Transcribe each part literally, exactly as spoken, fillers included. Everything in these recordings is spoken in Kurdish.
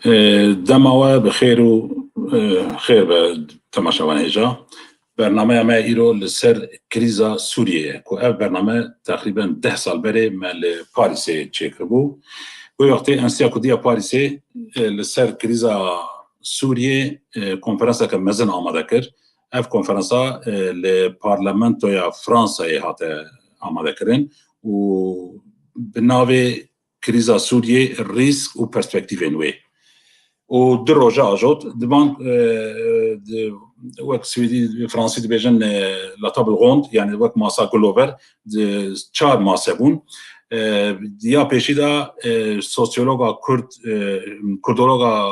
E, dema we bi xêr û, e, xêr be temaşevan hêja. Bernameya me îro li ser krîza Sûriyê ye, ku ev bername teqrîben deh sal berê me li Parîsê çêkiribû. Wê wextê Enstîtuya Kurdî ya Parîsê, e, li ser krîza Sûriyê, e, konferanseke mezin amade kir. Ev konferansa, e, li Parlamentoya Fransayê hate amadekirin û bi navê Krîza Sûriyê, rîsk û perspektîfên wê. Û du roja ajot, di van, e, di, wek Swêdî, Fransî dibêjin, e, la table ronde, yani wek masa gulover, di çar mase bûn. E, ya pêşî de, e, sosyologa Kurd, e, Kurdologa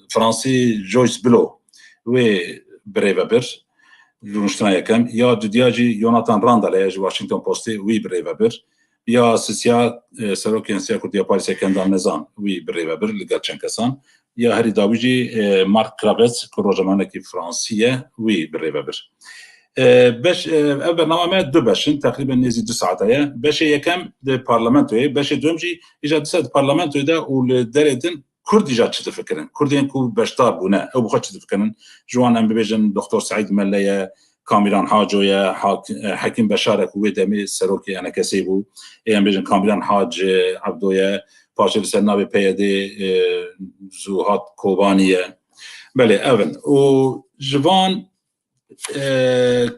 Fransî Joyce Blo wê birêve bir, rûniştina yekem. Ya dudiya jî Jonathan Randall e, ji Washington Postê, wî birêve bir. Ya sisiya, e, serokê Enstîtuya Kurdî ya Parîsê Kendal Nezan, wî birêve bir li gel çend kesan. Ya herî dawî jî, e, Mark Kravets, ku rojnamevanekî Fransî ye, wî birêve bir. E, beş, e, ev bername me du beş in, teqrîben nêzî du saete ye. Beşê yekem di parlamentoyê, beşê duyem jî îja dîsa di parlamentoyê de û li derê din Kurd îja çi difikirin? Kurdên ku beşdar bûne, ew bi xwe çi difikirin? Ji wan em bibêjin Doktor Seîd Melle ye, Kamîran Haco ye, Hak-, e, Hekîm Beşar e ku wê demê serokê E N K S'ê bû. Ê em bêjin Kamîran Hac, e, Ebdo ye, paşê li ser navê P Y D'ê, e, Zuhat Kobanî ye. Belê, ev in. Û ji van, e,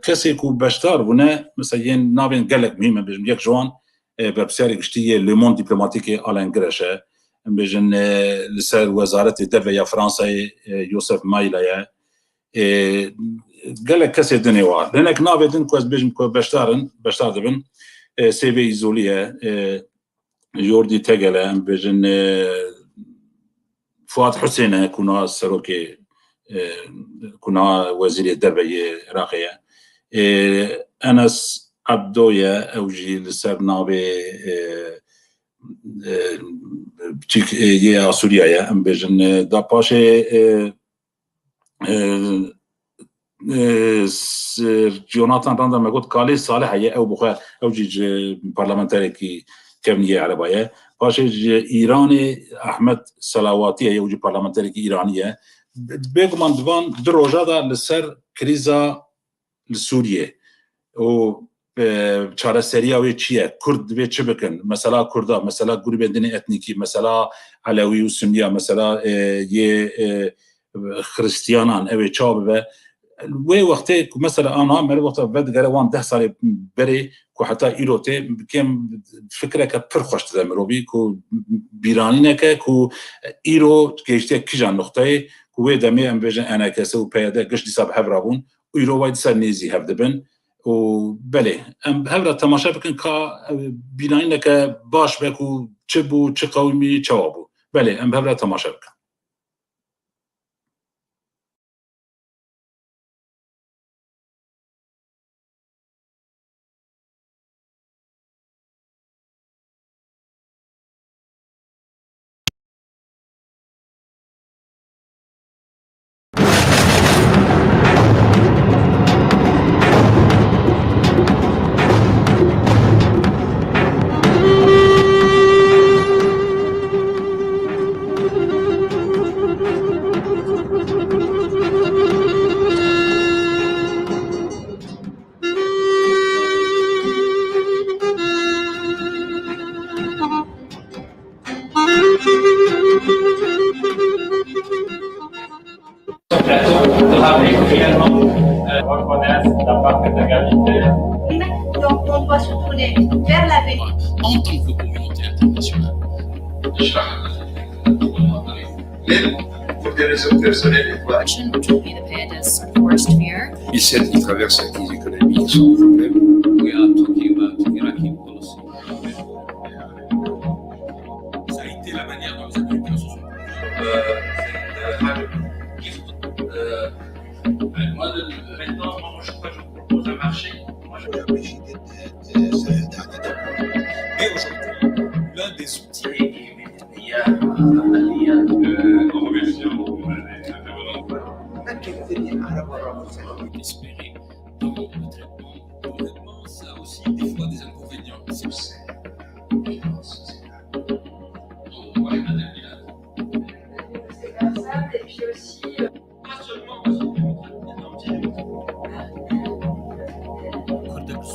kesê ku beşdar bûne, mesela yên navên gelek muhîm e, bêjim, yek ji wan, e, berpirsiyarê giştî yê Le Monde Diplomatique Alain Girech e. Em bêjin, e, li ser Wezaretê Derve ya Fransayê, e, Yosef Maila ye. E, gelek kesê din ê wa. Hinek navê din ku ez bêjim ku beşdar in, beşdar dibin, e, Sêvê Îzolî ye, e, Jordi Tegel e, em bêjin, e, Fuat Husên e, ku niha serokê, e, ku niha wezîrê derve yê Iraqê ye. E, Enes Ebdo ye, ew jî li ser navê, e, e, biçîk, e, yê Asûriya ye, em bêjin, e, da paşê, e, e, e, s-, Jonathan Randall me got, Kalê Salih heye, ew bi xwe, ew jî ji parlamenterekî kevnî yê Ereba ye. Paşê ji Îranê Ahmed Selawatî heye, ew jî parlamenterekî Îranî ye. Bêguman di van du roja de li ser krîza li Sûriyê û, e, çareseriya wê çi ye? Kurd divê çi bikin? Mesela Kurda, mesela grûbên din ê etnîkî, mesela Elewî û Sunniya, mesela, e, yê, e, Xiristiyanan, ew ê çawa bibe? Wê wextê ku mesela ana meriv wexta vedigere wan deh salê berê ku heta îro tê, bi kêm fikreke pir xweş dide mirovî ku bîranîneke ku îro gehiştiye kîjan nuqteyê ku wê demê em bêjin E N K S û P Y D giş dîsa bi hev re bûn. Îro way dîsa nêzî hev dibin û belê, em bi hev re temaşe bikin ka, e, bînayîneke baş be ku çi bû, çi qewimî, çawa bû. Belê, em bi hev re temaşe bikin. Donc, on doit se tourner vers l'avenir. En tant que communauté internationale. Même pour des raisons personnelles et quoi. Which will be the P Y D's worst fear. Et celle qui traverse la crise économique sans problème. We are talking about Iraqi policy. Ça a été la manière dont les Américains se sont, euh, euh, euh, moi, le, maintenant, moi, je crois que je propose un marché. Moi, je... Mais aujourd'hui, l'un des outils. Et, et, et, il y a, il y a, euh, en remerciant les intervenants. Espérer dans le traitement, dans le traitement, ça a aussi des fois des inconvénients. C'est, c'est, c'est, on va regarder le bilan.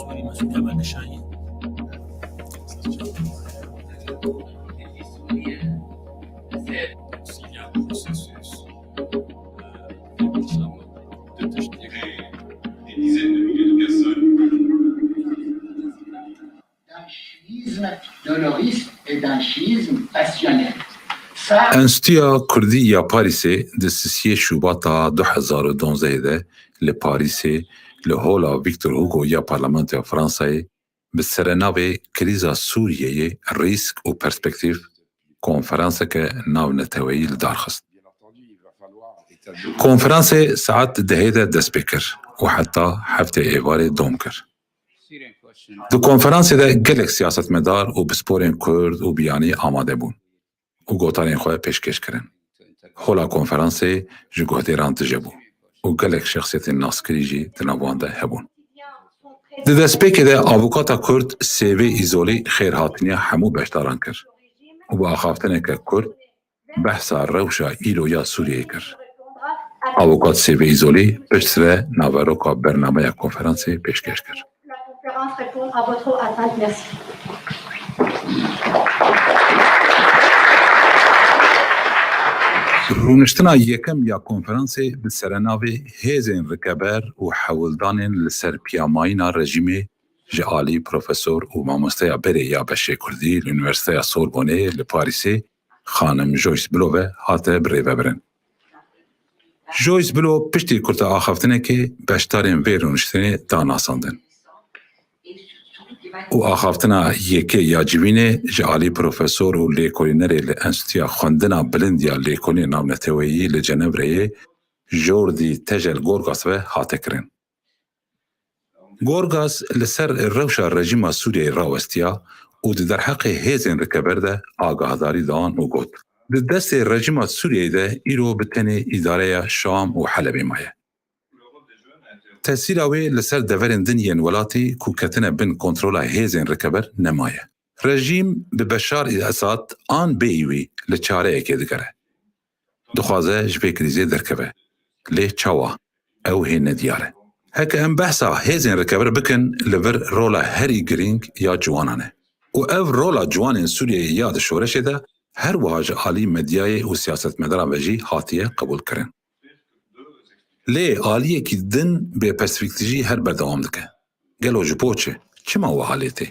Mesut Kemal Şahin. D'un chiisme de l'oriste et d'un chiisme passionnel. Ça, Enstîtuya Kurdî ya Parîsê di sisiyê Şûbata du hezar û duwazdehê de li Parîsê li Hola Victor Hugo ya Parlamentoya Fransayê bi serenavê Krîza Sûriyeyê, Rîsk û Perspektîf konferanseke navneteweyî li dar xist. Konferansê saet dehê de dest pê kir û heta heftê êvarê dom kir. Di konferansê de gelek siyasetmedar û pisporên Kurd û biyanî amade bûn û gotarên xwe pêşkêş kirin. Hola konferansê ji guhdêran tije bû û gelek şexsiyetên naskirî jî di nav wan de hebûn. Di destpêkê de avûkata Kurd Sêvê Îzolî xêrhatiniya hemû beşdaran kir û bi axaftineke kurt behsa rewşa îro ya Sûriyeyê kir. Avûkat Sêvê Îzolî piştre naveroka bernameya konferansê pêşkêş kir. La conférence répond à votre attente. Merci. Rûniştina yekem ya konferansê bi serenavê Hêzên Rikeber û Hewldanên li ser Piyamayîna Rejîmê ji alî profesor û mamosteya berê ya beşê Kurdî li Unîversîteya Sorbonê li Parîsê, xanim Joyce Blo ve hate birêvebirin. Joyce Blo piştî kurta axaftinekê beşdarên vê rûniştinê da nasandin. Û axaftina yekê ya civînê ji alî profesor û lêkolînerê li Enstîtuya Xwendina Bilind ya Lêkolînê Navneteweyî li Cenevreyê, Jordi Tejel Gorgas ve hate kirin. Gorgas li ser rewşa rejîma Sûriyeyê rawestiya û di derheqê hêzên rikeber de agahdarî da wan û got, di destê rejîma Sûriyeyê de îro bi tenê îdareya Şam û Helebê maye. Tesîra wê li ser deverên din yên welatî ku ketine bin kontrola hêzên rikeber nemaye. Rejîm bi Beşar Esad an bêyî wî li çareyekê digere. Dixwaze ji vê krîzê derkeve. Lê çawa? Ew hê nediyar e. Heke em behsa hêzên rikeber bikin, li vir rola herî girîng ya ciwanan e. Û ev rola ciwanên Sûriyeyê ya di şoreşê de her wiha ji alî medyayê û siyasetmedaran ve jî hatiye qebûlkirin. Lê aliyekî din bêperspektîf jî her berdewam dike. Gelo ji bo çi? Çima wiha lê tê?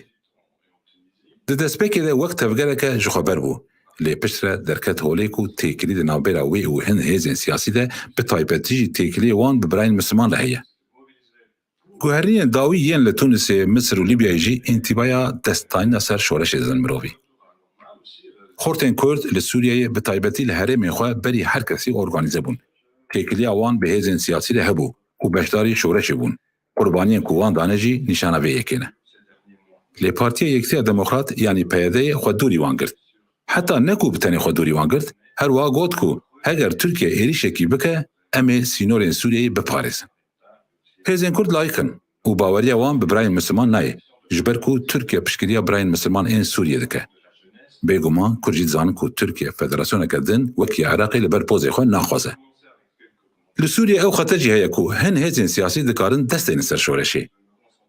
Di destpêkê de wek tevgereke jixweber bû, lê piştre derket holê ku têkilî di navbera wê û hin hêzên siyasî de, bi taybetî jî têkiliyê wan bi birayên Misliman re heye. Guherînên dawî yên li Tûnisê, Misir û Lîbyayê jî întîbaya destdayîna ser şoreşê didin mirovî. Xortên Kurd li Sûriyeyê bi taybetî li herêmên xwe berî her kesî organîze bûn. Têkiliya wan bi hêzên siyasî re hebû û beşdarî şoreşê bûn. Qurbaniyên ku wan dane jî nîşana vê yekê ne. Lê Partiya Yekitiya Demokrat, yanî P Y D'yê xwe dûrî wan girt. Heta ne ku bi tenê xwe dûrî wan girt, her wiha got ku heger Tirkiye êrîşekî bike, em ê sînorên Sûriyeyê biparêzin. Hêzên Kurd layîq in û baweriya wan bi birayên Misliman nayê, ji ber ku Tirkiye piştgiriya birayên Misliman ên Sûriyê dike. Bêguman Kurd jî dizanin ku Tirkiye federasyoneke din wekî Iraqê li ber pozê xwe naxwaze. Li Sûriyê ew xete jî heye ku hin hêzên siyasî dikarin dest deynin ser şoreşê.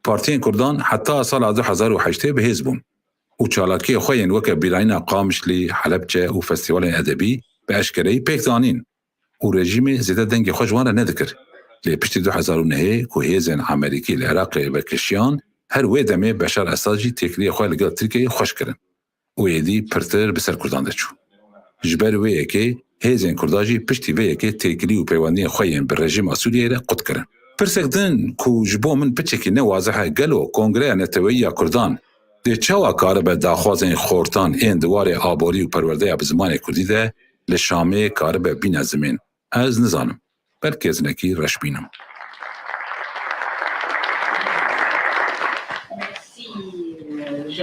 Partiyên Kurdan heta sala du hezar û heştê bi hêz bûn û çalakiyê xwe yên weke bîrayîna Qamişlî, Helebçe û festîvalên edebî bi eşkereyî pêk danîn û rejîmê zêde dengê xwe ji wan re nedikir. Lê piştî du hezar û nehê ku hêzên Amerîkî li Iraqê vekişiyan, her wê demê Beşar Esad jî têkiliyê xwe li gel Tirkiyeyê xweş kirin û êdî pirtir bi ser Kurdan de çû. Ji ber wê yekê hêzên Kurda jî piştî vê yekê têkilî û peywendiyên xwe yên bi rejîma Sûriyeyê re qut kirin. Pirsek din ku ji bo min piçekî ne wazih e, gelo Kongreya Neteweyî ya Kurdan dê çawa karibe daxwazên xortan ên di warê aborî û perwerdeya bi zimanê Kurdî de li Şamê karibe bîne zimên? Ez nizanim. Belkî ez hinekî reşbîn im.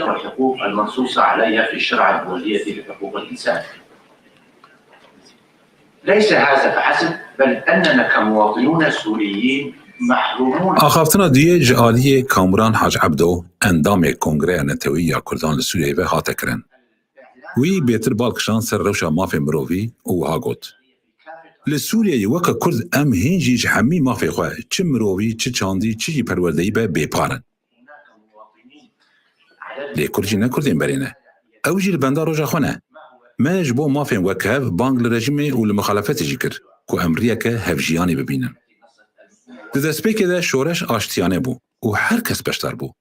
والحقوق المنصوص عليها في الشرع الدولية لحقوق الإنسان. ليس هذا فحسب، بل أننا كمواطنون سوريين محرومون. Axaftina duyê ji aliyê Kamuran Hac Ebdo, endamê Kongreya Netewî ya Kurdan li Sûriyeyê ve hate kirin. Wî bêtir bal kişand ser rewşa mafê mirovî û wiha got, Li Sûriyeyê weke Kurd em hîn jî ji hemî mafê xwe, çi mirovî, çi çandî, çi jî perwerdeyî be, bêpar in. Lê Kurd jî ne Kurdên berê ne. Ew jî li benda roja xwe ne. Me ji bo mafên wekhev bang li rejîmê û li mixalefetê jî kir ku em riyeke hevjiyanê bibînin. Di destpêkê de şoreş aştiyane bû û her kes beşdar bû.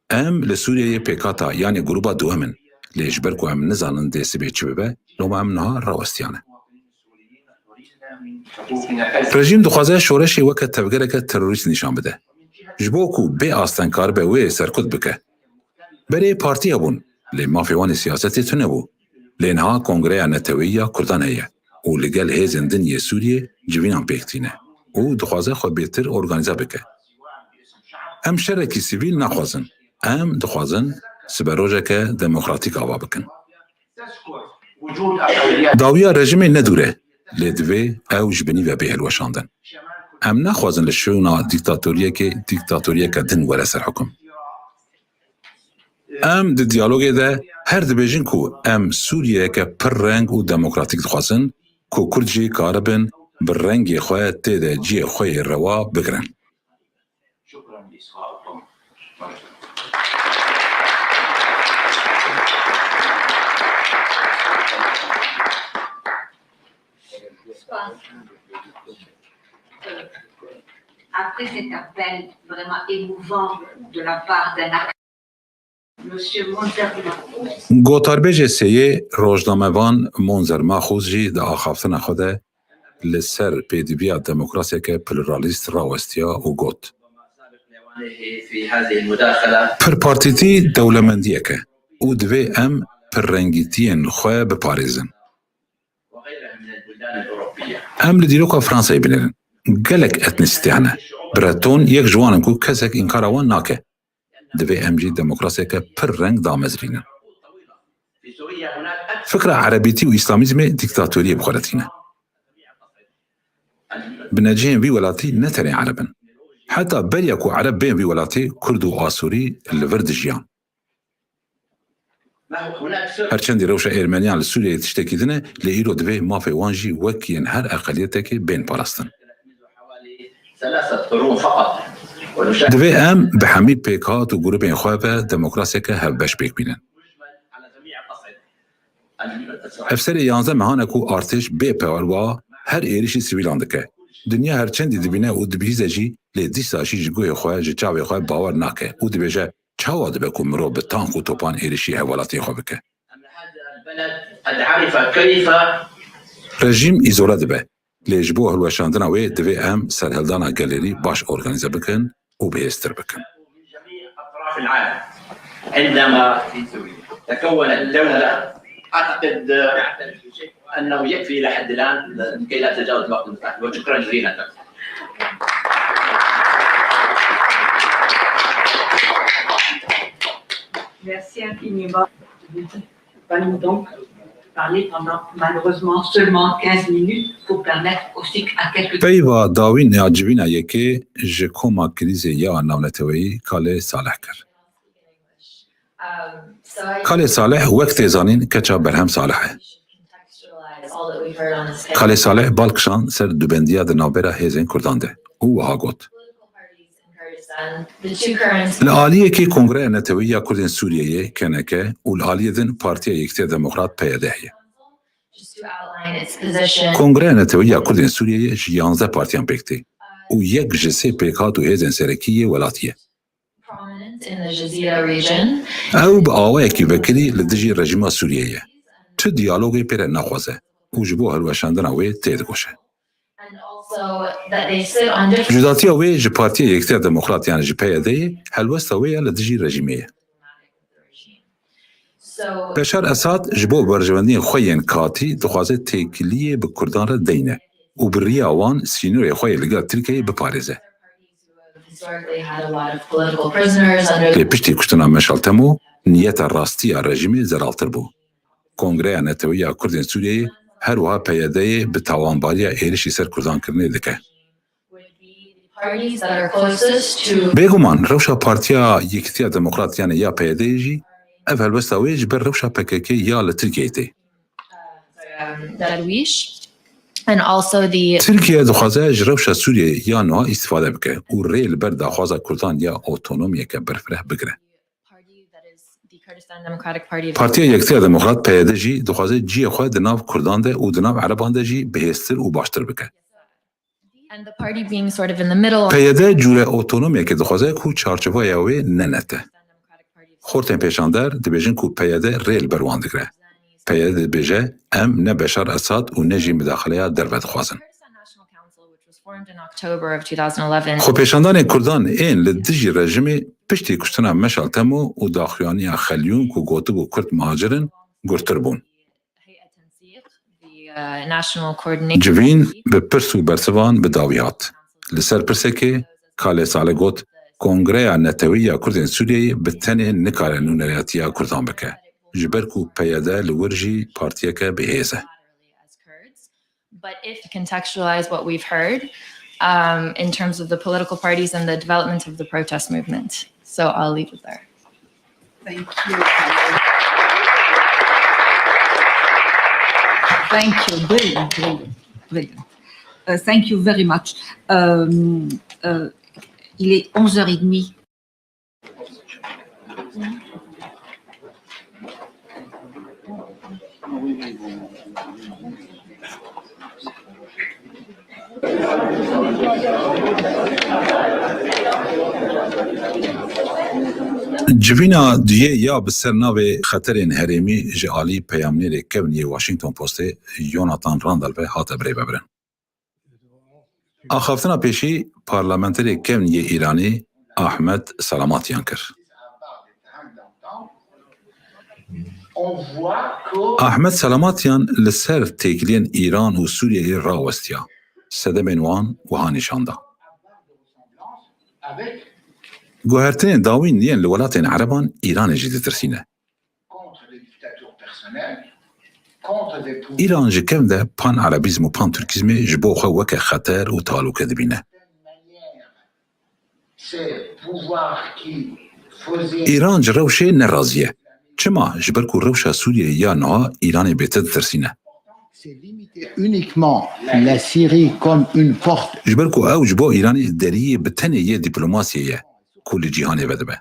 Em li Sûriyeyê pêkhata yanê grûba duwem in, lê ji ber ku em nizanin dê sibê çi bibe, loma em niha rawestiyane. Rejîm dixwaze şoreşê weke tevgereke terorîst nîşan bide. Ji bo ku bê asteng karibe wê serkut bike. Berê partî hebûn, lê mafê wan ê siyasetê tune bû. Lê niha Kongreya Neteweyî ya Kurdan heye û li gel hêzên din yê Sûriyê civînan pêk tîne û dixwaze xwe bêtir organîze bike. Em şerekî sivîl naxwazin. Em dixwazin siberojeke demokratîk ava bikin. Dawiya rejîmê ne dûr e, lê divê ew ji binî ve bê hilweşandin. Em naxwazin li şûna dîktatoriyekê dîktatoriyeke din were ser hukum. Em di diyalogê de her dibêjin ku em Sûriyeyeke pir reng û demokratîk dixwazin, ku Kurd jî karibin bi rengê xwe tê de cihê xwe yê rewa bigirin. Après cet appel vraiment émouvant de la part d'un acteur, Monsieur Monzerma. Gotarbêjê sêyê rojnamevan Monzer Maxûz jî di axaftina xwe de li ser pêdiviya demokrasiyeke pluralîst rawestiya û got, Pirpartîtî dewlemendiyek e û divê em pirrengîtiyên xwe biparêzin. Em li dîroka Fransayê binêrin. Gelek etnîsîtî hene. Breton yek ji wan in ku kesek înkara wan nake. Divê em jî demokrasiyeke pir reng damezrînin. Fikra erebîtî û îslamîzmê dîktatoriyê bi xwe re tîne. Binecihên vî welatî ne tenê ereb in. Heta beriya ku ereb bên vî welatê, kurd û asûrî li vir dijiyan. Her çendî rewşa êrmeniyan li Sûriyeyê tiştekî din e, lê îro divê mafê wan jî wek yên her eqeliyetekê bên parastin. Divê em bi hemî pêkhat û grûbên xwe ve demokrasiyeke hevbeş pêk bînin. Ev serê yanzdeh mehan e ku artêş bê perwa her êrişî sivîlan dike. Dinya her çendî dibîne û dibihîze jî, lê dîsa jî ji guhê xwe, ji çavê xwe bawer nake û dibêje, çawa dibe ku mirov bi tank û topan êrişî hevwelatiyê xwe bike? Rejîm îzole dibe. Lê ji bo hilweşandina wê divê em serhildana gelêrî baş organîze bikin û bihêztir bikin. عندما تكونت دولة، أعتقد أنه يكفي لحد الآن لكي لا تتجاوز الوقت المتاح. وشكرا جزيلا لكم. Merci infiniment. Nous allons donc parler pendant malheureusement seulement quinze minutes pour permettre aussi à quelques Peyva dawîn ya civîna yekê ji koma krîzê ya navneteweyî Kalê Salih kir. Kalê Salih wek tê zanîn keça Berhem Salih e. Kalê Salih bal kişand ser dubendiya di navbera hêzên Kurdan de û wiha got, Li aliyekê Kongreya Neteweyî ya Kurdên Sûriyeyê, K N K, û li aliyê din Partiya Yekîtiya Demokrat, P Y D, heye. Kongreya Neteweyî ya Kurdên Sûriyeyê ji yanzdeh partiyan pêk tê û yek ji sê pêkhat û hêzên serekî yê welatî ye. Ew bi awayekî vekirî li dijî rejîma Sûriyeyê ye. Tu diyalogê pê re naxwaze û ji bo hilweşandina wê têdikoşe. Cudatiya wê ji Partiya Yekîtiya Demokrat, yani ji P Y D'yê, helwesta wê ya li dijî rejîmê ye. Beşar Esad ji bo berjewendiyên xwe yên katî dixwaze têkiliyê bi Kurdan re deyne û bi riya wan sînorê xwe yê li gel Tirkiyeyê biparêze. Lê piştî kuştina Meşal Temo, niyeta rastî ya rejîmê zelaltir bû. Kongreya Netewî ya Kurdên Sûriyeyê her wiha P Y D'yê bi tawanbariya êrişî ser Kurdan kirinê dike. Bêguman rewşa Partiya Yekîtiya Demokrat, yani ya P Y D'yê jî, ev helwesta wê ji ber rewşa P K K ya li Tirkiyeyê tê. Tirkiye dixwaze ji rewşa Sûriyeyê ya niha îstifade bike û rê li ber daxwaza Kurdan ya otonomiyeke berfireh bigire. Kurdistan Democratic Party of Partiya Yekitiya Demokrat, P Y D, jî dixwaze cihê xwe di nav Kurdan de û di nav Ereban de jî bihêztir û baştir bike. And the party being sort of in the middle. P Y D cûre otonomiyekê dixwaze ku çarçoveya wê ne net e. Xortên pêşander dibêjin ku P Y D rê li ber wan digire. P Y D dibêje, em ne Beşar Esad û ne jî midaxileya derve dixwazin. Kurdistan National Council, which was formed in October of two thousand eleven. Xwepêşandanên Kurdan ên li dijî rejimê piştî kuştina Meşal Temo û daxuyaniya Xelyûn ku gotibû Kurd muhacir in, gurtir bûn. Civîn bi pirs û bersivan bi dawî hat. Li ser pirsekê, Kale Salih got, Kongreya Netewî ya Kurdên Sûriyeyê bi tenê nikare nûnerayetiya Kurdan bike, ji ber ku P Y D li wir jî partiyeke bi hêz e. But if to contextualize what we've heard, um, in terms of the political parties and the development of the protest movement. So I'll leave it there. Thank you. Thank you. Brilliant, brilliant, brilliant. Uh, thank you very much. Um, uh, il est onze heures et demie. Civîna duyê ya bi ser navê Xeterên Herêmî ji alî peyamnêrê kevn yê Washington Postê Jonathan Randall ve hate birêvebirin. Axaftina pêşî parlamenterê kevn yê Îranî Ahmed Selamatyan kir. Ahmed Selamatyan li ser têkiliyên Îran û Sûriyeyê rawestiya. Sedemên wan wiha nîşan da. Guhertinên dawîn yên li welatên Ereban Îranê jî ditirsîne. Îran ji kevn de pan-erebîzm û pan-tirkîzmê ji bo xwe weke xeter û tehlûke dibîne. Îran ji rewşê ne razî ye. Çima? Ji ber ku rewşa Sûriyeyê ya niha Îranê bêtir ditirsîne. Ji ber ku ew ji bo Îranê deriyê bi tenê yê dîplomasiyê ye ku li cîhanê vedibe.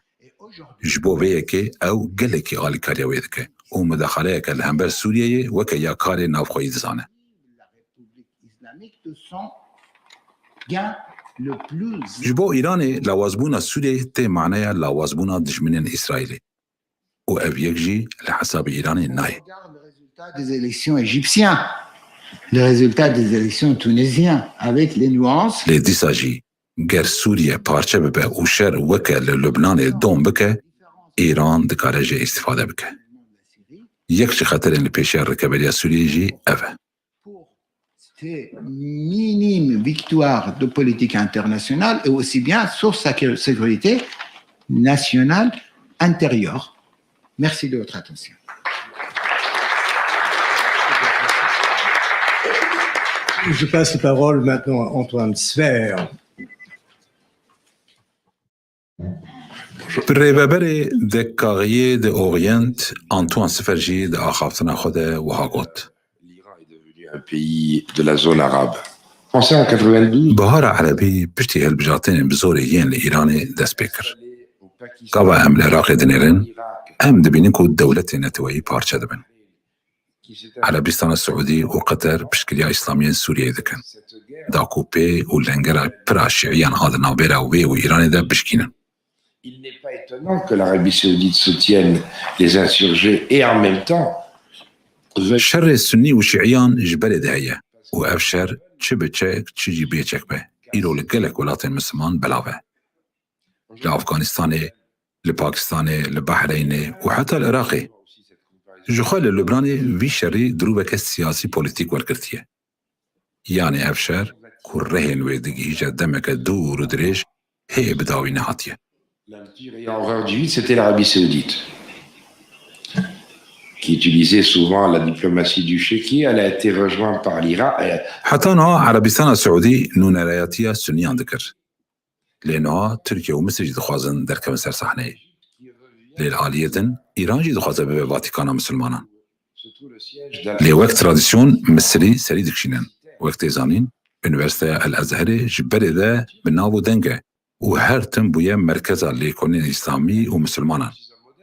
Ji bo vê yekê ew gelekî alîkariya wê dike û mudaxaleyeke li hember Sûriyeyê weke ya karê navxweyî dizane. Ji bo Îranê lawazbûna Sûriyeyê tê maneya lawazbûna dijminên Îsraîlê û ev yek jî li hesabê Îranê nayê. Des élections égyptiennes, les résultats des élections tunisiennes, avec les nuances. Lê dîsa jî ger Sûriye parçe bibe û şer weke li Lubnanê dom bike, Îran dikare jê îstîfade bike. Yek ji xeterên li pêşiya rêkeberiya Sûriyeyê jî ev e. Pour cette minime victoire de politique internationale et aussi bien sur sa sécurité nationale intérieure. Merci de votre attention. Je passe la parole maintenant à Antoine Sver. Bi rêveberê Dekkariyê de Orient, Antoine Sfer jî di axaftina xwe de wiha got. L'Iran est devenu un pays de la zone arabe. Pensez en quatre-vingt-douze. Bihara Erebî piştî hilbijartinên bi zorê yên li Îranê dest pê kir. Gava em li Iraqê dinêrin, em dibînin ku dewletên neteweyî parçe dibin. Erebistana Siûdî û Qeter piştgiriya îslamiyên Sûriyeyê dikin, da ku pê û lengera pir a şîiyan a di navbera wê û Îranê de bişkînin. Il n'est pas étonnant que l'Arabie Saoudite soutienne les insurgés et en même temps veuille Şerê Sunnî û Şîiyan ji berê de heye û ev şer çi bi çek, çi jî bê çek be, îro li gelek welatên Misliman belav e. Li Afganistanê, li Pakistanê, li Behreynê û heta li Iraqê. Ji xwe li Lubnanê vî şerî dirûveke siyasî polîtîk wergirtiye. Yanî ev şer ku rihên wê digihîje demeke dûr û dirêj, hê bi dawî nehatiye. La pire ayant horreur du vide, c'était l'Arabie Saoudite, qui utilisait souvent la diplomatie du chéquier. Elle a été rejointe par l'Irak. Heta niha Erebistana Siûdî nûnerayetiya Sunniyan dikir. Lê niha Tirkiye û Misir jî dixwazin derkevin ser sahneyê. Lê li aliyê din Îran jî dixwaze bibe Vatîkana Misilmanan. Lê wek tradisyon Misirî serî dikişînin. Wek tê zanîn, Unîversîteya El Ezherê ji berê de bi nav û deng e û her tim bûye merkeza lêkolînên Îslamî û Misilmanan.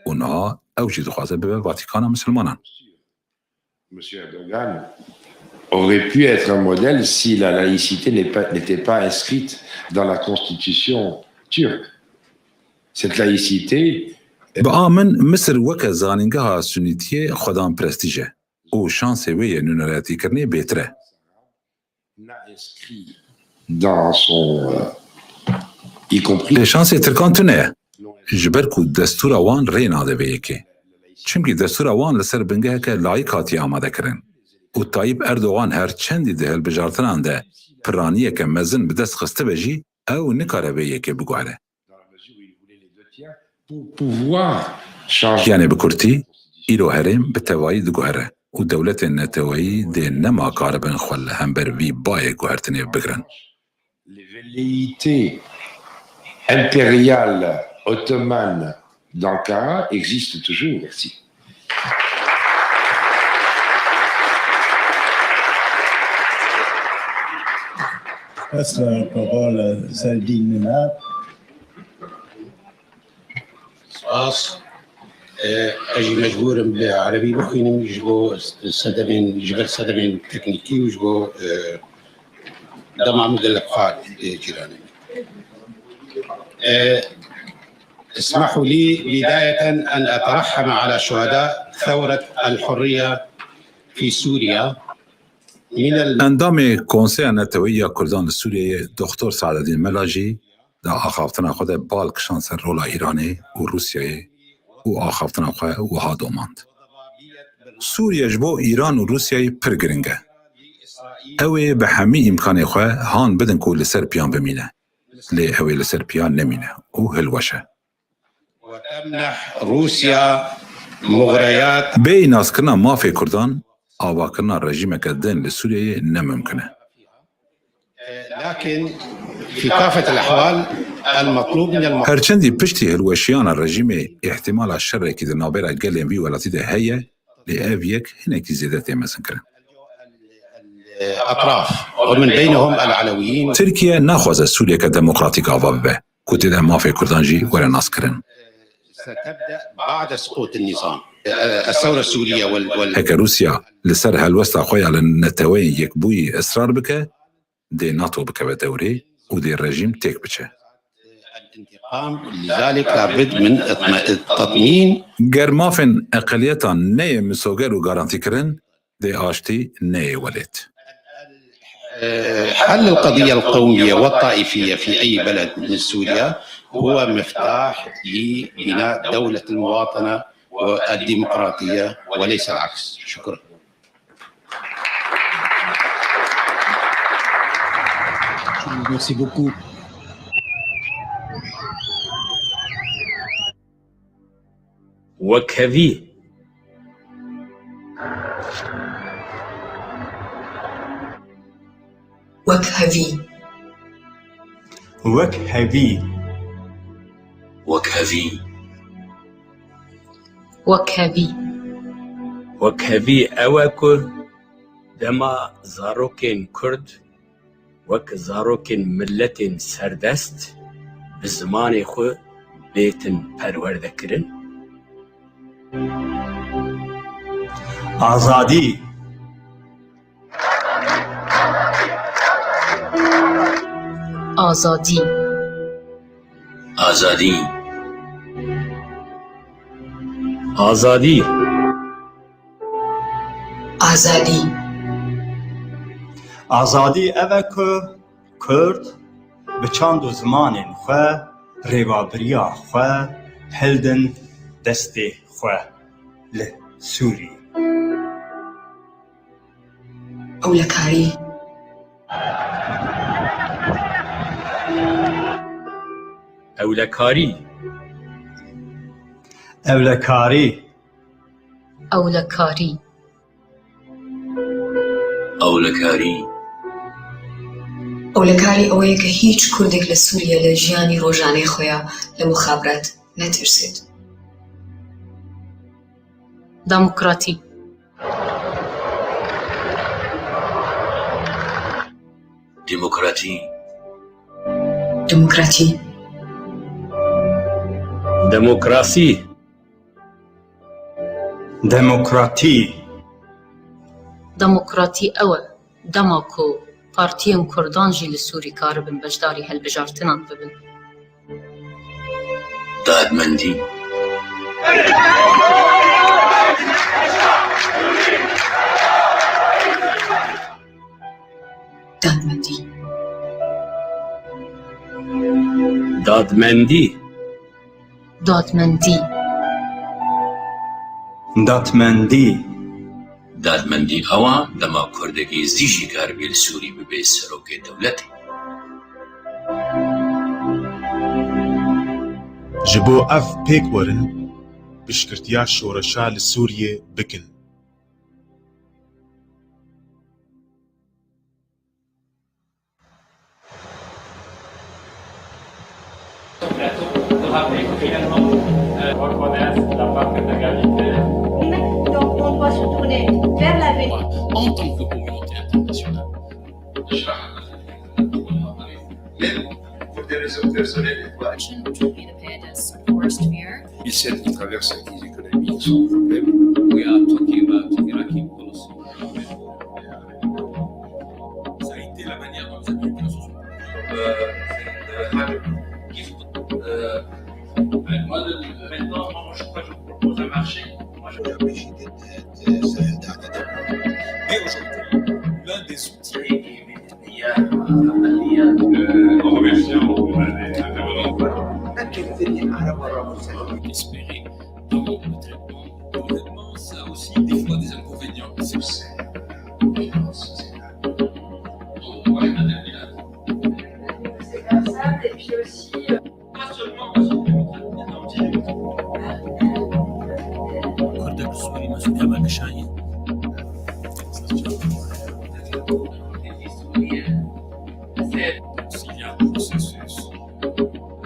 Û niha Ew jî dixwaze bibe Vatîkana misilmanan. Monsieur Erdogan aurait pu être un modèle si la laïcité n'est pas, n'était pas inscrite dans la constitution turque. Cette laïcité Bi a min Misir weke zanîngeha sunîtiyê xwedan prestîj e û şansê wê yê nûnerayetîkirinê bêtir e. N'a inscrit dans son, euh, y compris Lê şansê Tirkan tune ye. Ji ber ku destûra wan rê nade vê yekê. Çimkî destûra wan li ser bingeheke layîk hatiye amadekirin. Û Tayyip Erdogan her çendî di hilbijartinan de piraniyeke mezin bi dest xistibe jî, ew nikare vê yekê biguhere. Yanê bi kurtî, îro herêm bi tevayî diguhere û dewletên neteweyî dê nema karibin xwe li hember vî bayê guhertinê bigirin. Les velléités impériales ottomanes d'Ankara existent toujours. Merci. Passe la parole à Saldine Nina. Spas. Ez jî mecbûr im bi erebî bixwînim ji bo sedemên, ji ber sedemên teknîkî û ji bo, e, dema min dilxwar, e, cîranê min. E, اسمحوا لي بداية أن أترحم على شهداء ثورة الحرية في سوريا. Endamê Konseya Neteweyî ya Kurdan li Sûriyeyê Doktor Saadedîn Mela jî di axaftina xwe de bal kişand ser rola Îranê û Rûsyayê û axaftina xwe wiha domand: Sûriye ji bo Îran û Rûsyayê pir giring e. Ew ê bi hemî îmkanê xwe han bidin ku li ser piyan bimîne. Lê ew ê li ser piyan nemîne û hilweşe. وتمنح روسيا مغريات. Bêyî naskirina mafê Kurdan, avakirina rejîmeke din li Sûriyeyê ne mimkin e. لكن في كافة الأحوال المطلوب من المغرب Her çendî piştî hilweşiyana rejîmê îhtimala şerekî di navbera gelên vî welatî de heye, lê ev yek hinekî zêde tê mezinkirin. الأطراف ومن بينهم العلويين. Tirkiye naxwaze Sûriyeke demokratîk ava bibe, ku tê de mafê Kurdan jî were naskirin. ستبدأ بعد سقوط النظام. الثورة السورية وال-، وال- Heke Rûsya li ser helwesta xwe ya li Neteweyên Yekbûyî israr bike, dê NATO bikeve dewrê û dê rejîm têk biçe. الانتقام، لذلك لابد من اطم-، التطمين. Ger mafên eqeliyetan neyê misoger û garantîkirin, dê aştî neyê welêt. حل القضية القومية والطائفية في أي بلد من سوريا هو مفتاح لبناء دولة المواطنة والديمقراطية وليس العكس. شكرا. Merci beaucoup. Wekhevî. Wekhevî. Wekhevî. Wekhevî. Wekhevî. Wekhevî ew e ku dema zarokên Kurd wek zarokên miletên serdest bi zimanê xwe bêtin perwerdekirin. Azadî. Azadî. Azadî. Azadî. Azadî. Azadî ev e ku Kurd bi çand û zimanên xwe rêvebiriya xwe hildin destê xwe li Sûriyê. Ewlekarî. Ewlekarî. Ewlekarî. Ewlekarî. Ewlekarî. Ewlekarî ئەوەیە کە هیچ کوردێک لە سووریە لە ژیانی ڕۆژانەی خۆیان لە مخابرات نەترسێت. دموکراتی. Demokratî. Demokratî. Demokrasî. Demokratî. Demokratî ew e, dema ku partiyên kurdan jî li Sûrî karibin beşdarî hilbijartinan bibin. Dadmendî. Dadmendî. Dadmendî. Dadmendî. Dadmendî. Dadmendî ew e, dema Kurdekî zî jî karibî li Sûrî bibe serokê dewletê. Ji bo ev pêk werin, piştgirtiya şoreşa li Sûriyê bikin. Reconnaître la parfaite égalité. Donc, on doit se tourner vers l'avenir. En tant que communauté internationale. Même pour des raisons personnelles. Which would be the pit as worst fear. Ils traversent une crise économique sans problème. We are talking about Iraqi policy. Ça a été la manière dont les Américains se sont. Euh, euh, euh, moi, le- maintenant, moi, je crois que je vous propose un marché. Moi, je. Mais aujourd'hui, l'un des outils. Et, et, et, et, euh, euh, en remerciant les intervenants. Espérer dans le traitement. Honnêtement, ça a aussi des fois des inconvénients. C'est C'est pas simple, et puis aussi, euh, pas seulement parce qu'on est en train de dire un petit Kurdek Sûrî mesûlî me kişayî. S'il y a un processus, euh,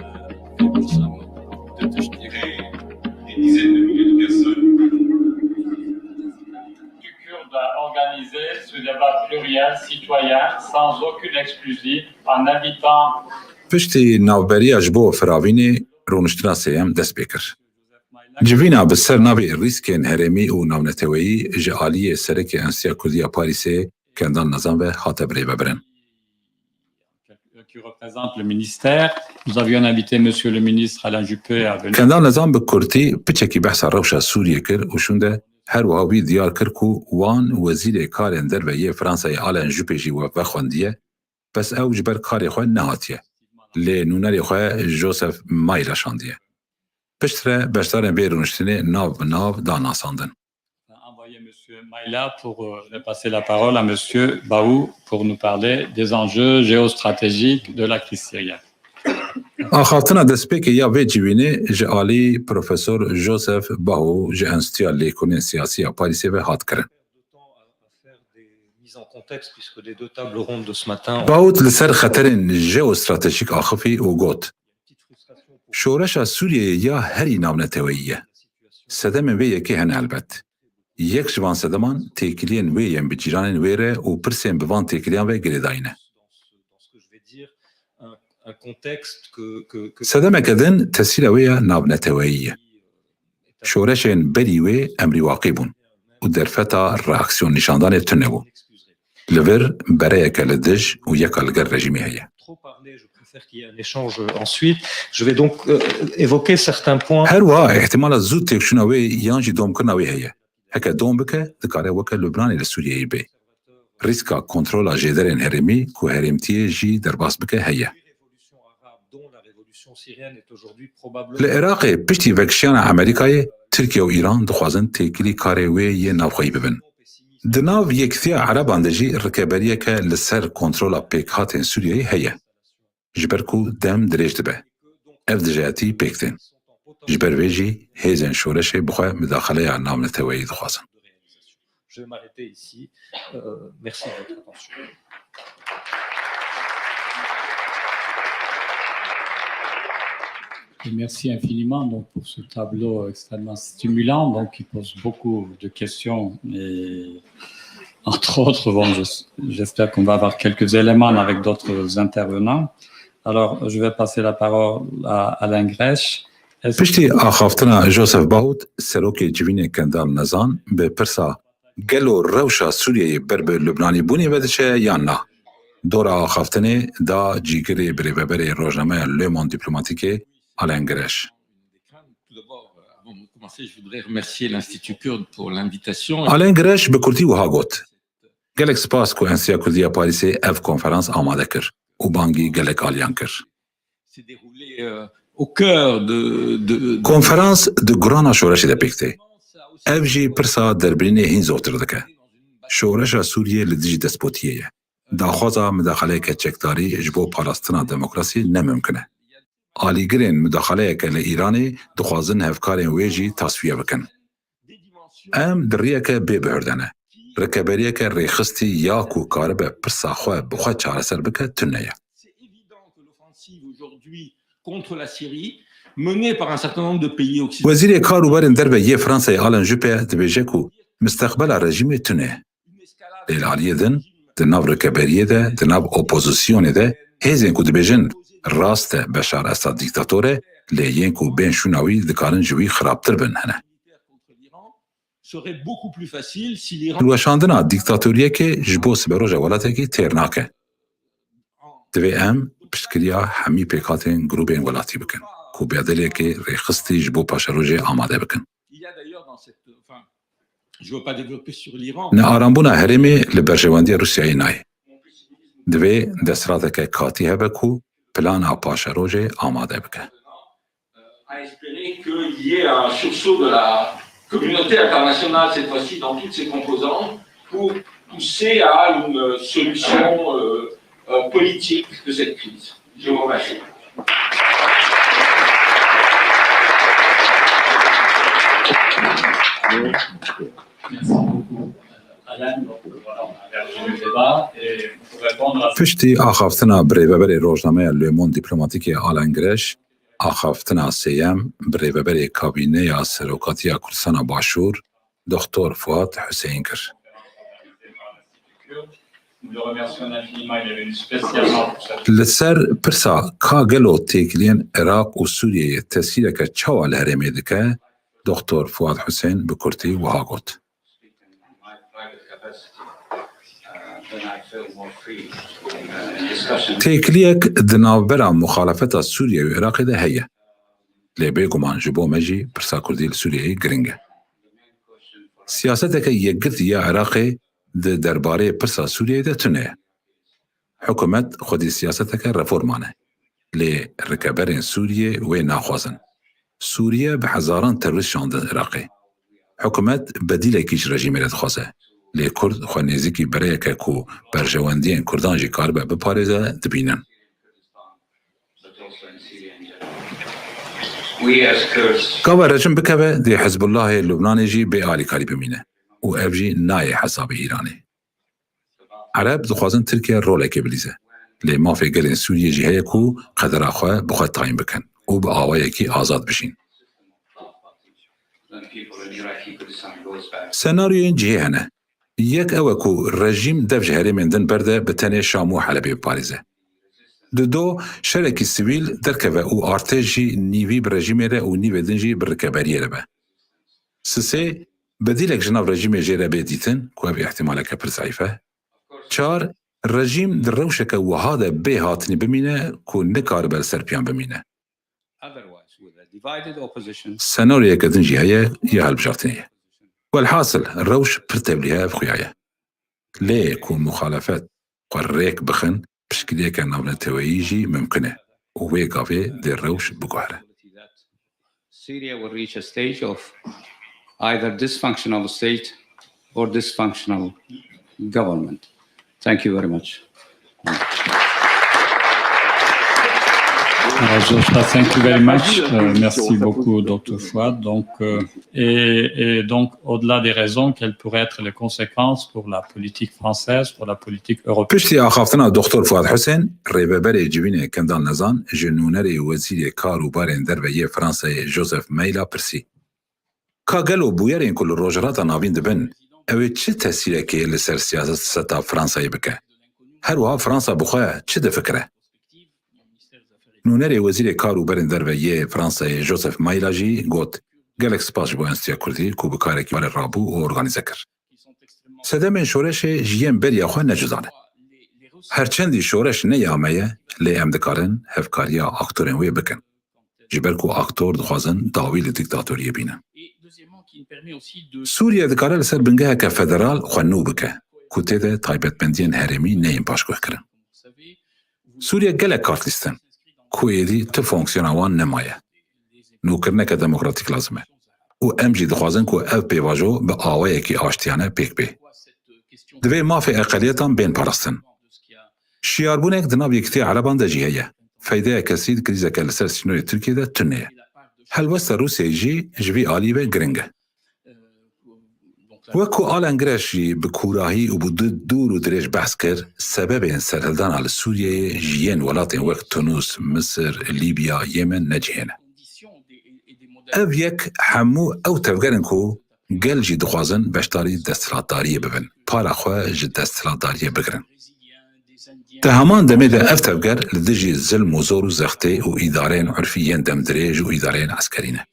de tiştekî. Des dizaines de milliers de personnes. Du Kurde a organisé ce débat pluriel, citoyen, sans aucune exclusive, en invitant. Piştî navberiya ji bo firavînê, rûniştina sêyem dest pê kir. Civîna bi ser navê Rîskên Herêmî û Navneteweyî ji aliyê Serekê Enstîtuya Kurdî ya Parîsê Kendal Nezan ve hate birêvebirin. Qui représente le ministère. Nous avions invité Monsieur le ministre Alain Juppé à venir. Kendal Nezan bi kurtî piçekî behsa rewşa Sûriyê kir û şûnde her wiha wî diyar kir ku wan wezîrê karên derve yê Fransayê Alain Juppé jî we vexwendiye, bes ew ji ber karê xwe nehatiye. Lê nûnerê xwe Joseph Maila şandiye. Piştre beşdarên vê rûniştinê nav bi nav da nasandin. Envoyer Monsieur Maila pour, euh, je vais passer la parole à Monsieur Baou pour nous parler des enjeux géostratégiques de la crise syrienne. Axaftina destpêkê ya vê civînê ji alî Profesor Joseph Baho ji Enstîtuya Lêkolînên Siyasî ya Parîsê ve hat kirin. Baho li ser xeterên jeostratejîk axifî û got, Şoreşa Sûriyeyê ya herî navneteweyî ye. Sedemên vê yekê hene helbet. Yek ji van sedeman têkiliyên wê yên bi cîranên wê re û pirsên bi van têkiliyan ve girêdayî ne. Sedemeke din tesîra wê ya navneteweyî ye. Şoreşên berî wê emrî waqî bûn û derfeta reaksiyon nîşandanê tune bû. Li vir bereyeke li dij û yeka li gel rejîmê heye. Trop parler, je préfère qu'il y ait un échange ensuite. Je vais donc, euh, évoquer certains points. Her wiha îhtimala zû têkçûna wê yan jî domkirina wê heye. Heke dom bike, dikare weke Lubnanê li Sûriyeyê bê. Rîska kontrola jêderên herêmî ku herêmtiyê jî derbas bike heye. Li Iraqê piştî vekişiyana Amerîkayê, Tirkiye û Îran dixwazin têkilî karê wê yê navxweyî bibin. Di nav Yekitiya Ereban de jî rikeberiyeke li ser kontrola pêkhatên Sûriyeyê heye. Ji ber ku dem dirêj dibe. Ev dijayetî pêk tên. Ji ber vê jî hêzên şoreşê bi xwe midaxeleya navneteweyî dixwazin. Je vais m'arrêter ici. Euh, merci de votre attention. Et merci infiniment donc pour ce tableau extrêmement stimulant, donc qui pose beaucoup de questions et entre autres, bon, je- j'espère qu'on va avoir quelques éléments avec d'autres intervenants. Alors, je vais passer la parole à Alain Grech. Piştî axaftina Joseph Baud, serokê civînê Kendal Nezan, bi pirsa gelo rewşa Sûriyeyê ber bi Lubnanî bûnê ve diçe yan na? Dora axaftinê da cîgirê birêveberê rojnameya Le Monde Diplomatique Alain Gresh. Alain Gresh bi kurtî wiha got: Gelek spas ku Enstîtuya Kurdî ya Parîsê ev konferans amade kir û bangî gelek aliyan kir. Konferans di gurana şoreşê de pêk tê. Ev jî pirsa derbirînê hîn zortir dike. Şoreşa Sûriyê li dijî despotiyê ye. Daxwaza mudaxaleyeke çekdarî ji bo parastina demokrasî ne mimkin e. Alîgirên mudaxaleyeke li Îranê dixwazin hevkarên wê jî tasfiye bikin. Em di riyeke bê bihur de ne. Rikeberiyeke rêxistî ya ku karibe pirsa xwe bi xwe çareser bike tune ye. Wezîrê Kar û Berên Derve yê Fransayê Alain Juppé dibêje ku misteqbela rejîmê tune ye. Lê li aliyê din, di nav rikeberiyê de, di nav opozisyonê de, hêzên ku dibêjin rast e Beşar Esad dîktator e, lê yên ku bên şûna wî dikarin ji wî xirabtir bin hene. Hilweşandina dîktatoriyekê ji bo siberoja welatekî têr nake. Divê em piştgiriya hemî pêkhatên grûbên welatî bikin ku bedelekê rêxistî ji bo paşerojê amade bikin. Nearambûna herêmê li berjewendiya Rûsyayê nayê. Divê desthilateke katî hebe ku plana paşerojê amade bike. À espérer qu'il y ait un sursaut de la communauté internationale, cette fois-ci, dans toutes ses composantes, pour pousser à une solution euh, euh, politique de cette crise. Je vous remercie. Merci beaucoup, Alain. Donc, voilà, on a perdu le débat. Et pour répondre à... Piştî axaftina birêveberê rojnameya Le Monde Diplomatique Alain Gresh, axaftina sêyem birêveberê kabîneya serokatiya Kurdistana Başûr, Doktor Fuat Huseyîn kir. Li ser pirsa ka gelo têkiliyên Iraq û Sûriyeyê tesîreke çawa li herêmê dike, Doktor Fuat Huseyîn bi kurtî wiha got: Têkiliyek di navbera muxalefeta Sûriye û Iraqê de heye. Lê bêguman ji bo me jî pirsa Kurdî li Sûriyeyê giring e. Siyaseteke yekgirtî ya Iraqê di derbarê pirsa Sûriyeyê de tune ye. Hikûmet xwedî siyaseteke reforman e. Lê rikeberên Sûriyê wê naxwazin. Sûriye bi hezaran terorîst şandin Iraqê. Hikûmet bedîlekî ji rejîmê re dixwaze. Lê Kurd xwe nêzîkî bereyeke ku berjewendiyên Kurdan jî karibe biparêze dibînin. Gava rejim bikeve, dê Hizbullahê Lubnanê jî bê alîkarî bimîne û ev jî nayê hesabê Îranê. Ereb dixwazin Tirkiye rolekê bilîze. Lê mafê gelên Sûriyê jî heye ku qedera xwe bi xwe tayîn bikin û bi awayekî azad bijîn. Senaryoyên cihê hene. Yek ew e ku rejîm dev ji herêmên din berde bi tenê Şam û Helebê biparêze. Dido, şerekî sivîl derkeve û artêş jî nîvî bi rejîmê re û nîvê din jî bi rikeberiyê re be. Sisê, bedîlek ji nav rejîmê jê re bê dîtin, ku ev îhtimaleke pir zeîf e. Çar, rejîm di rewşeke wiha de bê hatinî bimîne ku nikaribe li ser piyan bimîne. Senaryoyeke din jî heye ya hilbijartinê ye. Welhasil, rewş pir tevlîhev xuya ye. Lê ku muxalefet xwe rêk bixin, piştgiriyeke navneteweyî jî mimkin e û wê gavê dê rewş biguhere. Syria will reach a stage of either dysfunctional state or dysfunctional government. Thank you very much. Uh, Joshua, thank you very much. Uh, merci beaucoup, Docteur Fouad. Donc, euh, et, et donc, au-delà des raisons, quelles pourraient être les conséquences pour la politique française, pour la politique européenne? Piştî axaftina Doktor Fuat Husên, rêveberê civînê Kendal Nezan ji nûnerê wezîrê kar û barên derve yê Fransayê Joseph Mayla pirsî: Ka gelo bûyerên ku li Rojhilata Navîn dibin, ew ê çi tesîrekê li ser siyaseta Fransayê bike? Her wiha Fransa bi xwe çi difikire? Nûnerê Wezîrê Kar û Berên Derve yê Fransayê Joseph Mayla jî got, gelek spas ji bo Enstitûya Kurdî ku bi karekî were rabû û organîze kir. Sedemên şoreşê ji yên beriya xwe ne cuda ne. Her çendî şoreş ne ya me ye, lê em dikarin hevkariya aktorên wê bikin. Ji ber ku aktor dixwazin dawî li dîktatoriyê bînin. Sûriye dikare li ser bingeheke federal xwe nû bike, ku tê de taybetmendiyên herêmî neyên paşguhkirin. Sûriye gelek kar dilîstin, ku êdî tu fonksiyona wan nemaye. Nûkirineke demokratîk lazim e. Û em jî dixwazin ku ev pêvajo bi awayekî aştiyane pêk bê. Divê mafê eqeliyetan bên parastin. Şiyarbûnek di nav Yekîtiya Ereban de jî heye. Feydeya kesî di krîzeke li ser sînorê Tirkiyê de tune ye. Helwesta Rûsyayê jî ji vî alî ve giring e. Wek ku Alan Greş jî bi kûrahî û bi du-, dûr û dirêj behs kir, sebebên serhildana li Sûriyeyê ji yên welatên wek Tunûs, Misir, Lîbya, Yemen ne cihê ne. Ev yek hemû ew tevger in ku gel jî dixwazin beşdarî desthilatdariyê bibin, para xwe ji desthilatdariyê bigirin. Di heman demê de ev tevger li dijî zilm û zor û zextê û îdareyên urfî yên demdirêj û îdareyên eskerî ne.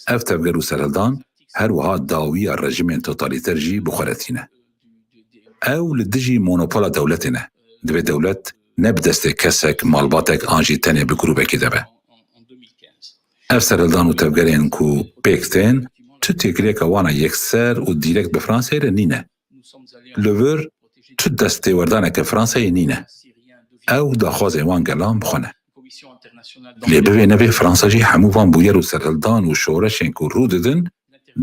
Ev tevger û serhildan her wiha dawiya rejîmên totalîter jî bi xwe re tîne. Ew li dijî monopola dewletê ne. Divê dewlet ne bi destê kesek, malbatek an jî tenê bi grûbekê de be. Ev serhildan û tevgerên ku pêk tên, tu têkiliyeke wan a yekser û dîrekt bi Fransayê re nîne. Li vir tu destêwerdaneke Fransayê nîne. Ew daxwazên wan gelan bi xwe ne. Lê bivê nevê Fransa jî hemû van bûyer û serhildan û şoreşên ku rû didin,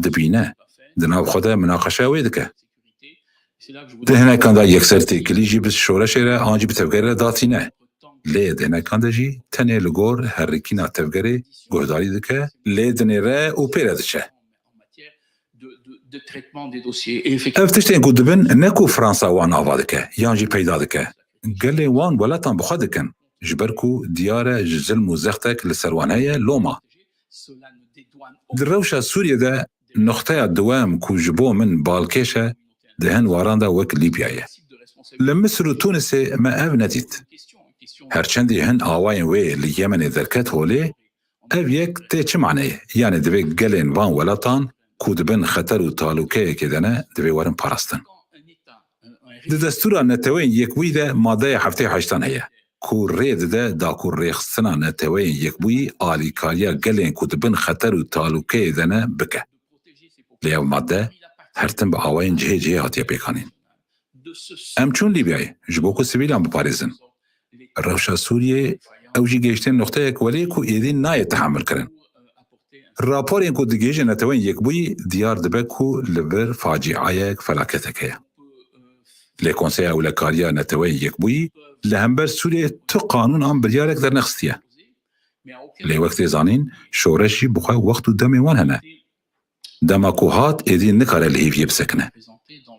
dibîne. Di nav xwe de minaqeşeya wê dike. Di hinekan de yekser têkilî jî bi şoreşê re an jî bi tevgerê re datîne. Lê di hinekan de jî tenê li gor herikîna tevgerê guhdarî dike, lê dinêre û pê re diçe. Ev tiştên ku dibin ne ku Fransa wan ava dike yan jî peyda dike. Gelê wan welatan bi xwe dikin, ji ber ku diyar e ji zilm û zextek li ser wan heye loma. Di rewşa Sûriyê de nuqteya duwem ku ji bo min balkêş e, di hin waran de wek Lîbya ye. Li Misir û Tunisê me ev nedît. Her çendî hin awayên wê li Yemenê derket holê, ev yek tê çi maneyê? Yanê divê gelên van welatan ku di bin xeter û talûkeyekê de ne, divê werin parastin. Di destûra Neteweyên Yekbûyî de madeya heftê heştan heye, ku rê dide da ku rêxistina Neteweyên Yekbûyî alîkariya gelên ku di bin xeter û talûkeyê de ne bike. Lê ev madde her tim bi awayên cihê cihê hatiye pêkanîn. Em çûn Lîbyayê ji bo ku sivîlan biparêzin. Rewşa Sûriyê ew jî gehiştine noqteyek welê ku êdî nayê tehemil kirin. Raporên ku digihîje Neteweyên Yekbûyî diyar dibe ku li vir facîayek, felaketek heye. Lê Konseya Ewlekariya Neteweyên Yekbûyî li hember Sûriyeyê tu qanûn an biryarek dernexistiye. Lê wek tê zanîn, şoreş jî bi xwe wext û demê wan hene. Dema ku hat, êdî nikare li hêviyê bisekine.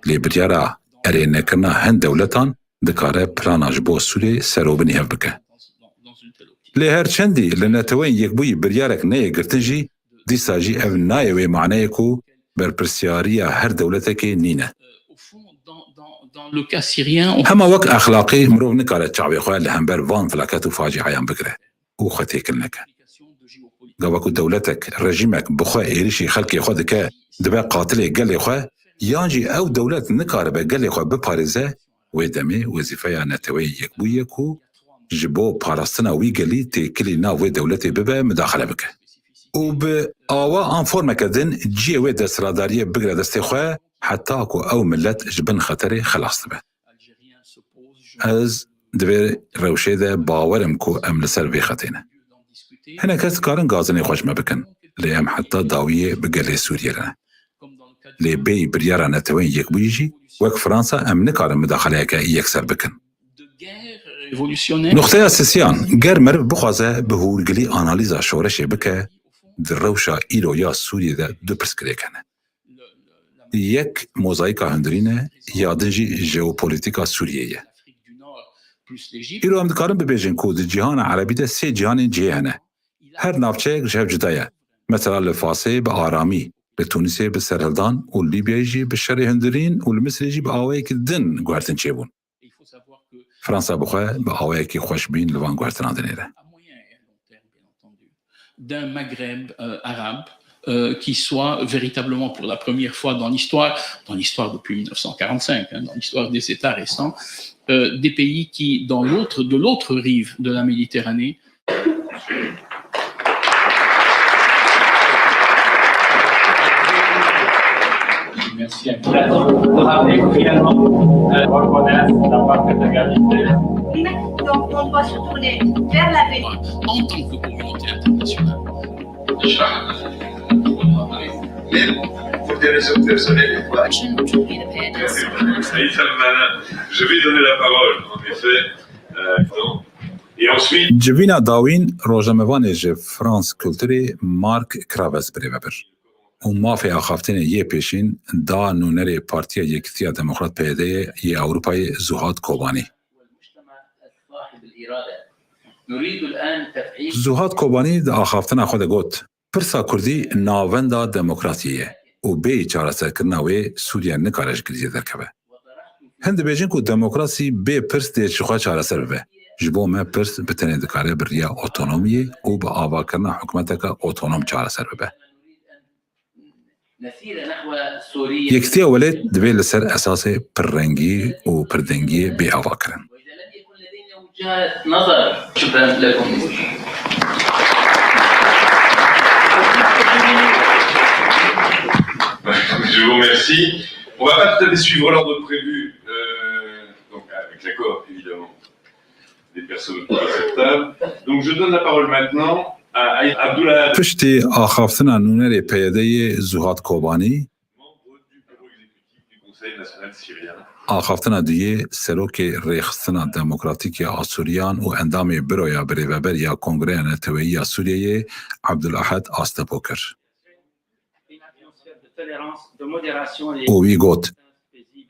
Lê biryara erê nekirina hin dewletan dikare plana ji bo Sûriyeyê serobinî hev bike. Lê her çendî li Neteweyên Yekbûyî biryarek neyê girtin jî, dîsa jî ev nayê wê maneyê ku berpirsiyariya her dewletekê nîne. Hema wek exlaqî mirov nikare çavê xwe li hember van felaket û facîayan bigire û xwe têkil neke. Gava ku dewletek, rejîmek bi xwe êrişî xelkê xwe dike, dibe qatilê gelê xwe, yan jî ew dewlet nikaribe gelê xwe biparêze, wê demê wezîfeya Neteweyên Yekbûyî ye ku ji bo parastina wî gelî têkilî nav wê dewletê bibe, midaxele bike. Û bi awa an formeke din cihê wê desthilatdariyê bigire destê xwe, heta ku ew milet ji bin xeterê xelas dibe. Ez di vê rewşê de bawer im ku em li ser vê xetê ne. Hinek kes dikarin gazinê xwe ji me bikin, lê em heta dawiyê bi gelê Sûriyê re ne. Lê bêyî biryara Neteweyên Yekbûyî jî, wek Fransa, em nikarin midaxaleyeke yekser bikin. Noxteya sisiyan, ger meriv bixwaze bi hûrgilî analîza şoreşê bike, di rewşa îro ya Sûriyê de du pirsgirêk hene. Yek mozayîka hundirîn e, ya din jî jeopolîtîka Sûriyê ye. Îro em dikarin bibêjin ku di cîhana erebî de sê cîhanên cihê hene. Her navçeyek ji hev cuda ye. Mesela li Fasê bi aramî, li Tunîsê bi serhildan û Lîbyayê jî bi şerê hundirîn û li Misirê jî bi awayekî din guhertin çêbûn. Fransa bi xwe bi awayekî xweşbîn li van guhertinan dinêre. D'un Maghreb euh, arabe euh, qui soit véritablement pour la première fois dans l'histoire, dans l'histoire depuis mille neuf cent quarante-cinq, hein, dans l'histoire des États récents, euh, des pays qui, dans l'autre, de l'autre rive de la Méditerranée, Merci infiniment. De rappeler que finalement, euh, on reconnaît la marque d'égalité. Donc, on doit se tourner vers l'avenir. En tant que communauté internationale. Mais pour des raisons personnelles, quoi. Haïtham Mana, je vais donner la parole, en effet, euh, et ensuite. Civîna dawîn rojnamevanê ji France Culturê Mark Kraves birêve bir û mafê axaftinê yê pêşîn da nûnerê Partiya Yekîtiya Demokrat P Y D'yê yê Ewropayê Zuhad Kobanî. Zuhad Kobanî di axaftina xwe de got, Pirsa Kurdî navenda demokrasiyê ye û bêyî çareserkirina wê Sûriye nikare ji giriyê derkeve. Hin dibêjin ku demokrasî bê pirs dê jixwe çareser bibe. Ji bo me pirs bi tenê dikare bi riya otonomiyê û bi avakirina hikûmeteke otonom çareser bibe. Yekîtiya Welêt divê li ser esasê pirrengî û pirdengiyê bê avakirin. وجهة نظر. شكرا لكم. Je vous remercie. On va pas tout à fait suivre l'ordre prévu, euh, donc avec l'accord évidemment des personnes autour de cette table. Donc je donne la parole maintenant à Abdullah. Piştî axaftina nûnerê P Y D'yê Zuhad Kobanî, Axaftina duyê serokê Rêxistina Demokratîk ya Asûriyan û endamê Biroya Birêveber ya Kongreya Neteweyî ya Sûriyeyê Abdulahed Astepo kir. Û wî got,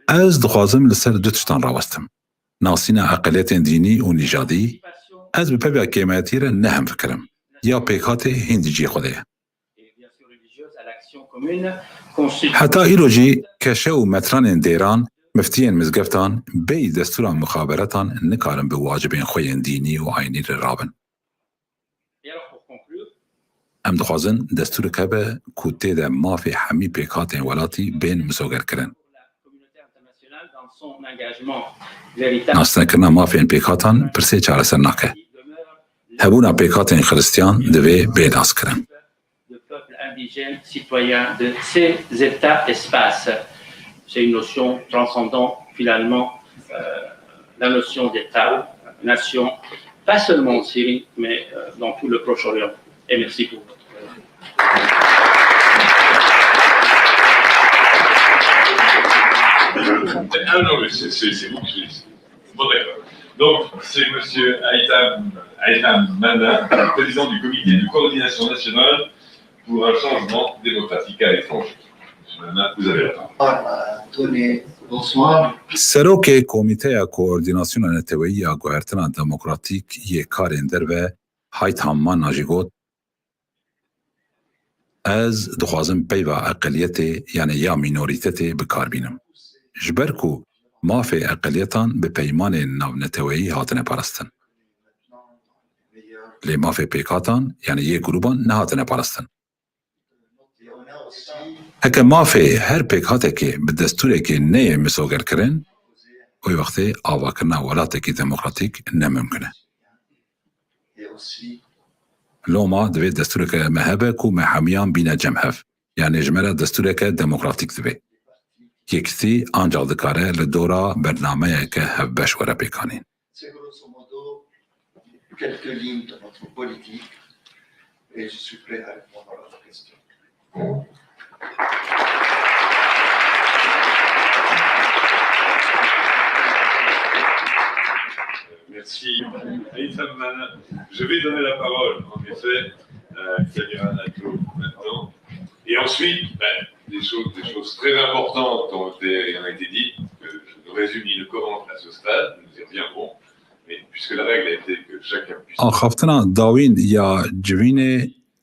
Ez dixwazim li ser du tiştan rawestim. Nasîna eqeliyetên dînî û nîjadî, ez bi pevya kêmetiyê re ne hemfikir im. Ya pêkhatê hîn di cihê xwe de ye. Heta îro jî keşe û metranên dêran, miftiyên mizgeftan bêyî destûra mixaberetan nikarin bi wacibên xwe yên dînî û aynî re rabin. Em dixwazin destûrek hebe ku tê de mafê hemî pêkhatên welatî bên misogerkirin. Nasnekirina mafên pêkhatan pirsê çareser nake. Hebûna pêkhatên Xiristiyan divê bê naskirin. De peuples indigènes, citoyens de ces États-espaces. C'est une notion transcendant finalement euh, la notion d'État, nation, pas seulement en Syrie, mais euh, dans tout le Proche-Orient. Et merci pour votre Ah non, mais c'est vous qui... Bon, d'accord. Donc, c'est monsieur Haïtham, Haïtham Mana, président du comité de coordination nationale pour un changement démocratique à l'étranger. Monsieur Mana, vous avez la parole. Serokê Komîteya Koordînasyona Neteweyî ya Guhertina Demokratîk yê Karên Derve Haîtham Mana jî got, Ez dixwazim peyva eqeliyetê, yanî ya mînorîtetê bi kar bînim. Ji ber ku mafê eqeliyetan bi peymanên navneteweyî hatine parastin. Lê mafê pêkhatan, yanî yê grûban nehatine parastin. Heke mafê her pêkhatekê bi destûrekê neyê misogerkirin, wê wextê avakirina welatekî demokratîk ne mimkun e. Loma divê destûreke me hebe ku me hemiyan bîne cem hev. Yanî ji me re destûreke demokratîk divê. Yekîtî ancax dikare li dora bernameyeke hevbeş were pêkanîn. C'est grosso modo quelques lignes de notre politique et je suis prêt à répondre à vos questions. Merci. Haïtham Mana, je vais donner la parole, en effet, à Samira Nato maintenant. Et ensuite, ben, des choses, des choses très importantes ont été, ont été dites, que je ne résume ni ne commente à ce stade, nous y reviendrons, mais puisque la règle a été que chacun puisse... Axaftina dawîn ya civînê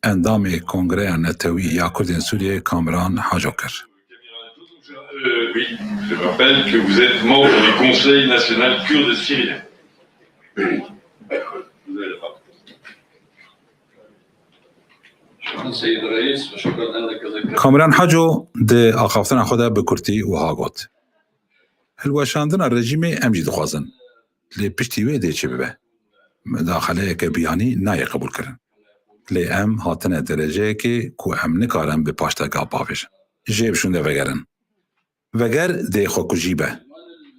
endamê Kongreya Netewî ya Kurdên Sûriyê Kamran Haco kir. Euh, oui, je rappelle que vous êtes membre du Conseil national kurde syrien. Şükran Seyid Reis ve şükran enneke zeker. Kamran Haco di axaftina xwe de bi kurtî wiha got, Hilweşandina rejîmê em jî dixwazin, lê piştî wê dê çi bibe? Midaxeleyeke biyanî nayê qebûlkirin. Lê em hatine dereceyekê ku em nikarin bi paştega bavêjin. Jê bi şûnde vegerin. Veger dê xwekujî be.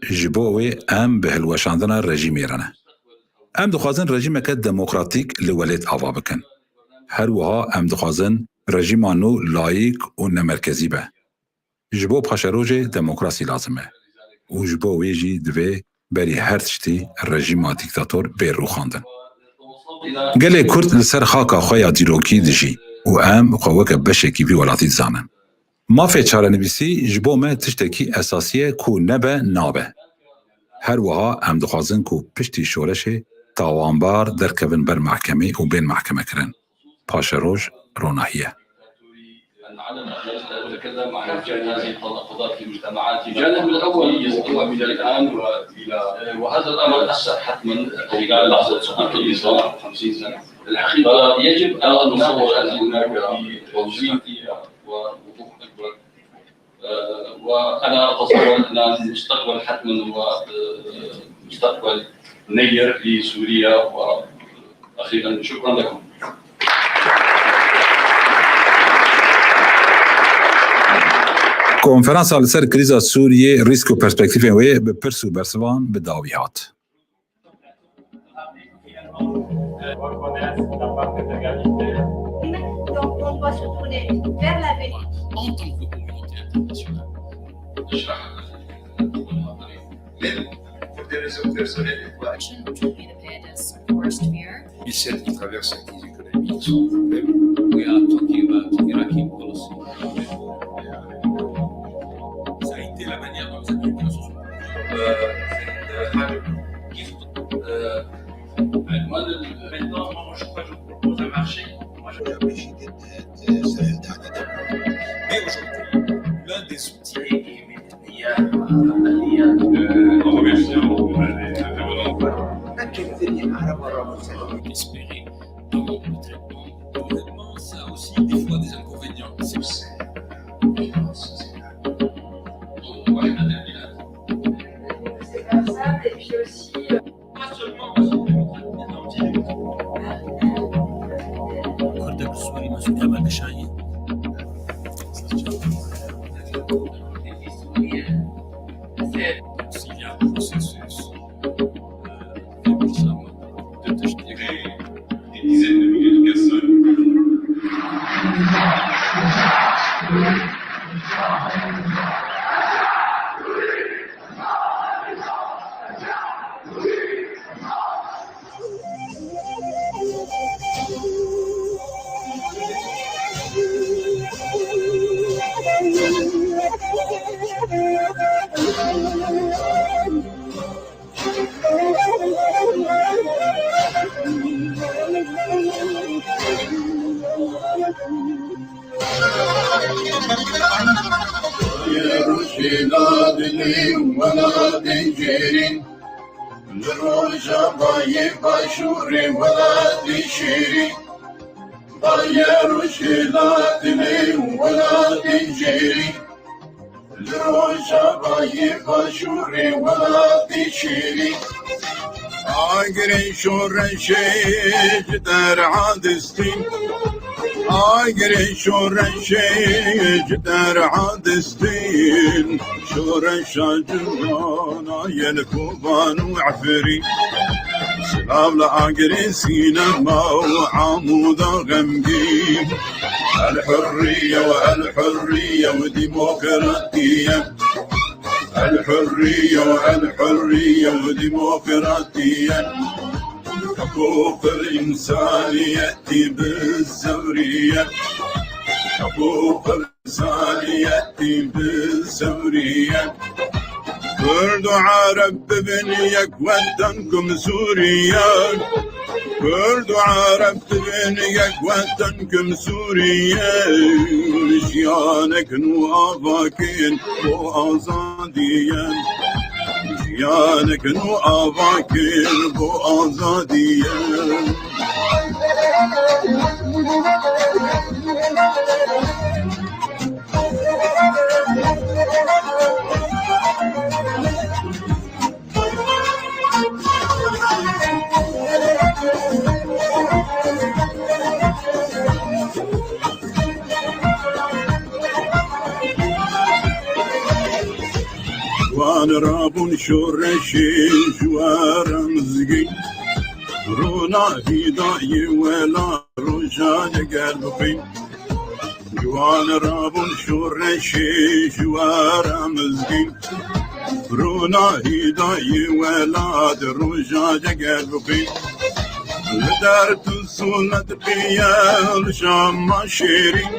Ji bo wê em bi hilweşandina rejîmê re ne. Em dixwazin rejîmeke demokratîk li welêt ava bikin. Her wiha em dixwazin rejîma nû layîk û nemerkezî be. Ji bo paşerojê demokrasî lazim e û ji bo wê jî divê berî her tiştî rejîma dîktator bê rûxandin. Gelê Kurd li ser xaka xwe ya dîrokî dijî û em xwe weke beşekî vî welatî dizanin. Mafê çarenivîsî ji bo me tiştekî esasî ye ku nebe nabe. Her wiha em dixwazin ku piştî şoreşê tawanbar derkevin ber mehkemê û bên mehkemekirin. Paşeroj ronahî ye. أن على الأقل أتكلم عن مجال هذه التناقضات في مجتمعاتنا. الجانب الأول يستمر من الآن وإلى، وهذا الأمر أثر حتمًا خلال لحظة سقوط النظام خمسين سنة. الحقيقة يجب أن نناقش أن هناك توزيع ووضوح أكبر. آه، وأنا أتصور أن المستقبل حتمًا هو، آه، مستقبل نير لسوريا. وأخيرًا شكرًا لكم. Konferansa li ser krîza Sûriyê, rîsk û perspektîfên wê bi pirs û bersivan bi dawî hat. Donc, on doit se tourner vers l'avenir. En tant que communauté internationale. Même pour des raisons personnelles et quoi. Which will be the pit as worst fear. Une celle qui traverse la crise économique sans problème. We are talking about Iraqi policy. Ça a été la manière dont les Américains se sont, euh, euh, euh, maintenant, moi, je crois que je vous propose un marché. Moi, je Mais aujourd'hui, l'un des outils est, est, est, euh, en remerciant les intervenants. Espérer dans le traitement, le traitement, ça a aussi des fois des inconvénients. C'est, c'est, c'est pas ça, et puis aussi, euh, Kurdek li Sûrî mesûlî me kişayî. S'il y a un processus, euh, de tiştekî, des dizaines de milliers de personnes. Rojhêla dilê welatê jêrî, li rojavayê başûrê welatê şêrî. Baye rojhêla dilê welatê jêrî, li rojavayê başûrê welatê şêrî. Agirê şoreşê ji te re distîn. Agirê şoreşê ji te re distîn. Şoreşa civana ye li Koban û Efrîn. Silav li agirê sînema û Amûda xemgîn. El hurriye û el hurriye û demokratiye. El hurriye û el hurriye û demokratiye. Hiqûq li însaniyetî bi zewriye. Hiqûq li însaniyetî bi zewriye. Kurd û Ereb bibin yek weten kum Sûriye. Kurd û Ereb bibin yek weten kum Sûriye. Jiyanek nû avakin bo azadiye. Jiyanek nû ava kir bo azadiyê. Wan rabûn şoreşê ji we re mizgîn, rûnahî dayê welat roja digel bixwîn. Ji wan rabûn şoreşê ji we re mizgîn, rûnahî dayê welat roja digel bixwîn. Li derd û sûlet piye li şama şêrîn,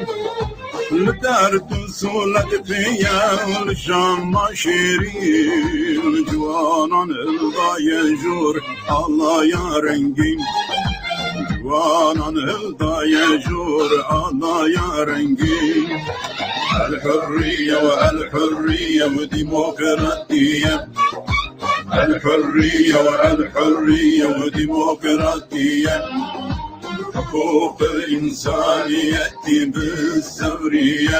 li derd û sûlet piye li şama şêrîn. Ciwanan hildaye jor alaya rengîn. Ciwanan hildaye jor alaya rengîn. El hurriye ve el hurriye ve demokratiye. El hurriye ve el hurriye ve demokratiye. Hiqûqil însaniyetî bi sewriye.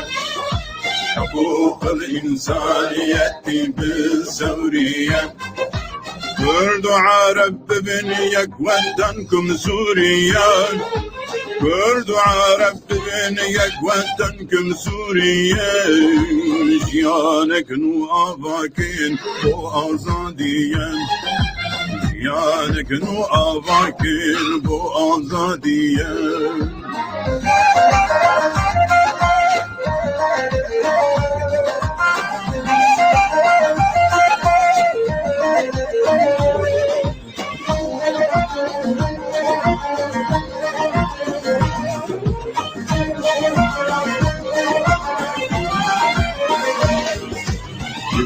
Hiqûqil însaniyetî bi sewriye. Kurd û Ereb bibin yek weten kum Sûriye. Kurd û Ereb bibin yek weten kum Sûriye. Jiyanek nû ava kin bo azadiye. Jiyanek nû ava kin bo azadiye.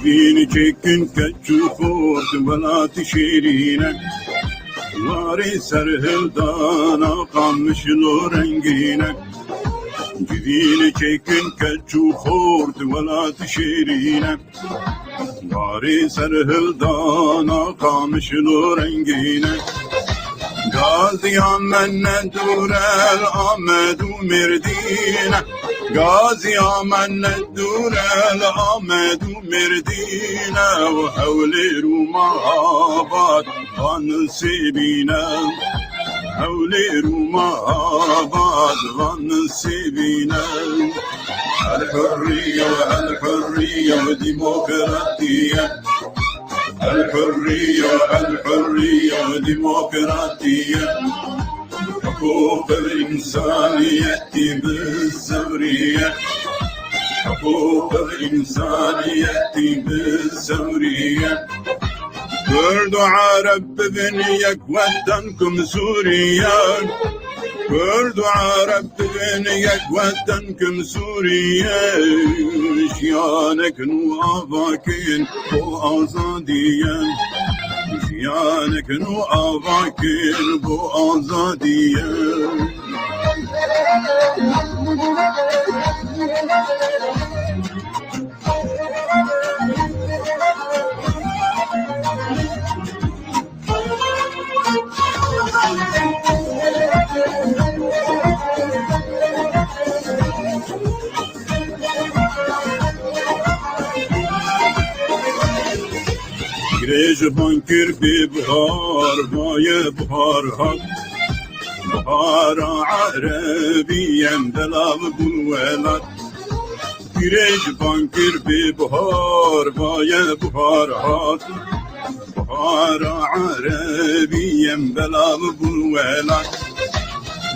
Civîn çêkin keç û xort welatî şêrîn e. Warê serhildana Qamişlo rengîn e. Civîn çêkin keç û xort welatî şêrîn e. Warê serhildana Qamişlo rengîn e. Gaziya me ne dûr e li Amed û Mêrdîn e. Gaziya me ne dûr e li Amed û Mêrdîn e. Û Hewlêr û Mehabad van sêbîn e. Hewlêr û Mehabad van sêbîn e. El hurriye ve el hurriye ve demokratiye. El hurriye ve el hurriye ve demokratiye. Hiqûqil însaniyetî bi sewriye. Hiqûqil însaniyetî bi sewriye. Kurd û Ereb bibin yek weten kum Sûriye. Kurd û Ereb bibin yek weten kum Sûriye. Jiyanek nû ava kin bo azadiye. Jiyanek nû ava kin bo azadiye. Girê ji van kir bê bihar, vaye bihar hat. Bihara erebî em belav bûn welat. Girê ji van kir bê bihar, vaye bihar hat. Bihara erebî em belav bûn welat.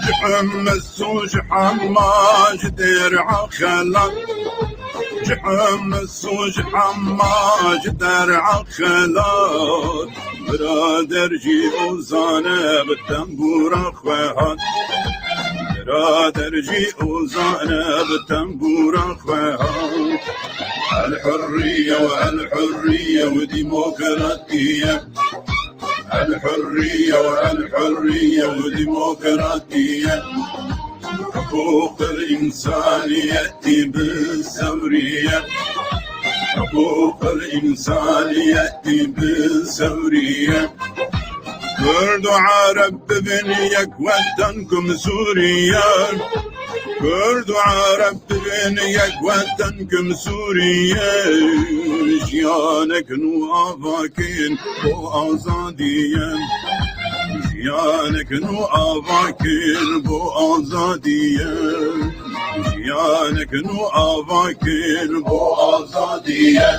Ji Himmis û ji Hema ji Dêra Xelat. Ji Himmis û ji Hema ji Dêra Xelat. Birader jî Ozan e bi tembûra xwe hat. Birader jî Ozan e bi tembûra xwe hat. El hurriye ve el hurriye ve demokratiye. El hurriye ve el hurriye ve demokratiye. Hiqûqil însaniyetî bi sewriye. Huquqil însaniyetî bi sewrî ye. Kurd û Ereb bibin yek, weten kum Sûrî ye. Kurd û Ereb bibin yek, weten kum Sûrî ye. Jiyanek nû avakên bo azadî ye. Jiyanek nû avakên bo azadî ye. Jiyanek nû avakên bo azadî ye.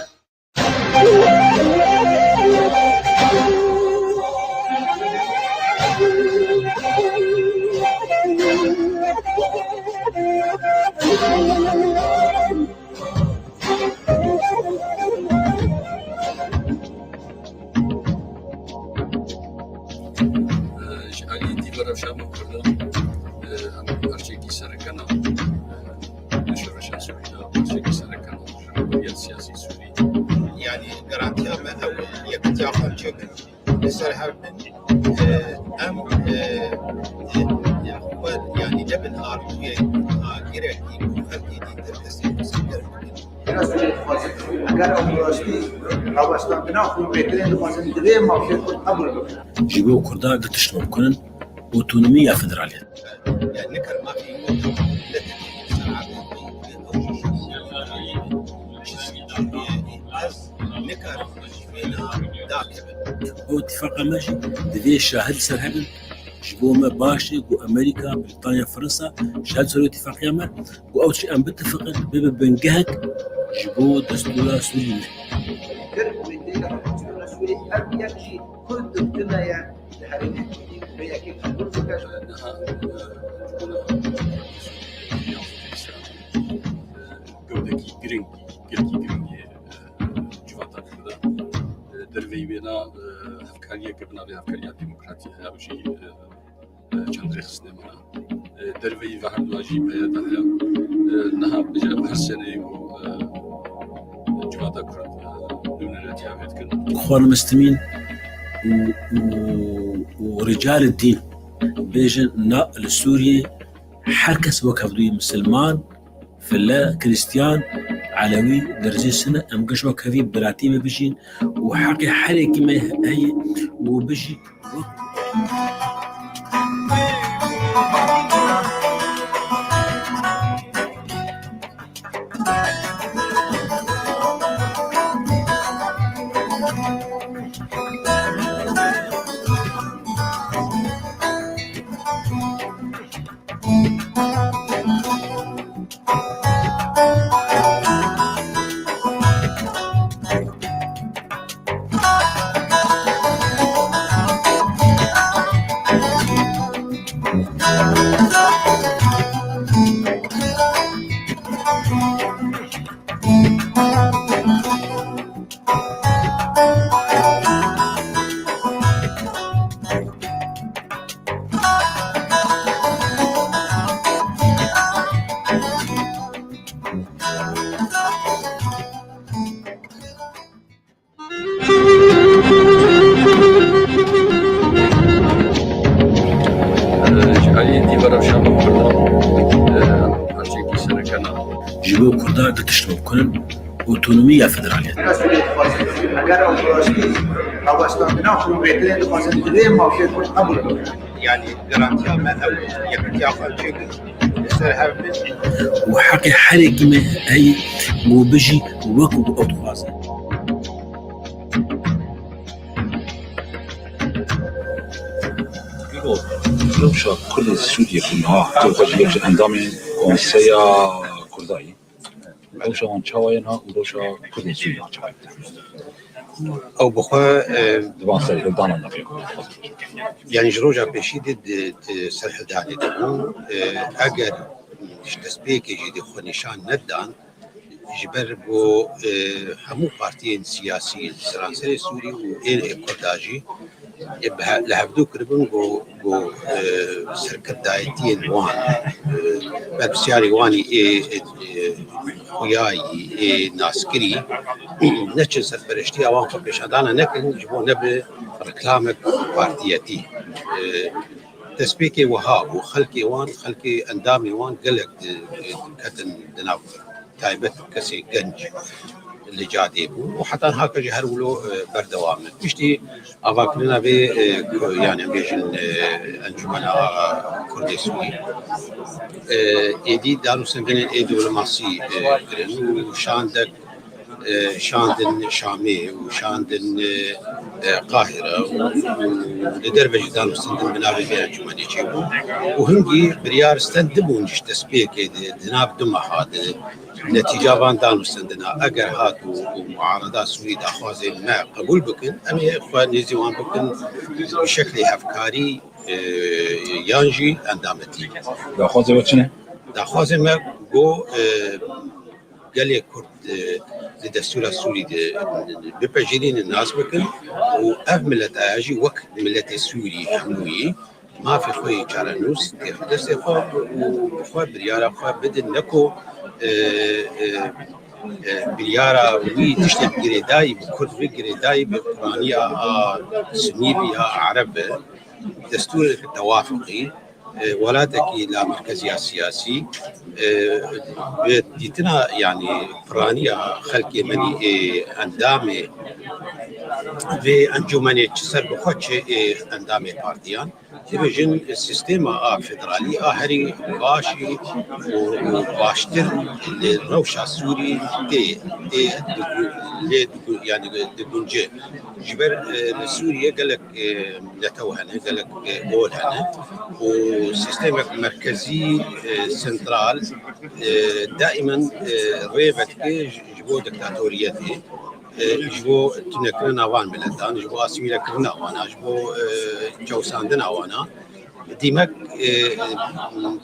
Ji alî Dîvara Şama Kurdan, em parçekî sereke ne. Li şoreşa Sûrî de parçekî sereke ne. Rêveberiya siyasî Sûrî. Yani garantiya me ew e, yekitiya xwe çêkin. Li ser hev bin, e, em, e, e, e, xwe, yani ne bin arzûyê, a, girekî ku xelkê dîtir destê xwe ser bikin. Eger ew rastî rawestandina xwe vêtinê dixwazin, divê mafê xwe qebûl bikin. Ji bo Kurda du tişt me bikinin, otonomî ya federaliyet. Yani nikar mafê xwe ez nikar wêna dakevin. Ew îtifaqa me jî divê şahid ser hebin. Ji bo me baş e ku Amerîka, Brîtanya, Fransa şahid ser îtifaqiya me, ku ew çi em bitifiqin, bibe bingehek ji bo destûra Sûrî me. Ger wê tê de destûra Sûrî her yek jî Kurd tune ye, li herêmê Kurdî vê yekê qebûl bike. Gewdekî giring, gelkî giring e, civata Kurda. E, derveyî wêna, e, hevkariyeke bi navê Hevkariya Demokratîk heye, ew jî, e, e, çend rêxistinê me ne. E, derveyî ve herduwa jî P Y D heye. E, niha bije her seneyê ku, e, civata Kurd, e, nûneretiya wê dikin. Xwanim istimîn û, û, û ricalê dîn bêjin na li Sûriyê her kes wek hevdûyê misilman, file, Krîstiyan, Elewî, derecê sine, em giş wek hevî biratî ve bijîn û heqê her yekî me heye û bijî wek Ji alî Dîvara Şama Kurdan, e, parçekî sereke ne. Ji bo Kurda du tişt me bikinin, otonomî ya federaliyet. Eger ew rastî rawestandina xwe vêtinê dixwazin, divê mafê xwe qebûl bikin. Yani garantiya me ew e, yekitiya xwe çêkin, li ser hev bin. Û heqê her yekî me heye û bijî wek ku ew dixwaze. Îro rewşa Kurdên Sûriyê ku niha hate xwe ji yek ji endamên Konseya Kurda ye. Rewşa wan çawa ye niha û rewşa Kurdên Sûriyê çawa ye? Ew bi xwe, e, di van serhildana navê xwe. Yani ji roja pêşî de di, di serhildanê de bû. E, eger ji destpêkê jî de xwe nîşan nedan, ji ber ku, e, hemû partiyên siyasî li seranserê Sûrî û ên ê Kurda jî, e, bi he-, li hevdû kiribin ku, ku, e, serkirdayetiyên wan, e, berpirsyarê wan ê, ê, ê xuyayî, ê naskirî neçin serpereştiya wan xwe pêşandana nekin, ji bo nebe reklamek partiyetî. E, destpêkê wiha bû, xelkê wan, xelkê endamê wan gelek di-, diketin di nav taybet kesê genc. li cadê bû û heta niha jî her wilo, e, berdewam e. Piştî avakirina vê, e, ku-, yani em bêjin, e, Encûmena Kurdê Sûrî, e, êdî danûstendinên ê dîplomasî, e, kirin û şandek, e, şandin Şamê û şandin, e, e, Qahire û, û li derve jî danûstendin bi navê vê encûmenê çêbû û hingî biryar stendibûn ji destpêkê di, di nav du meha de. Netîca van danûstendina eger hat û, û muarada Sûrî daxwazên me qebûl bikin, em ê xwe nêzî wan bikin bi şeklê hevkarî, e, yan jî endametî. Daxwazê we çi ne? Daxwazê me go, e, gelê Kurd, e, di destûra Sûrî de bipejirînin, nas bikin û ev milet aya jî wek miletê Sûrî hemûyî mafê xwe yê çarenûs têxe destê xwe û bi xwe biryara xwe bidin, ne ku, e, e, e, biryara wî tiştê bi girêdayî, bi Kurd bi girêdayî, bi piraniya a Sunî bi ya Ereb bi, destûrek tewafiqî, e, welatekî la merkeziya siyasî, e, bi dîtina, yanî piraniya xelkê min ê endamê vê encûmenê çi ser bi xwe çi ê endamê partiyan. Dibêjin sîstema a federalî a herî baş û, û baştir li rewşa Sûrî tê, tê digu-, lê digu-, yani digunce. Ji ber, e, li Sûriye gelek, e, netew hene, gelek, e, ol hene û sîstemek merkezî, e, sentral, e, daimen, e, rê vedike ji, ji bo diktatoriyetê, e, ji bo tunekirina van miletan, ji bo asîmîlekirina wan, ji bo, e, çewsandina wana. Dîmek, e,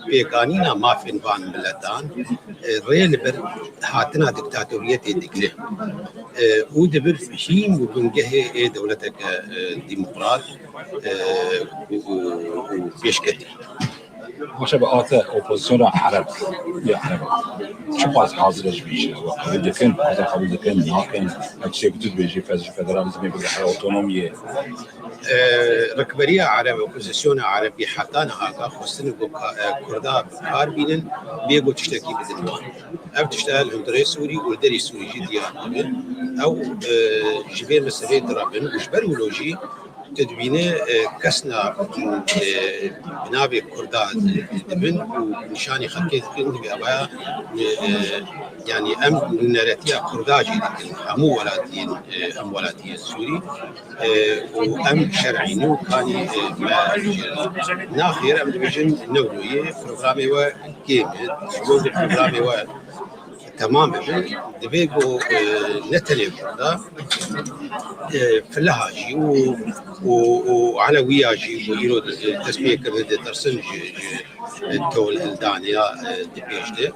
pêkanîna mafên van miletan, e, rê li ber hatina diktatoriyetê digire. E, û dibir hîn û bingehê ê dewleteke, e, demokrat, e, û, û, û pêşketî. Baş e, bi ate opozisyona Ereb, ya Ereb. Çiqas hazir e ji vî jî? Ew qebûl dikin, hazir qebûl dikin, nakin? Ev tiştê ku tu dibêjî, fez-, ji federalizmê bigre her otonomiyê. E, rikberiya Ereb, opozisyona Erebî heta niha ka xwestin ku ka-, e, Kurda bi kar bînin, bê ku tiştekî bidin wan. Ev tişte li hundirê Sûrî û li derî Sûrî jî diyar dibe. Ew, e, ji vê meseleyê direbin û ji ber wilo jî tu dibîne, e, kesna, e, bi navê Kurda dibin û nîşanî xelkê dikin, divê avaya, e, e, yanî em nûneretiya Kurda jî dikin, hemû welatiyên, e, hemwelatiyên Sûrî, e, û em şer'î ne û kanî, e, me jî naxêr, em dibêjin ne wilo ye, programê we kêm e, ji bo ku programê we temam bibin, divê ku, e, ne tenê Kurda, e, Filiha jî û, û, û Elewiya jî ku îro, e, dest pê kirine ditirsin ji, ji, e, tolhildaniya, e, di pêş de.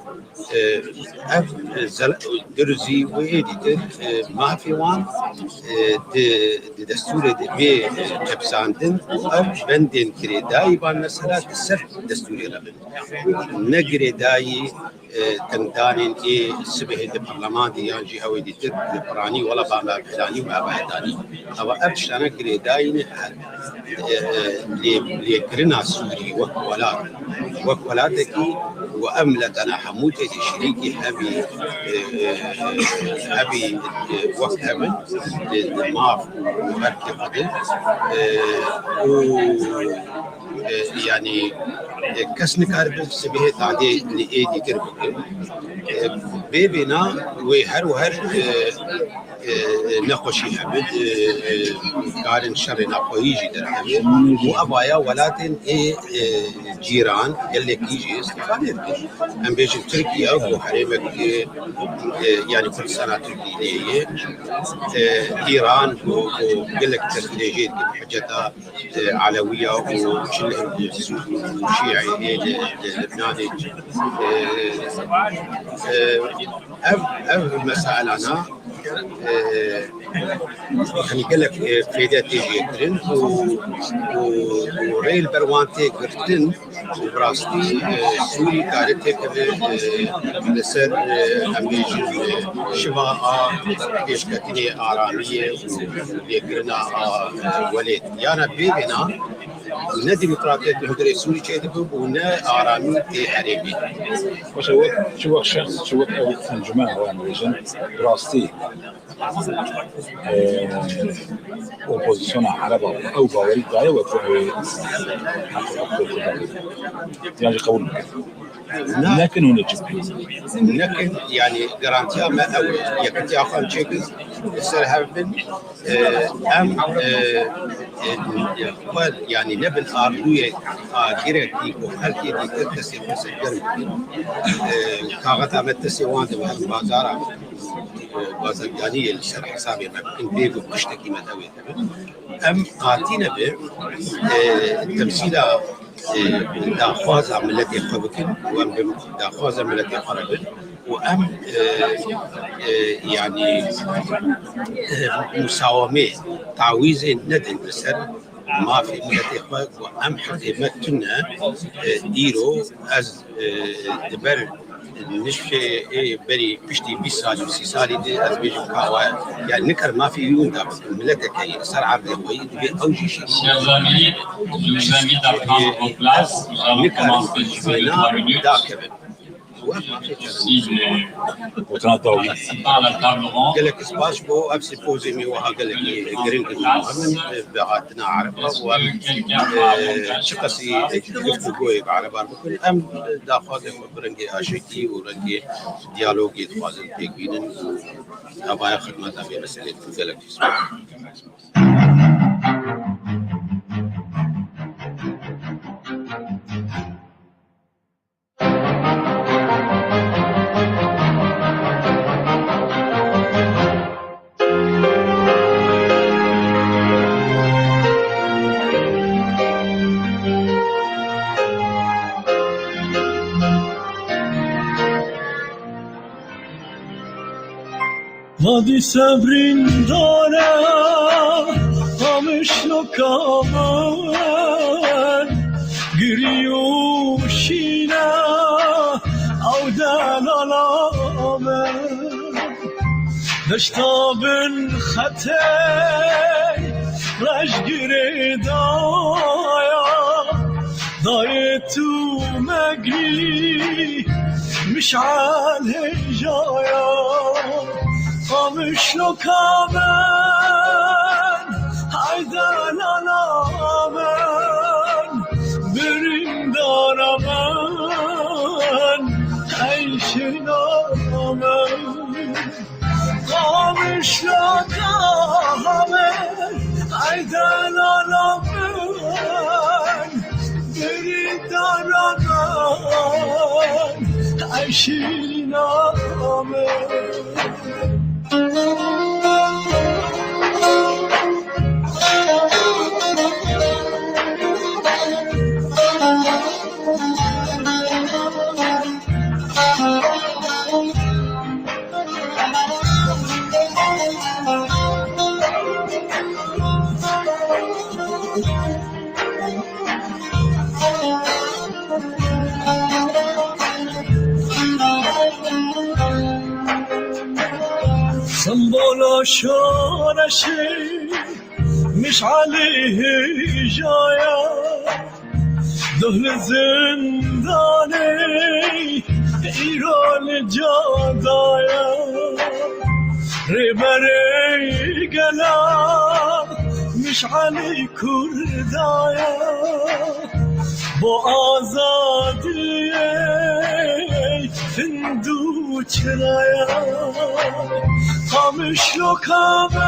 E, ev, e, zel-, Durzî û êdî dir, e, mafê wan, e, di, di destûrê de bê, e, çepsandin û ev bendên girêdayî van mesela di ser destûrê re bin. Ne girêdayî, e, tengdanên ê sibehê di parleman de yan jî ew ê dîtir li piranî wela ba me filanî û me ev danî. Ewa ev tiştane girêdayî ne, e, e, lê, lêkirina Sûrî wek welat, wek welatekî û ev miletana hemû tê de şirîkî hebî, e, e, e, hebî, e, wek hebin, e, e, maf û erkê xwe de, e, û, e, yanî, e, kes nikaribe sibehê tadê li ê dîtir bike. E, bê vêna wê her û her, e, e, nexweşî hebin, e, e, karin şerê navxweyî jî derkeve û evaya welatên ê, e, cîran gelekî jî îstîfade dikin. Em bêjin Tirkiye ku herêmek, e, e, yanî Kurdistana Tirkî lê ye, e, Îran ku, ku gelek destdirêjiyê dikin hiceta, e, Elewiya û çil Şîî ê li, li Libnanê, e, e, ev, ev meselana, e, hani gelek, e, fêde tê jê kirin û, û, û rê li ber wan tê girtin û bi rastî, e, Sûrî kare têkeve, e, li ser, e, em bêjin, e, şiva a pêşketinê aramiyê û lêkirina a, e, welêt. Yana bê vêna, Ne demokratiyet li hundirê Sûrî çêdibe û ne aramî ê herêmê. Baş e, wek, çi wek şexs, çi wek ew encûmen, ew em bêjin, bi rastî, e, opozisyona Ereba ew bawerî daye we ku ew ê heq û heqûqê Kurdan bide. Yan jî qebûl bikin. Na. Nekin hûn ê çi bikin? Nekin, yanî garantiya me ew e. Yekitiya xwe em çêkin, li ser hev bin. E, em, e, e, xwe, yanî ne bin ardûyê agirekî ku xelkê dîtir destê xwe sergerm bikin. E, kaxeta me destê wan de, em bazara, e, bazirganiyê li ser hesabê me bikin, bê ku tiştekî me dewê de bin. Em qatî nebe, e, temsîla, e, daxwaza miletê xwe bikin û em bi daxwaza miletê xwe re bin û em, e, e, yanî, e, musawemê, tawîzê nedin li ser mafê miletê xwe ku em heqê me tune, e, îro ez, e, di ber niştê ê berî piştî bîst salî û sî salî de ez bêjim ka we, yani nikar mafê wî winda bikin, mileteke yê li ser erdê xwe yî divê ew jî şî. Chers amis, je vous invite à prendre vos places. Nous allons commencer sur le trois minutes. Merci de participer à la table ronde. Gelek spas bo ev simpoziumê wiha gelekî giring û muhim in bi hatina Ereba û em, e, çiqasî giftûgoyê bi Ereban bikin. Em daxwazê xwe bi rengê aşêtî û rengê diyalogê dixwazin pêk bînin û hevaya xidmeta vê meselê dikin. Gelek spas. Vadî sebrîn dane, qamişloka min, girî û şîne ew delala min. Deşta bin xetê rejgirê daya, dayê tu megî mişal hêjaya. Qamişloka min, hey delala min, birîndara min, hey şîna min. Qamişloka min, hey delala min, birîndara min, hey şîna min. Sembola şoreşê mişalê hêjaya. Duh li zindanê îro li cadaya. Rêberê gela mişalê Kurdaya. Bo azadiyê Hindu çiraya. Qamişloka min,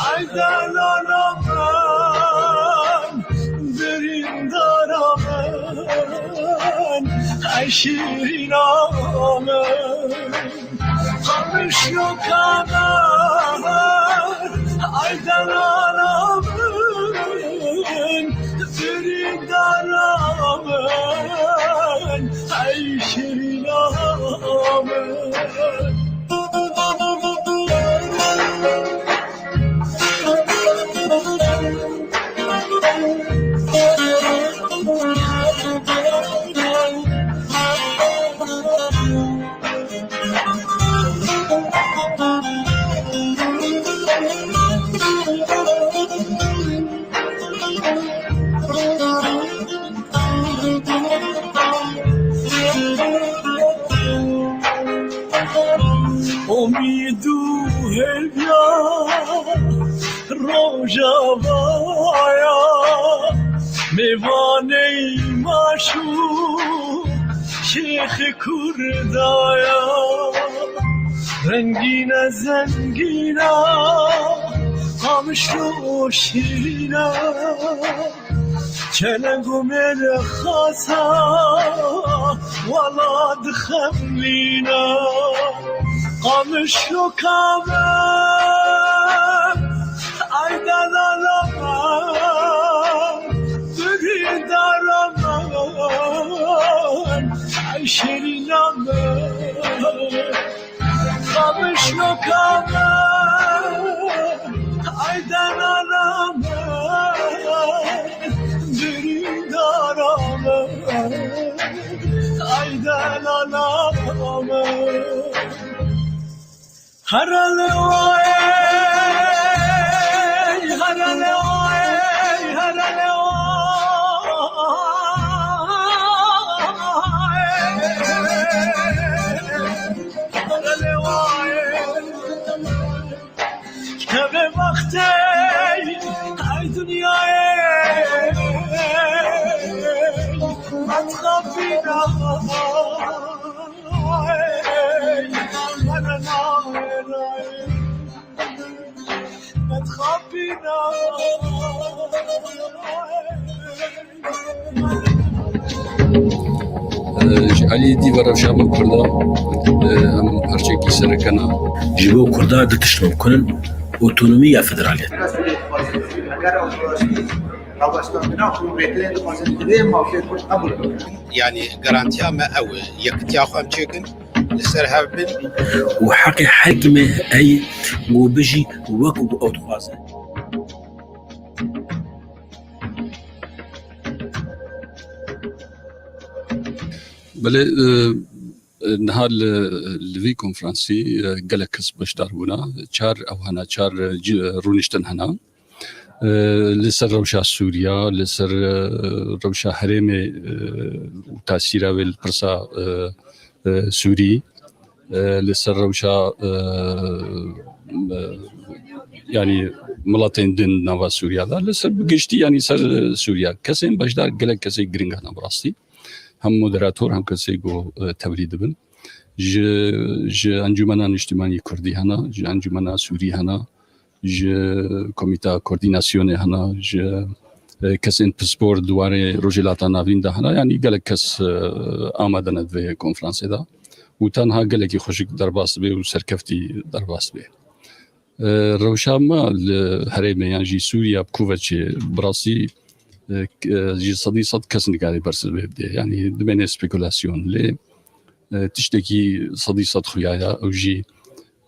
hey delala min, birîndara min, hey şîrîna min. Qamişloka min, hey delala min, birîndara min, hey şîrîna min. Omîd û hêviya Rojavaya, mêvanê maş û şêxê Kurdaya. Rengîne zengîna, qamişlo şîrîna. Çeleng û mêrxasa wela dixemlîna. Qamişlo kame, ay delala me, birîndara me, ay şêrîna me. Qamişlo kame, ay delala me, birîndara me, ay delala me. Here lewayê, here lewayê, here lewayê. Kevê wextê ay dinyayê, me dixapîna. Me dixapîna. Ji alî dî ve rewşa me Kurda, em parçekî sereke ne. Ji bo Kurda du tişt me bikunin, otonomî ya federaliyet. Yanî garantiya me ew e, yekitiya xwe em çêkin, li ser hev bin. Û heqê her kimê heye ku bijî wek ku ew dixwaze. Belê, e, e, niha li, li vî konferansî, e, gelek kes beşdar bûne. Çar ew hene, çar, e, ci-, e, rûniştin hene. E, li ser rewşa Sûriya, li ser, e, rewşa herêmê, e, û tasîra wê li pirsa, e, e, Sûrî, e, li ser rewşa, e, e, yanî miletên din nava Sûriya de, li ser bi giştî, yanî ser, e, Sûriya. Kesên beşdar gelek kesê giring hene bi rastî. Hem moderator hem kesê ku, e, tevlî dibin. Ji, ji Encûmena Niştimanî Kurdî hene, ji Encûmena Sûrî hene, ji Komîta Koordînasyonê hene, ji, e, kesên pispor di warê Rojhilata Navîn de hene. Yanî gelek kes, e, amade ne di vê konferansê de. Û tenha gelekî xweşik derbas dibe û serkeftî derbas dibe. E, rewşa me li herêmê yan jî Sûriya bi ku ve çê bi rastî, e, k-, e, ji sedî sed kes nikare bersiv bide. Yanî dimêne spekulasyon. Lê, e, tiştekî sedî sed xuya ye. Ew jî,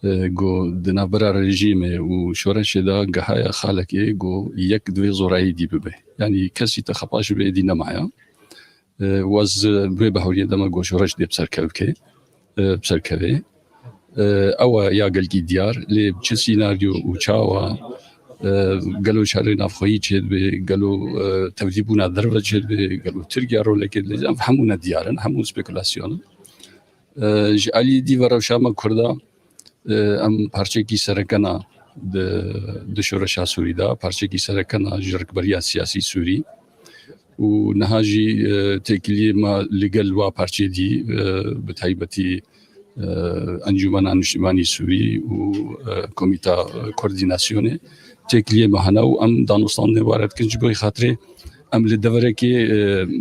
e, ku di navbera rejîmê û şoreşê de gihaya xalekê ku yek divê zorayî dî bibe. Yanî kesî te xepaş bibe êdî nemaye. E, û ez, e, bi wê baweriyê de me ku şoreş dê bi ser kevkê, e, bi ser kevê. E, ew e ya gelkî diyar, lê çi sînaryo û çawa, e, gelo şerê navxweyî çêdibe, gelo, e, tevlîbûna derve çêdibe, gelo Tirkiye rolekê dibe, ev hemû ne diyar in, hemû spekulasyon in. E, ji alî dî ve rewşa me Kurda, e, em parçekî sereke ne di, di şoreşa Sûrî de, parçekî sereke ne ji rikberiya siyasî Sûrî. Û niha jî, e, têkiliyê me li gel wa parçê dî, e, bi taybetî, e, Encûmena Niştimanî Sûrî û, e, Komîta Koordînasyonê têkiliyê me hene û em danûstandinê ware dikin ji bo xatirê em li deverekê, e,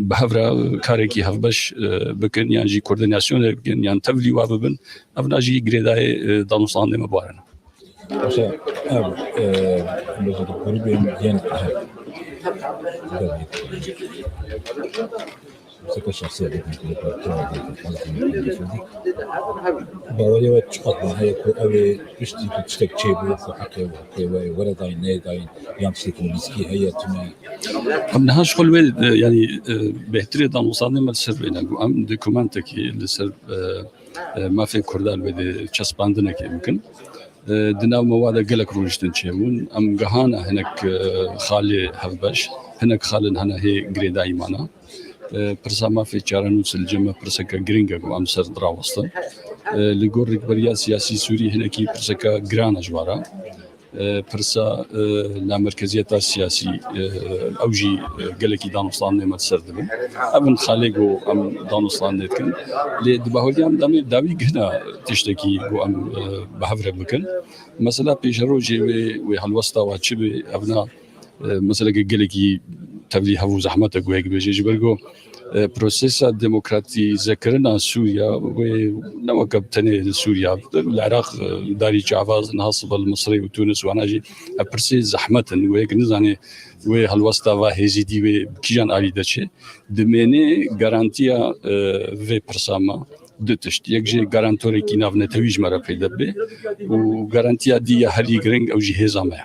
bi hev re karekî hevbeş, e, bikin yan jî koordînasyonê bikin yan tevlî wa bibin. Evna jî girêdayê, e, danûstandinê me bi ware ne. Paşa ev, e, em bêjin grûbên yên ehem. Seke şexsî ya dîtin, bawerê we çiqas heye ku ew ê piştî ku tiştek çêbû, ku heqê, heqê we were dayîn, neyê dayîn, yan tiştekî nivîskî heye tune? Em niha ji xwe li wê, e, yanî, e, bêhtirê danûstandinê me li ser vê ne. Em dokumentekî li ser, e, e, mafê Kurdan wê de çespandinekê bikin. E, di nav me wa de gelek rûniştin çêbûn. Em gihana hinek, e, xalê hevbeş, hinek xalin hene hê girêdayî mana. E, pirsa mafê çarenûs li cem me pirseke giring e ku em ser dirawestin. E, li gor rêkberiya siyasî Sûrî hinekî pirseke giran e ji we re. E, pirsa, e, namerkeziyeta siyasî, e, ew jî, e, gelekî danûstanê me li ser dibin. Ev in xalê ku em danûstanê dikin. Lê di bahweriya min de em ê dawî gihna tiştekî ku em, e, bi hev re bikin. Mesela pêşerojê wê, wê helwesta wa çi be, ev na e, meseleke gelekî tevlî hev û zehmet e ku yek bêje, ji ber ku, e, prosesa demokratîzekirina Sûriya wê ne weke tenê li Sûriya, li Iraq, e, darî çava, niha sibe li Misirê û Tunis wana jî ev pirsê zehmet in. Wê yek nizane wê helwesta va hêzîdî wê bi kîjan alî de çê. Dimêne garantiya, e, vê pirsa me du tişt. Yek jî garantorekî navnetewî ji me re peyde be û garantiya dî ya herî giring ew jî hêza me ye.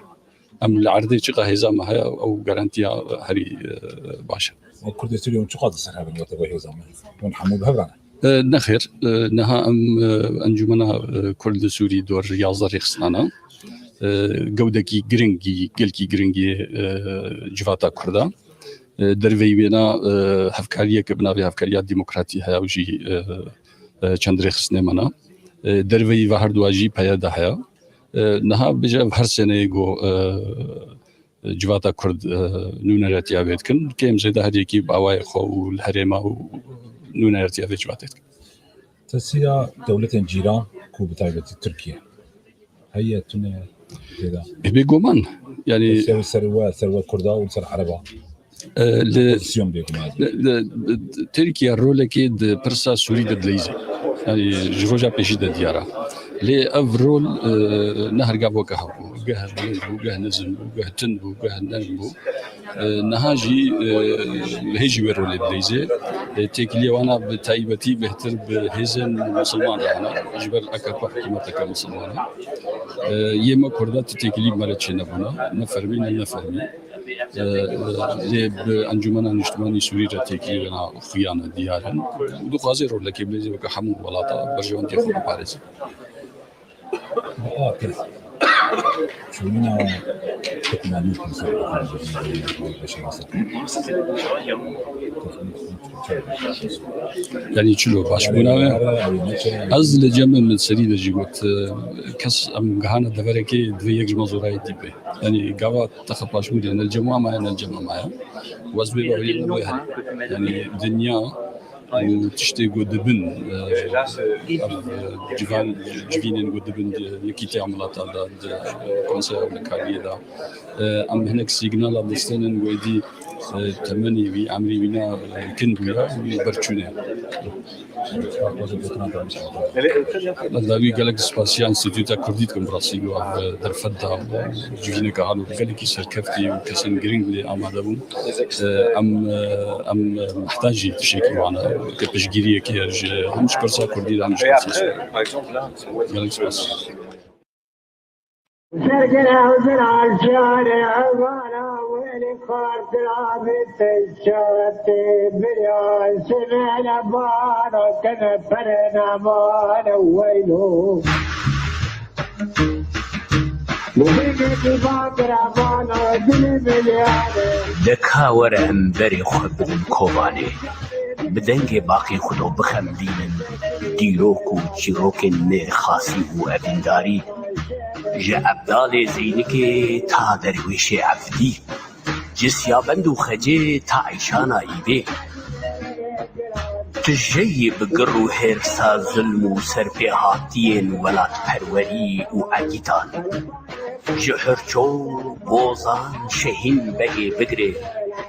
Em li erdê çiqa hêza me heye, ew garantiya herî, e, baş e. Û Kurdê Sûriyê hûn çiqas li ser hev in, wate vê hêza me? Hûn hemû bi hev re ne? E, nexêr, e, niha em, e, Encûmena, e, Kurd li Sûrî dor yazdeh rêxistina ne. E, gewdekî giringî, gelkî giringî, e, civata Kurda. E, derveyî wêna, e, hevkariyeke bi navê Hevkariya Demokratî heye û jî, e, e, çend rêxistinê me ne. E, derveyî ve her dua jî P Y D heye. E, niha bêje ev her sêneyê ku, e, civata Kurd, e, nûneretiya vê dikin. Kêm zêde her yekî bi awayê xwe û li herêma û nûneretiya vê civatê dikin. Tesîra dewletên cîran ku bi taybetî Tirkiye heye, tune tê de? E, bêguman. Yanî Tesîra ser we, ser we Kurda û ser Ereba. E, li, Pozîsyon bêguman. Li, li, Tirkiye rolekê di pirsa Sûrî de dileyîze. Yanî ji roja pêşî de diyar e. Lê ev rol, e, ne her gav weke hev bû. Geh bilind bû, geh nizm bû, geh tund bû, geh nerm bû. E, niha jî, e, hê jî wê rolê dileyîze. E, têkiliyê wana bi taybetî bêhtir bi hêzên misilman re hene. Ji ber A K P hikûmeteke misilman e. E, yê me Kurda tu têkilî bi me re çênebûne. Ne fermî, ne nefermî. E, lê bi Encûmena Niştimanî Sûrî re têkilî wêna xuya ne diyar in. Û dixwaze rolekê bileyze weke hemû welata berjewendiyê xwe biparêze. Bi A P çûna hikûmetê Yanî çilo baş bûna we? Ez li cem min serî de jî got, e, kes em gihane deverekê divê yek ji me zorayê dî bê. Yanî gava texe paşbûrê ne li cem wan maye ne li cem me maye. Wez wê baweriyê me wê hene. Yanî dinya û tiştê ku dibin, e, ev, e, civan, civînên ku dibin di Yekîtiya Milata de, di Konseya Ewlekariyê de, e, em hinek sîgnala distênin ku êdî, e, temenê wî, emrê wî ne, e, kin bûye, wî berçûne. Dawî gelek spasiya Înstîtuta Kurdî dikim, bi rastî ku ev derfet da civîneke halo gelekî serkeftî û kesên giring lê amade bûn. E, em, e, em, e, mihtacî tiştekî wan e, ke piştgiriyekê ji hem ji pirsa Kurdî de hem ji pirsa Sûrî. Gelek spas. Sergere hozir alçare evana weli kartira bitin çate birya semene bana kene perena mane weylo. De ka were em berê xwe bidin Kobanê, bi dengê baqî xwe do bixemilînin dîrok û çîrokên mêrxasî û evîndarî, ji Ebdalê Zeynikê ta Derwêşê Evdî. Ji Siyabend û Xecê ta Eyşana Îvê. Tu jeyî bi gir û hêrsa zilm û serpêhatiyên welatperwerî û egîtan. Ji Hirço, Bozan, Şehîn Begê bigire,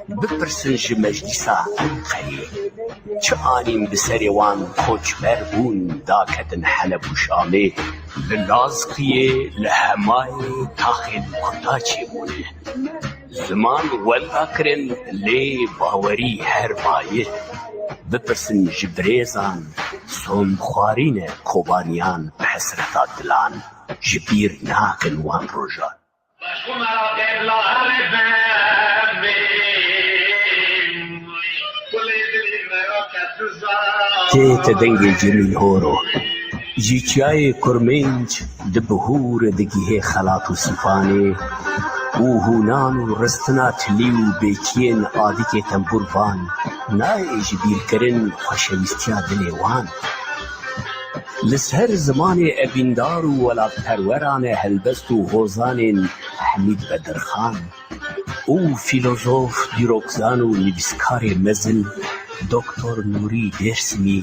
bipirsin ji Meclîsa Enqerê. Çi anîn bi serê wan koçber bûn, daketin Heleb û Şamê. Li Lazqiyê, li Hemayê taxên Kurda çêbûne. Ziman wenda kirin, lê bawerî her maye. Bipirsin ji birêzan, somxwarî ne Kobaniyan bi hesreta dilan, ji bîr nakin wan rojan. Tê te dengê Cemîl Horo. Ji çiyayê Kurmênc di bihûre digihê Xelat û Sîfanê û hûnan û ristina tilî û bêçiyên adikê tembûrvan Nayê ji bîr kirin xweşewîstiya dilê wan. Li ser zimanê evîndar û welatperweran e helbest û hozanên Hemîd Bedirxan û fîlozof, dîrokzan û nivîskarê mezin Doktor Nûrî Dêrsimî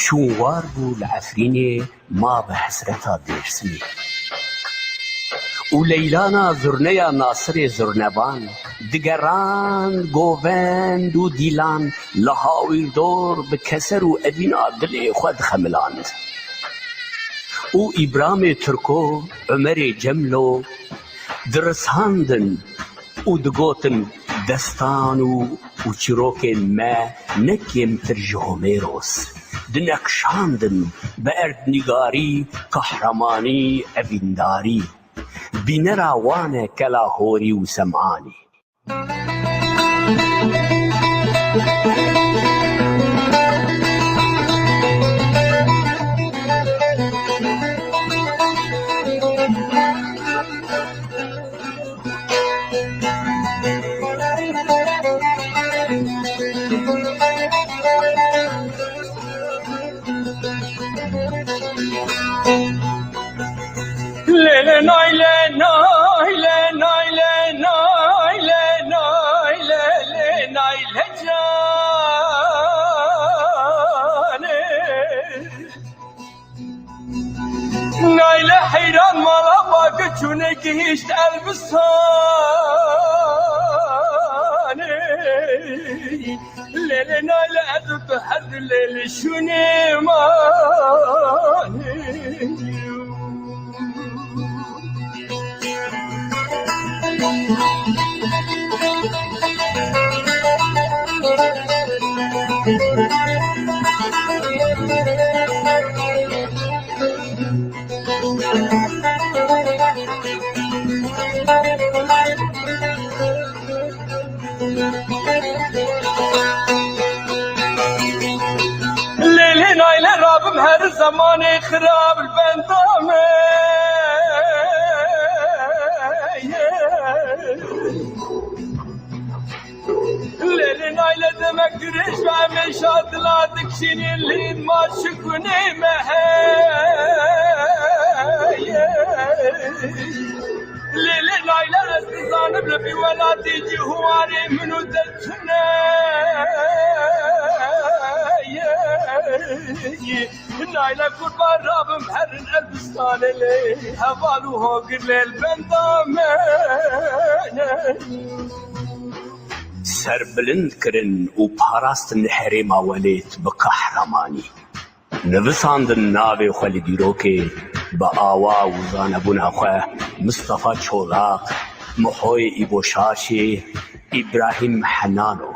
şûnwar bû li Efrînê ma bi hesreta Dêrsimê. Û leylana zurneya Nasirê zurnevan digerand govend û dîlan li Hawîrdor bi keser û evîna dilê xwe dixemiland. Û Îbramê Tirko, Umerê Cemlo dirisandin û digotin, destan û, û çîrokên me ne kêmtir ji Homêros dineqşandin bi erdnîgarî, kahramanî, evîndarî. Bînera wan e Kela Horî û Semanî. Lê lê nay lê nay lê nay lê nay lê nay lê lê nay lê canê. Nayle heyran mala bak çûne gihişt elbistanê. Lê lê nayle ez bi her du lê li şûnê manê. Lê lê nayle rabim her zemanê xirab li benda me. Lê lê nayle demek dirêj ve em ê şadila dikşînin lîd ma şikunê me heye. Lê lê nayle ez dizanim li vî welatî cî huwarê min û te tune ye. Nayle kurban rabim herin Elbistanê lê heval û hogir lê li benda me ne. Serbilind kirin û parastin herêma Welêt bi qehremanî. Nivisandin navê xwe li dîrokê bi awa û zanebûna xwe Mistefa Çolak, Mihoyê Îboşaşê, Îbrahîm Henano.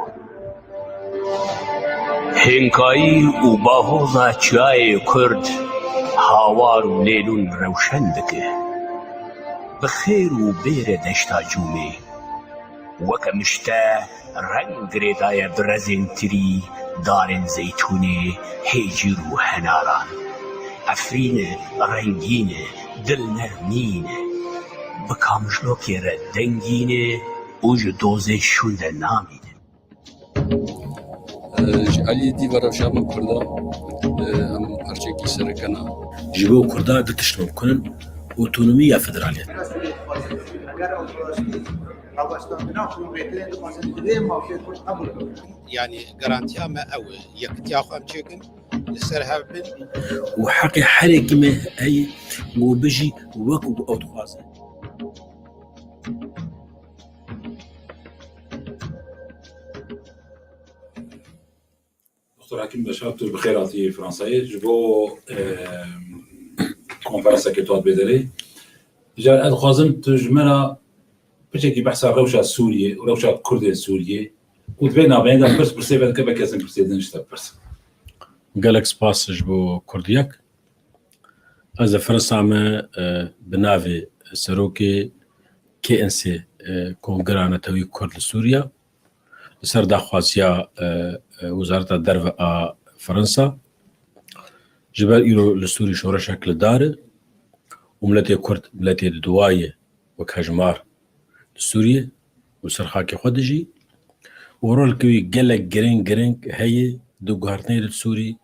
Hênkayî û bahoza çiyayê Kurd hawar û lêlûn rewşen dike. Bi xêr û bêre deşta Cûmê. Weke mişte reng girêdaye bi rezên tirî, darên zeytûnê, hêcîr û henaran. Efrîn e, rengîn e, dilnermîn e. Bi kamijlokê re dengîn e û ji dozê şûn de namîne. Ji aliyê dî ve rewşa me Kurda, em parçekî sereke ne. Ji bo Kurda du tişt mimkun in, otonomî ya federaliyet. Yanî garantiya me ew e, yekitiya xwe em çêkin, li ser hev bin. Û heqê her yekî me heye ku bijî wek ku ew dixwaze. Doktor Hakim Beşar, tu bi xêr hatî Fransayê. Ji bo, e, konferansekê tu hat bê derê. Îcar ez dixwazim tu ji me re piçekî behsa rewşa Sûriyê û rewşa Kurdên Sûriyê û di vê navbeyê de pirs pirsê vedike, belkî ez hin pirsê din ji te bipirsim. Gelek spas ji bo Kurdiyek. Ez li Fransa me, e, bi navê serokê K N C, e, Kongreya Netewî Kurd li Sûriye, li ser daxwaziya, e, e, Wezareta Derve a Fransa, ji ber îro li Sûrî şoreşek li dar e û miletê Kurd miletê di duwa ye wek hejmar li Sûriyê û ser xakê xwe dijî. û rolkê wî gelek giring giring heye di guhertinê de Sûrî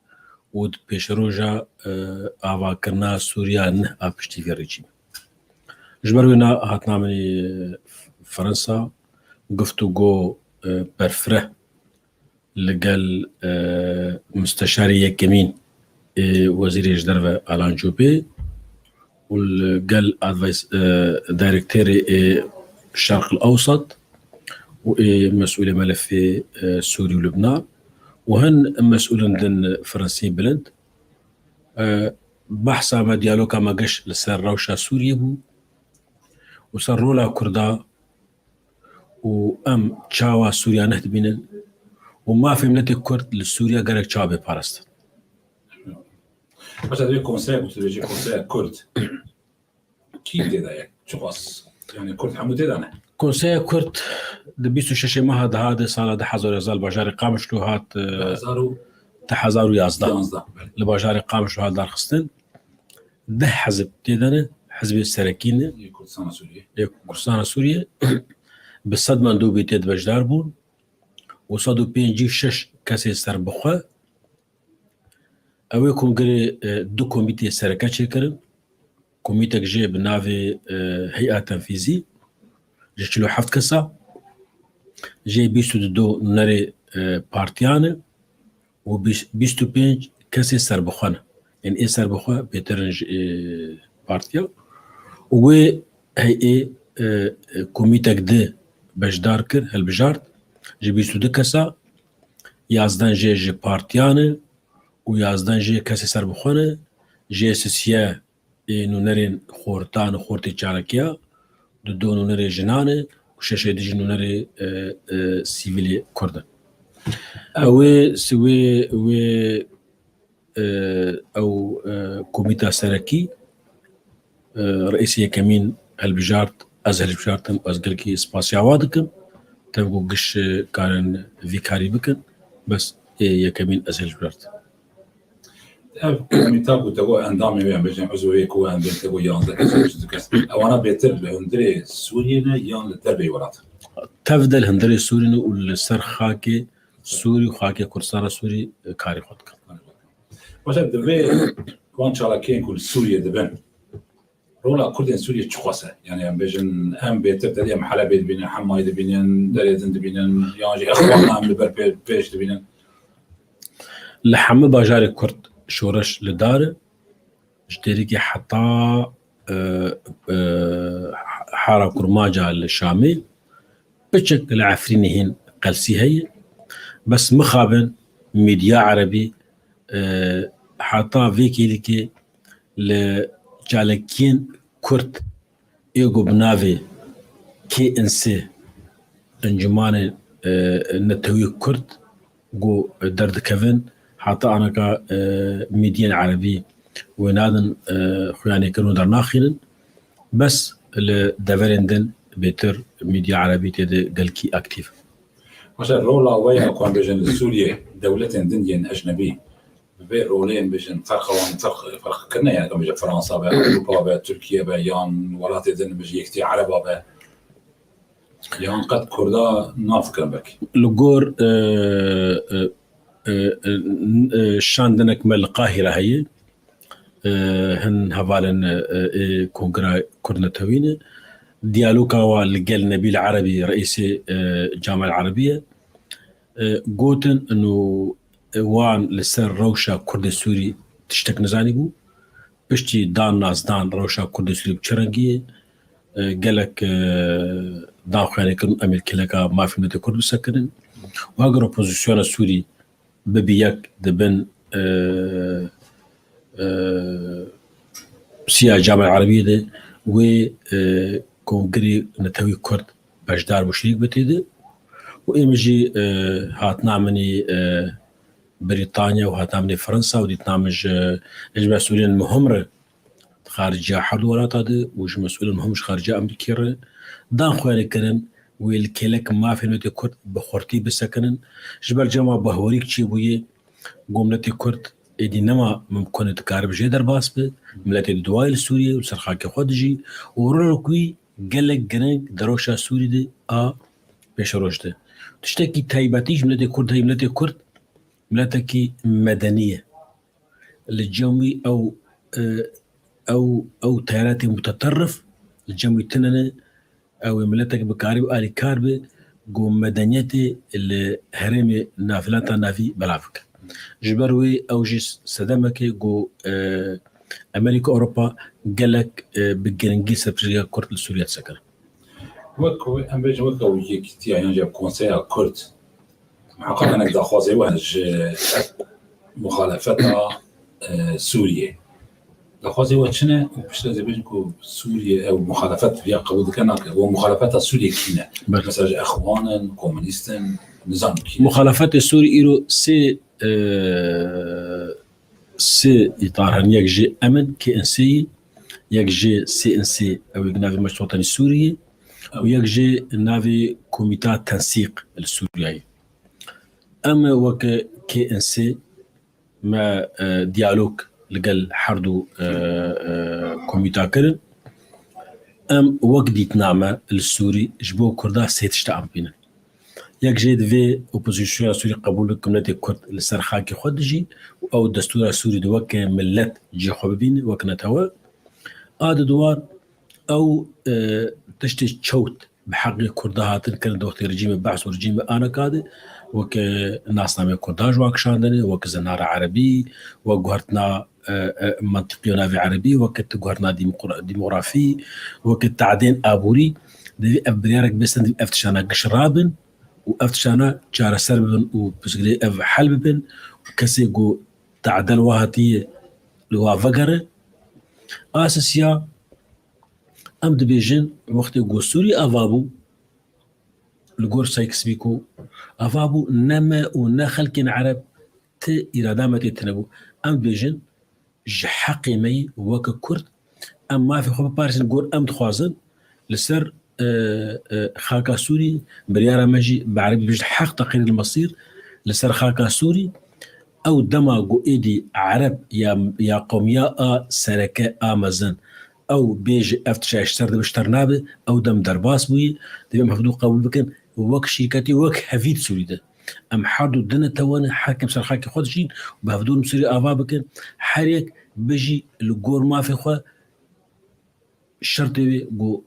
û di pêşeroja, e, avakirina Sûriya neh a piştî vê rejîmê. Ji ber wê na hatina min ê Fransa, guftûgo, e, berfireh li gel, e, musteşarê yekemîn ê Wezîrê ji Derve Alan Cûbê û li gel advice, e, direkterê ê Şerq el Ewsat û ê mesûlê melefê, e, Sûrî û Lubnan û hin mesûlên din Fransî bilind. E, behsa me, diyaloga me giş li ser rewşa Sûriyê bû û ser rola Kurda û em çawa Sûriya neh dibînin û mafê miletê Kurd li Sûriya gerek çawa bê parastin. Paşa divê konseya ku tu dibêjî konseya Kurd. Kî tê de ye? Çiqas? Yani Kurd hemû tê de ne? Konseya Kurd di bîst û şeşê meha deha de sala du hezar û yazdeh li bajarê Qamişlo hat, e, Du hezar û yazdeh. Du hezar û yazdeh, belê. Li bajarê Qamişlo hat darxistin. Deh hizb tê de ne, hizbê serekî ne. Yê Kurdistana Sûriyê. Yê Kurdistana Sûriyê. Bi sed mendûbî tê de beşdar bûn û sed û pêncî û şeş kesê serbixwe. Ew ê kongrê, e, du komîtê sereke çêkirin. Komîtek jê bi navê, e, Hey'a Tenfîzî ji çil û heft kesa, jê bîst û du nûnerê, e, partiyan e û bîst, bîst û pênc kesê serbixwe ne. Yanî ê serbixwe bêtir in ji, e, partiya. Û wê hey'ê, e, e, komîtek di beşdar kir, hilbijart ji bîst û du kesa, yazden jê ji partiyan e û yazden jê kesê serbixwe ne, jê sisiye ê nûnerên xortan û xortê çalakiya, du du nûnerê jinan e û şeşê di jî nûnerê, e, e, sivîlê Kurd in. Ew ê, si wê, wê, e, ew, e, komîta serekî, e, reîsê yekemîn hilbijart, ez hilbijartim, ez gelkî spasiya wa dikim. Tev ku giş, e, karin vî karî bikin, bes ê yekemîn ez hilbijartim. Ev komîta ku te got endamê wê, em bêjin uzvê wê ku em bên te got yanzdeh kes, bîst û du kes. Ewana bêtir li hundirê Sûriyê ne yan li derveyî welat? Tev de li hundirê Sûriyê ne û li ser xakê Sûrî û xakê Kurdistana Sûrî, e, karê xwe dikin. Baş e, divê wan çalakiyên ku li Sûriyê dibin, rola Kurdên Sûriyê çiqas e? Yani em bêjin, em bêtir tedî em Helebê dibînin, Hemayê dibînin, derê din dibînin, yan jî Exwana em li ber pê-, pêş dibînin. Li hemû bajarê Kurd şoreş li dar e. Ji Dêrikê heta, e, e, Hara Kurmaca li Şamê, piçek li Efrînê hîn qelsî heye. Bes mixabin medya erebî, e, heta vê kêlîkê li çalakiyên Kurd ê ku bi navê K N S, Encûmanê, e, Netewî Kurd, ku derdikevin, heta anaka, e, medyên erebî wê nadin, e, xuyanêkirin û dernaxînin. Bes li deverên din bêtir medya erebî tê de gelkî aktîf. Baş e, rola we ya ku em bêjin li Sûriyê dewletên din yên ecnebî, bi vê rolê em bêjin ferqa wan ferq, ferq kirine, yani em bêjin Fransa be, Ewropa be, Tirkiye be, yan welatê din em bêjin Yekîtiya Ereba be, yan qet Kurda nafikirin belkî? Li gor, e, e, e, e, e, şandinek me li Qahîre heye, e, hin hevalên, e, ê Kongra Kurd Netewî ne. Diyaloga wa li gel Nebîl Erebî, reîsê, e, Camel Erebî ye. E, gotin ino wan li ser rewşa Kurdê Sûrî tiştek nizanîbû. Piştî dan nasdan rewşa Kurdê Sûrî bi çi rengî ye? E, gelek, e, dan xuyanê kirin em ê li kêleka mafê miletê Kurd bisekinin. Û heger opozisyona Sûrî bibî yek di bin, e, e, siya Camel Erebiyê de wê, e, Kongrê Netewî Kurd beşdar bû, şirîk bi tê de. Û êm jî, e, hatina min ê, e, Brîtanya û hatina min ê Fransa û dîtina min ji, ji mesûlên muhim re xariciya her du welata de û ji mesûlên muhim ji xariciya Amerîkê re dan xuyanê kirin wê li kêlek mafên miletê Kurd bi xurtî bisekinin. Ji ber cema bahwerîk çêbûye, ku miletê Kurd êdî nema mimkun e dikare bi jê derbas be. Miletê di duwayê li Sûriyê û ser xakê xwe dijî û rolek wî gelek giring di rewşa Sûrî de a pêşeroj de. Tiştekî taybetî ji miletê Kurd heye, miletê Kurd miletekî medenî ye. Li cem wî ew, e, ew, ew teyaretê muteterrif li cem wî tune ne, ew ê miletek bikarî û alîkar be ku medeniyetê li herêmê navhilata navî belav bike. Ji ber wê ew jî sedemeke ku, e, Amerîka, Ewropa gelek, e, bi giringî ser piştgiriya Kurd li Sûriye disekine. Wek em bêjin, wek ew yekîtiya yan jî Konseya Kurd, miheqeq hinek daxwazê we ji muxalefeta, e, Sûriyê. Daxwazê we çi ne? Û piştre dê bêjin ku Sûriye ew muxalefet viya qebûl dike nake. Û muxalefeta Sûriyê kî ne? Belê. Mesela ji Exwan in, komunîst in, nizanim kî ne. Muxalefetê Sûrî îro sê, e, sê îtar hene, yek jê em in, K N S'yî, yek jê C N C, ew ê navê Meşrûtî Sûriyê, û yek jê navê Komîta Tensîq li Sûriyeyê. Em weke K N S me, e, diyalog li gel her du, e, e, komîta kirin. Em wek dîtina me li Sûrî ji bo Kurda sê tişta em bînin. Yek jê divê opozîsyona Sûrî qebûl bike, miletê Kurd li ser xakê xwe dijî û ew destûra Sûrî de weke milet cihê xwe bibîne, wek netewe. A di duwan ew, e, tiştê çewt bi heqê Kurda hatin kirin di wextê rejîmê Behs û rejîmê A N K de, weke nasnameyê Kurda ji wan kişandine, weke zinara erebî, wek guhertina, e, e, mentiqî û navê erebî, weke ti guhertina dîmoqra-, dîmografî, weke tehdên aborî, divê ev biryarek bê send, divê ev tiştana giş rabin û ev tiştana çareser bibin û pirsgirêk ev hel bibin û kesê ku tehde li wa hatiye li wa vegere. A sisiya, em dibêjin, wextê ku Sûrî ava bû, li gor Sykes-Picot, ava bû, ne me û ne xelkên Ereb ti îrada me tê tune bû. Em dibêjin, ji heqê me yî weke Kurd, em mafê xwe biparêzin, gor em dixwazin, li ser, e, e, xaka Sûrî, biryara me jî bi erebî bêjin heq teqrîr el-mesîr, li ser xaka Sûrî, ew dema ku êdî Ereb ya, ya qewmiya a sereke a mezin, ew bêje ev tişt ji ser dibe, ji ter nabe, ew dem derbas bûye, divê em hevdû qebûl bikin, wek şîrketî, wek hevî di Sûrî de. Em her du di netewe ne, her kem ser xakê xwe dijîn û bi hevdû li Sûrî ava bikin, her yek bijî li gor mafê xwe, şertê wê ku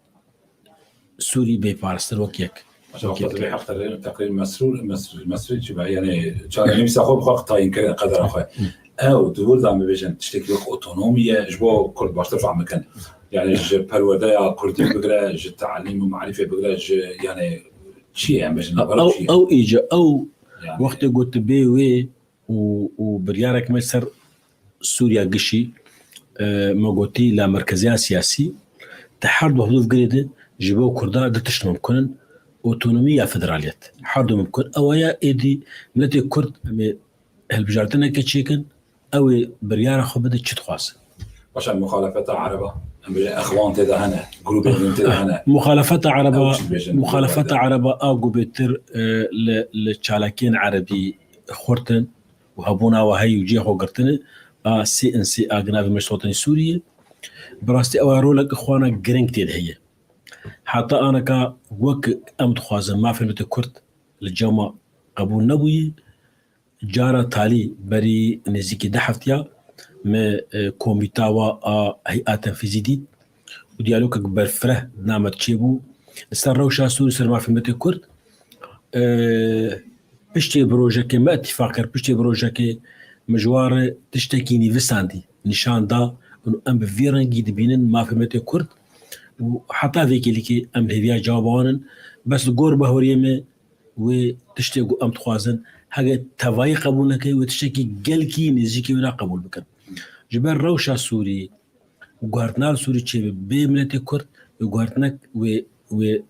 Sûrî bê parastin wek yek. Aşağı Wek yek. Xatirê heq teqrîr, teqrîr mesrûr, mesrûr, mesrûr çi be? Yani çarenivîsa xwe bi xwe tayîn kirin, qedera xwe. Ew di wir de em bibêjin tiştekî wek otonomî ye, ji bo Kurd baştir fehm bikin. Yani ji perwerdeya Kurdî bigire, ji talîm û marîfê bigire, ji yani çi ye, em bêjin, navbera Ew, çi ye? Ew îca, ew Yani wextê ku tu bê wê û, û biryarek me ser Sûriya gişî, e, me gotî la merkeziya siyasî, di her du hevdû girê de ji bo Kurda du tişt mimkun in, otonomî ya federaliyet. Her du mimkun. Ewa ya êdî miletê Kurd em ê hilbijartineke çêkin, ew ê biryara xwe bide çi dixwaze. Başa muxalefeta Ereba, em bêjin Exwan tê de hene, grûbên din tê de hene. Muxalefeta Ereba, Ew çi dibêjin? Muxalefeta Ereba a ku bêtir, e, li, li çalakiyên Erebî xurt in û hebûna we heye û cihê xwe girtine, a C N C, a ginavê Meşrûtî Sûriyê. Bi rastî ew rolek xwana giring tê de heye. Heta aneka wek em dixwazin mafên miletê Kurd li cema qebûl nebûye. Cara talî berî nêzîkî du heftiya me, e, komîta wa a hey'a tenfîzî dît û diyalogek berfireh di nav me de çêbû. Li ser rewşa Sûrî, ser mafê miletê Kurd, e, piştê bi rojekê me îtîfaq kir, piştê bi rojekê min ji wan re tiştekî nivîsandî, nîşan da, û em bi vî rengî dibînin mafê miletê Kurd û heta vê kêlîkê em li hêviya cewaba wan in. Bes li gor baweriyê me, wê tiştê ku em dixwazin, heke tevayî qebûl neke, wê tiştekî gelkî nêzîkî wina qebûl bikin. Ji ber rewşa Sûrî, guhertina li Sûrî çêbe bê miletê Kurd, wê guhertinek, wê, wê,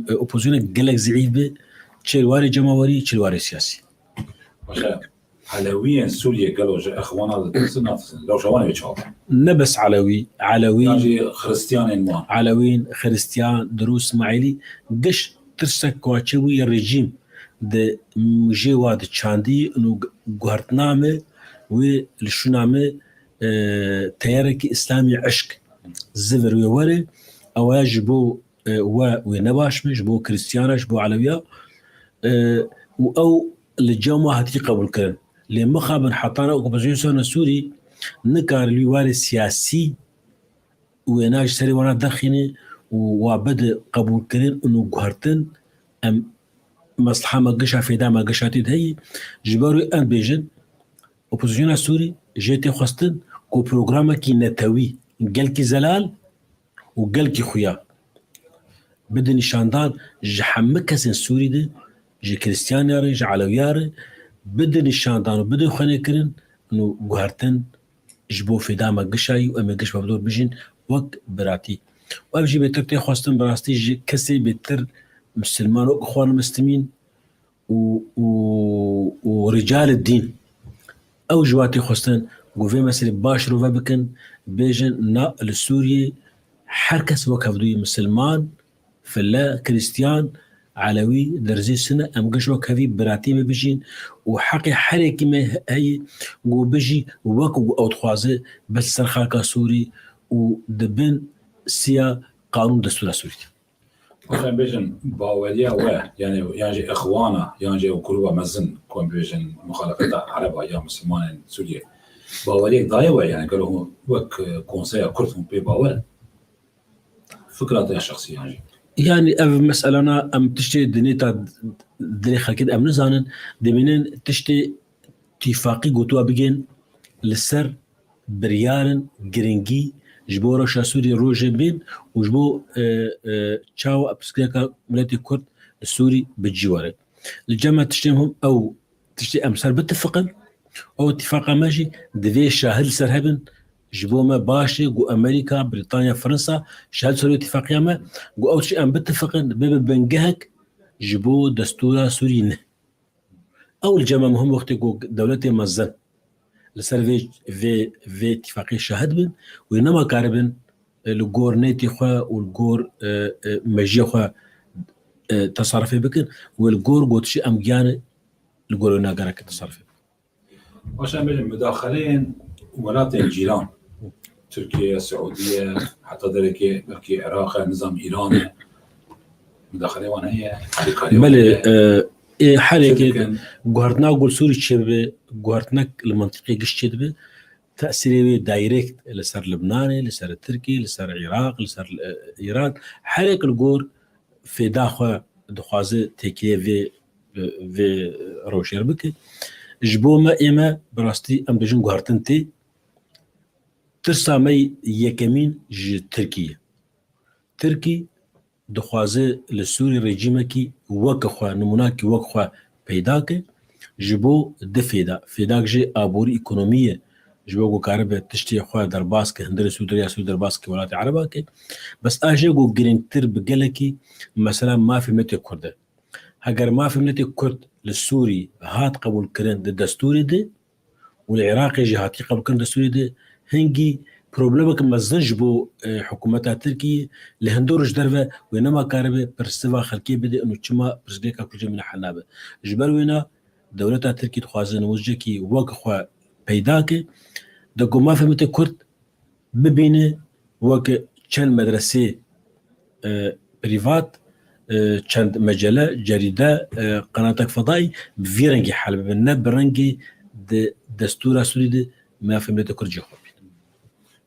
e, opozîsyonek gelek zîîf be, çê li warê cemawerî, çê li warê siyasî. Baş e. Elewiyên Sûriyê gelo ji Exwana ditirsin, natirsin? Rewşa wan ê çawa? Ne bes Elewî, Elewîn, Yan jî Xiristiyanên wan? Elewîn, Xiristiyan, Dirûz, Îsmaîlî, giş tirsek ku çêbûye rejîm di mûjê wa de çandî û guhertina me wê li şûna me, e, teyarekî Îslamî eşk, zivir wê were, ew ya ji bo, e, we wê ne baş be, ji bo Xiristiyana, ji bo Elewiya. e, û ew li cem we hatiye qebûlkirin. Lê mixabin hetana opozisyona Sûrî nikare li wî warê siyasî wêna ji serê wana derxîne û wa bide qebûlkirin û guhertin, em mesleha me gişa fêda me gişa tê de heye. Ji ber wê em bêjin, opozisyona Sûrî jê tê xwestin ku programekî netewî, gelkî zelal û gelkî xuya bide nîşandan ji hemû kesên Sûrî de, ji Krîstiyaniya re, ji Elewiya re, bide nîşandan û bide xwenêkirin û guhertin ji bo fêda me gişayî û em ê giş me bi dor bijîn wek biratî. Û ev jî bêtir tê xwestin bi rastî ji kesê bêtir misilman wek Îxwan Muslimîn û, û, û ricalê dîn. Ew ji wa tê xwestin ku vê meselê baş rove bikin, bêjin na li Sûriyê her kes wek hevdûyê misilman, file, Krîstiyan, Elewî, Dirzî, Sine, em giş wek hevî biratî me bijîn û heqê her yekî me heye ku bijî wek ku ew dixwaze, bes ser xaka Sûrî û di bin siya qanûn destûra Sûrî de. Wek em bêjin, baweriya we, yani, yan jî Îxwana, yan jî ew grûba mezin, ku em bêjin muxalefeta Ereba ya Misilmanên Sûriyê, baweriyek daye we, yani, gelo hûn wek, e, konseya Kurd hûn pê bawer in? Fikra te ya şexsî yan jî? Yani ev meselana em tiştê di nêta dilê xelkê de em nizanin, dimînin tiştê tîfaqî gotiwa bigên li ser biryarin giringî ji bo rewşa Sûriyê rojên bên û ji bo, e, e, çawa pirsgirêka miletê Kurd li Sûrî bi cî were. Li cem me tiştên hûn ew tiştê em ser bitifiqin, ew tifaqa me jî divê şahid li ser hebin, ji bo me baş e ku Amerîka, Brîtanya, Fransa şahid ser wê tifaqiya me, ku ew tiştê em bitifiqin bibe bingehek ji bo destûra Sûrî ne. Ew li cem me muhim wextê ku dewletê mezin li ser vê, vê, vê tifaqê şahid bin, wê nema karibin, e, li gor nêtê xwe û li gor, e, e, mejiyê xwe, e, tesarufê bikin, wê li gor gotişê em giyane li gor wê nagereke tesarufê bikin. Baş e, em bêjin mudaxileyên welatên cîran, Tirkiye, Siûdiye, heta derekê belkî Iraq e, nizam Îran e. Mudaxileyê wan heye, alîkariyê wan Belê, heye. e, ê, her Çi yekê dikin? Guhertina ku li Sûrî çêbibe, guhertinek li mentiqê giş çêdibe, tesîrê wê direct li ser Libnanê, li ser Tirkiyê, li ser Iraq, li ser, e, Îran, her yek li gor fêda xwe dixwaze têkiliyê vê, vê rewşê re bike. Ji bo me, ê me bi rastî em dibêjin guhertin tê. Tirsa me yekemîn ji Tirkî ye. Tirkî dixwaze li Sûrî rejîmekî weke xwe, nimûnakî wek xwe peyda ke, ji bo di fêda. Fêdak jê aborî, ekonomî ye, ji bo ku karibe tiştê xwe derbas ke, hundirê Sûrî, deriya Sûrî derbas ke, welatê Ereba ke. Bes a jê ku girîngtir bi gelekî mesela mafê miletê Kurd e. Heger mafê miletê Kurd li Sûrî hat qebûlkirin di destûrê de, û li Iraqê jî hatiye qebûlkirin destûrê de, hingî problemeke mezin ji bo, e, hikûmeta Tirkiyê li hundir û ji derve wê nema karibe pirsiva xelkê bide û çima pirsgirêka Kurd jê mîna hel nabe. Ji ber wêna dewleta Tirkî dixwaze nimûnecekî wek xwe peyda ke, de ku mafê miletê Kurd bibîne wek çend medresê, e, prîvat, e, çend mecele, cerîde, e, qenatek fedayî bi vî rengî hel bibin, ne bi rengî di destûra Sûrî de mafê miletê Kurd cî xwe bînin.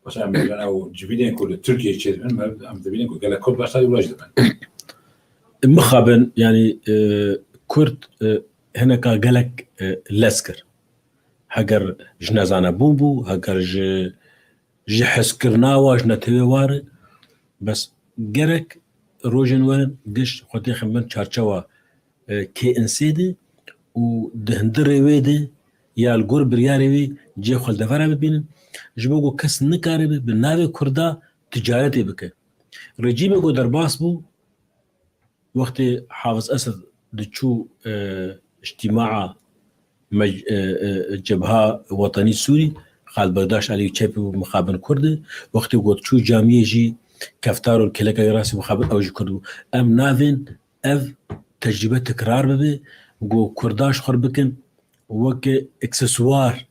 Baş e, em dibînin ew civînên ku li Tirkiyeyê çêdibin, em, em dibînin ku gelek Kurd beşdarî wê jî dibin. Mixabin, yanî, e, Kurd, e, hineka gelek, e, lez kir. Heger ji nezanebûn bû, heger ji, ji hezkirina wa, ji netewê wa re, bes gerek rojên werin giş xwe têxin bin çarçewa, e, K N S'ê de û di hundirê wê de ya li gor biryarê wê cihê xwe li devera bibînin, ji bo ku kes nikaribe bi navê Kurda ticaretê bike. Rejîmê ku derbas bû, wextê Hafiz Esed diçû, e, îctîmaa mec-, e, e, Cebha Wetenî Sûrî, Xalid Bekdaş alî çepî û mixabin Kurd e, wextê got çû camiyê jî keftar û kêleka wî rastî mixabin ew jî Kurd bû. Em navên ev tecrûbe tekrar bibe, ku Kurda ji xwe bikin weke aksesuar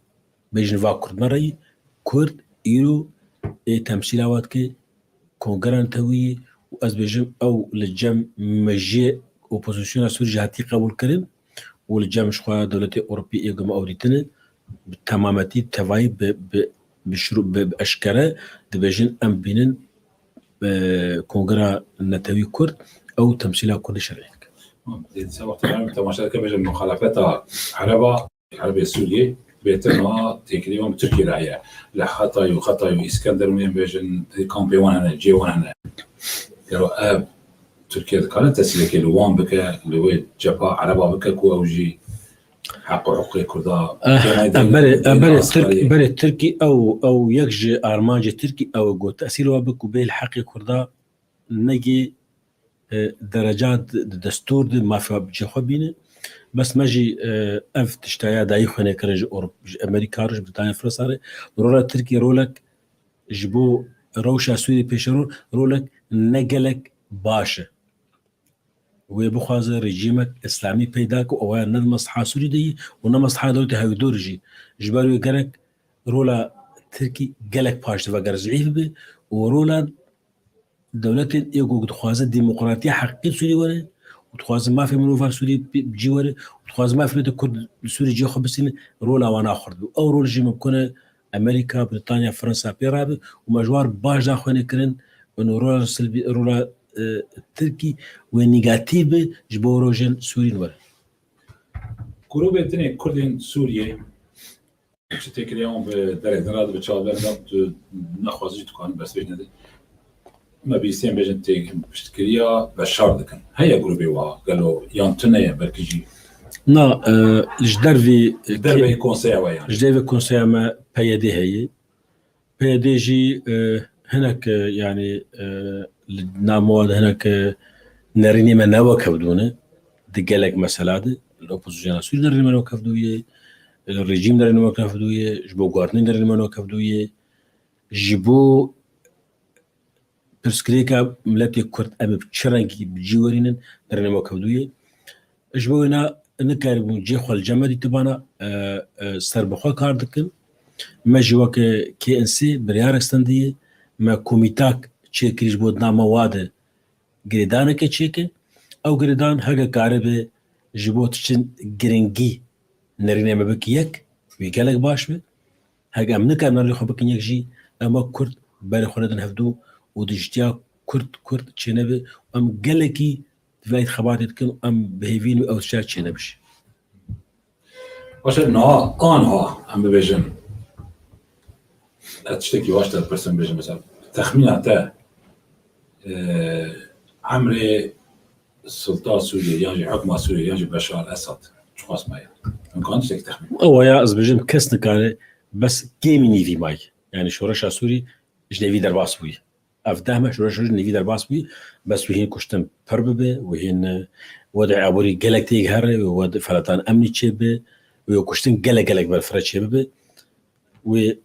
bêjin va Kurd me reyî, Kurd îro ê temsîla wa dike, Kongreya Netewî û ez bêjim ew li cem mejiyê Opozisyona Sûrî jî hatî qebûlkirin û li cem ji xwe dewletê Ewropî ê guma ew dîtine bi temametî, tevayî, bi, bi, bi şirû-, bi, bi eşkere dibêjin, em bînin, e, Kongra Netewî Kurd, ew temsîla Kurdî şer'î dike. Dîsa wextê em temaşe dike, bêjin muxalefeta Ereba, Erebê Sûriyê bêtir niha têkilî wan bi Tirkiyê re heye. Li Hatay û Xetay û Îskender û yên bêjin kampê wan hene, cihê wan hene. Gelo ev Tirkiye dikare tesîrekê li wan bike, li wê cepha Ereba bike ku ew jî heq û hiqûqê Kurda Eh, pênayê em berê, devê em berê askariyê. Tirk-, berê Tirkî ew, ew yek ji armancê Tirkî ew e ku tesîr wa bi ku bê li heqê Kurda negê, e, dereca di, di destûr de mafê wa bi cihê xwe bîne. Bes me jî, e, ev tiştaya dayî xwe nêkirin ji Ewrop-, ji Amerîka re, ji Britanya, Fransa re. Rola Tirkî rolek ji bo rewşa Sûriyê pêşerû rolek ne gelek baş e. Wê bixwaze rejîmek îslamî peyda ke, ew ne di mesleha Sûrî de yî û ne mesleha dewletê hevdûr jî. Ji ber wê gerek rola Tirkî gelek paş dive, ger zîf be û rola dewletên ê ku dixwaze demokratiya heqîqî Sûrî were û dixwaze mafê mirovan Sûrî bi, bi cî were û dixwaze mafê miletê Kurd li Sûrî cihê xwe bistîne, rola wan a xurt be. Ew rol jî mimkun e Amerîka, Britanya, Fransa pê rabe û me ji wan baş daxuyanî kirin, û rola silbî, rola, e, Tirkî wê negatîf be ji bo rojên Sûrî were. Grûbê din ê Kurdên Sûriyê çi têkiliya wan bi derek din re dibe çawa, ber tu nexwazî jî tu kanî berspêj nede. Me bîstiyan bêjin tê piştgiriya Beşar dikin. Heye grûbê wa gelo yan tune ye belkî jî? Na, e, ji dervî, e, Ji derveyî ke-, konseya we yani. Ji dervê konseya me P Y D heye. P Y D jî, e, hinek, e, yani, e, li nav me wa de hinek, e, nerînê me ne wek hevdû ne. Di gelek mesela de, li opozisyona Sûrî nerînê me ne wek hevdû ye, li rejîm nerînê me ne wek hevdû ye, ji bo guhdartinê nerînê me ne wek hevdû ye. Ji bo pirsgirêka miletê Kurd em ê bi çi rengî bi cî werînin, nerînê me wek hevdû ye. Ji bo wêna nikaribûn cihê xwe li cem me dîtibana, e, e, serbixwe kar dikin. Me jî weke K N C biryarek stendiye. Me komîtak çêkirî ji bo di nav me wa de girêdaneke çêke. Ew girêdan heke karibe ji bo tu çin giringî nerînê me bike yek, wî gelek baş be. Heke em nikarin nerînê xwe bikin yek jî, em wek Kurd berê xwe nedin hevdû û dijitiya Kurd, Kurd çênebe. Em gelekî di vî xebatê dikin, em bi hêvî ne ew tişt çênebe jî. Baş e, niha, aniha em bibêjin, ez tiştekî baş te dipirsim, bêjim mesela, texmîna te, e, emrê Sultan Sûriyê yan jî hukma Sûriyê yan jî Beşar Esad çiqas maye? Em karin tiştekî texmîn? Ew ya ez bêjim kes nikare, bes kêmî nîvî maye. Yani şoreşa Sûrî ji nêvî derbas bûye. Ev deh me şoreş ji nêvî derbas bûye, bes wî hîn kuştin pir bibe, wî hîn, e, wedê aborî gelek têghere, wî wed-, felatan emnî çêbe, wî kuştin gelek gelek berfireh çêbibe. Wê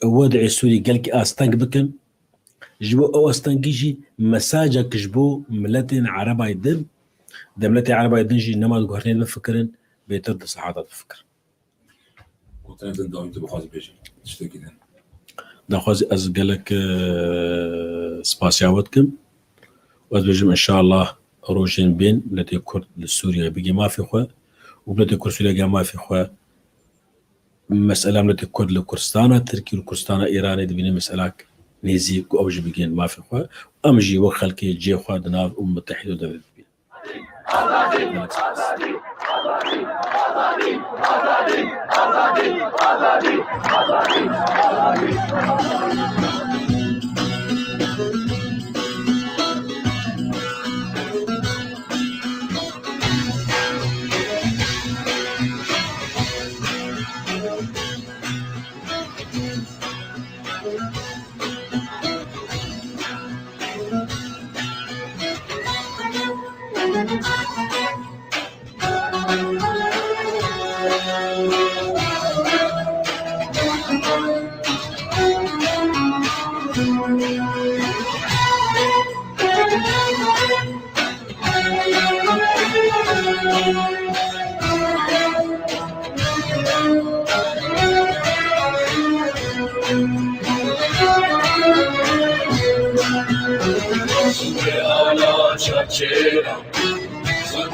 wedê Sûrî gelkî asteng bikin. Ji bo ew astengî jî mesajek ji bo miletên Erebayê din, de miletê Erebayê din jî nema di guhertinê de bifikirin, bêtir di sehata de bifikirin. Gotinên din dawî tu bixwazî bêjî tiştekî din? Daxwazî ez gelek, e, spasiya we dikim. Ez bêjim, înşallah rojên bên miletê Kurd li Sûriyeyê bigê mafê xwe û miletê Kurd Sûriyeyê gê mafê xwe. Mesela miletê Kurd li Kurdistana Tirkî û Kurdistana Îranê dibîne meselak nêzîk ku ew jî bigên mafê xwe. Em jî wek xelkê cihê xwe di nav Umem Mutehîde de dibînin.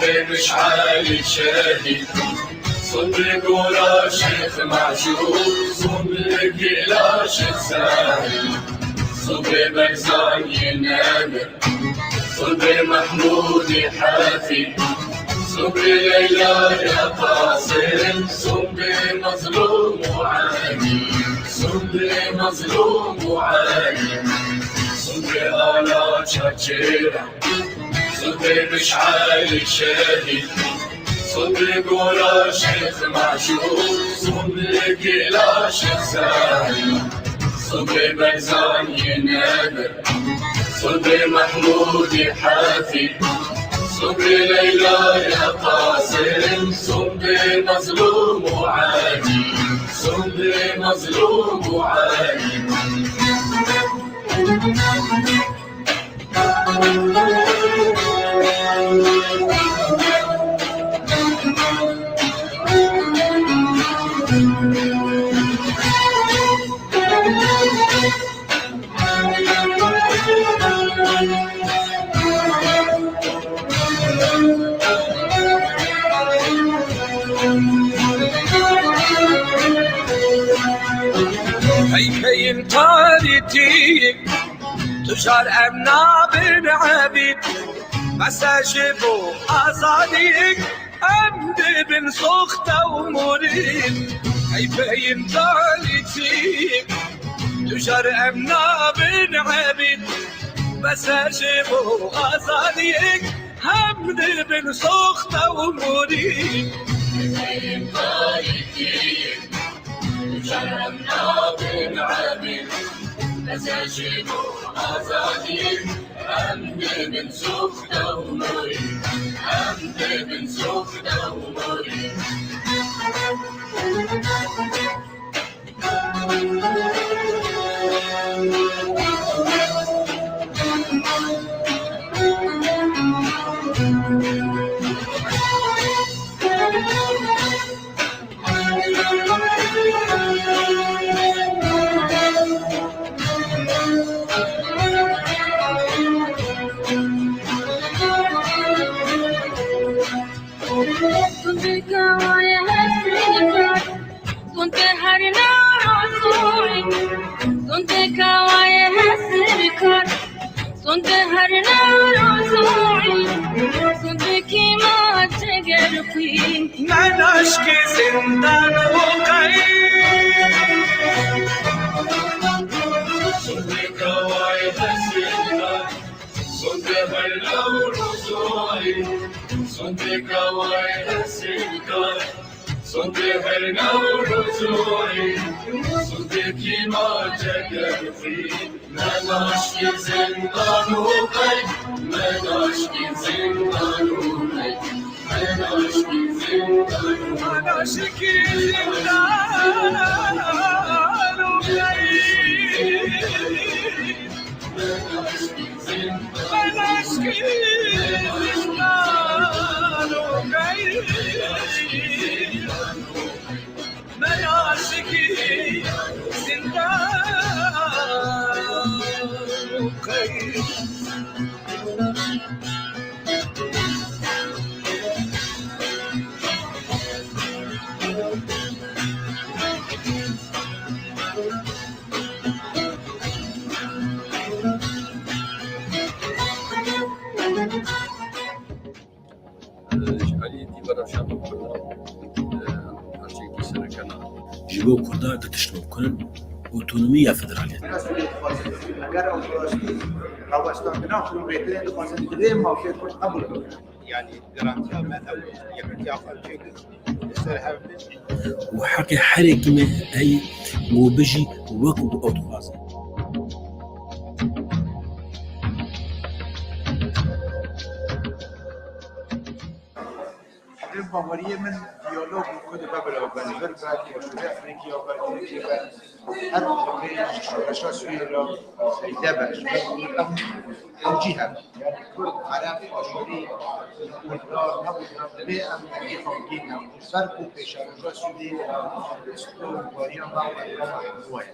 Bê Miş'alî şehîd, Sundê gora Şêx Meşûr, Sundê gêla Şêx Seîd, Sundê Berzaniyê Nemir, Sundê Mehmûdê Hefîd, Sundê Leylaya Qasim, Sundê Mezlûm û Elî, Sundê Mezlûm û Elî, Sundê Ala Çaçêra. Sundê Miş'alî şehîd, Sundê gora Şêx Meşûr, Sundê gêla Şêx Seîd, Sundê Berzaniyê Nemir, Sundê Mehmûdê Hefîd, Sundê Leylaya Qasim, Sundê Mezlûm û Elî, Sundê Mezlûm û Elî. Hey, hey, tarîtî. Tu car em nabin ebîd, bes e ji bo azadiyê em dibin soxte û morîd. Hey beyîn talîtî, tu car em nabin ebîd, bes e ji bo azadiyê em dibin soxte û morîd. Hey beyîn talîtî, Şerm nabin ebîd, ez ê ji bo azadiyê, em dibin soxte û morî, em dibin soxte û morî. Tunde kawayê hesirkar, tunde her narozoy, tunde kawayê hesirkar. Sonde her narozoy, sonde kîma ceger xwîn. Men aşkê zindan û qey. Sonde kawayê hesirkar, sonde her narozoy, sonde kawayê hesirkar. Sonde her narozoy, sonde kîma ceger xwîn. Men aşkî zindan û qey, men aşkî zindan û qey, men aşkî zindan û qey. Men aşkî zindan û qey. Men aşkî zindan û qey. Men aşkî zindan û qey. Ji alî Dîvara Şam û Kurdan, e, parçeyekî sereke ne. Ji bo Kurdan du tişt mimkun in, otonomî ya federaliyet. Eger ew bi rastî rawestandina ku rêtirê dixwazin, divê mafê Kurd qebûl bikin. Yanî garantiya me ew yekîtiya xwe çêkir li ser hev bin. Û heqê her yekî me heye ku bijî wek ku ew dixwaze. Bi baweriyê min diyalog ku dibe beraber, li vir be, li Başûrê Efrîkiya be, li Tirkiyê be, her xelkê ji şoreşa Sûriyê re feyde be. Ji ber ku em hemcî hebin. Yanî Kurd, Ereb, Aşûrî, Kurdar, ne Kurdar, divê em yekê xwe bigihînin. Ji ber ku pêşeroja Sûriyê stûr bariya me û enkama hemû ye.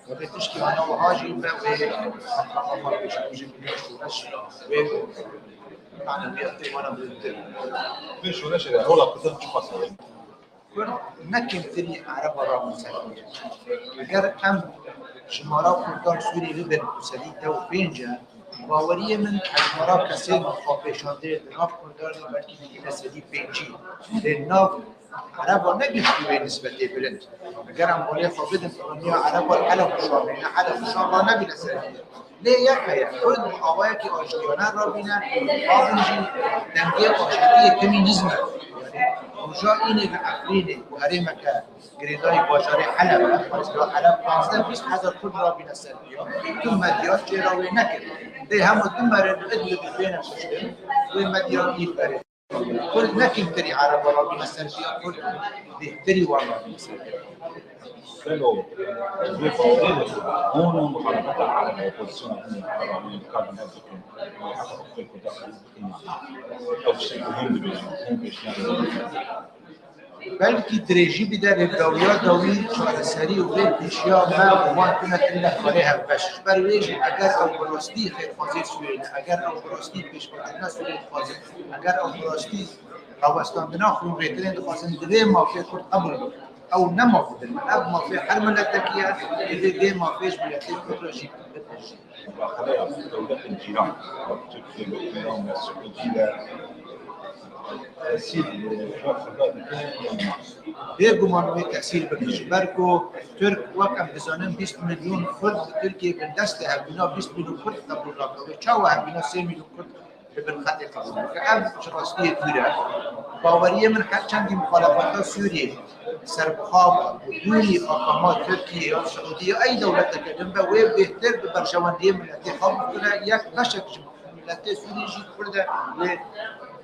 Divê tiştê wina wiha jî be wê enkama xwe pêşerojê bidin şoreş wê Maneviyatê wana bilind. Vê şoreşê de rola Kurdan çiqas e? Kurd ne kêmtirî Ereba rabûn ser. Eger em jimara Kurdan Sûriyê bibin ku sedî deh û pênc e, baweriyê min hejmara kesên xwepêşandê di nav Kurdan de belkî digihîne sedî pêncî. Lê nav Ereba ne giştî wê nisbetê bilind. Eger em balê xwe bidin, roniya Ereba li Heleb û Şamê, ne Heleb û Şam ranebîne ser vê. Lê yek heye, Kurd bi awayekî aştiyane rabîne, bavin jî dengê aştiyê timî nizme. Roja înê li Efrînê, ku herêmeke girêdayî bajarê Heleb e, parêzgeha Heleb, panzdeh bîst hezar Kurd rabîne ser piya, tu medya çêra wê nekir. Lê hema tu merin Idlibê bêne kuştin, wê medya nîv berê. Kurd ne kêmtirî Ereba rabîne ser piya, Kurd bêhtirî wan rabîne ser piya. Gelo vê bawerê de ku hûn û muxalefeta Ereba, opozisyona hûn û Ereba hûn dikarin hev bikin, heqa huquqê Kurda qebûl bikin yan na? Ew tiştê ku hûn dibêjin, hûn pêşniyar didin. Belkî dirêjî bide lê dawiya dawî çareserî û vê pêşiya me û wan tune tune xwarê hevbeş. Ji ber wê jî eger ew bi rastî xêrxwazê Sûriyê ne, eger ew bi rastî pêşveçûna Sûriyê dixwazin, eger ew bi rastî rawestandina xurûnrêtirên dixwazin, divê mafê Kurd qebûl bikin. Ew ne maf din. Ev mafê her miletekî ye, divê vê mafê ji miletê Kurd re jî bipejî. Mudaxaleya dewletên cîran, wek Tirkiye, wek Îran, wek Siûdî de tesîr, e, wek Kurda dike yan na? Bêguman wê tesîr bike, ji ber ku Tirk, wek em dizanin, bîst milyon Kurd li Tirkiyê bin dest e, hevbîna bîst milyon Kurd qebûl nake. Wê çawa hevbîna sê milyon Kurd li bin xetê qebûl bike? Ev ji rastiyê dûr e. Baweriyê min her çendî muxalefeta Sûriyê serbixwe be, dûrî akama Tirkiye ya Siûdî ya ey dewleteke din be, wê bêhtir bi berjewendiyê miletê xwe bikire, yek beşek ji miletê Sûrî jî Kurd e, wê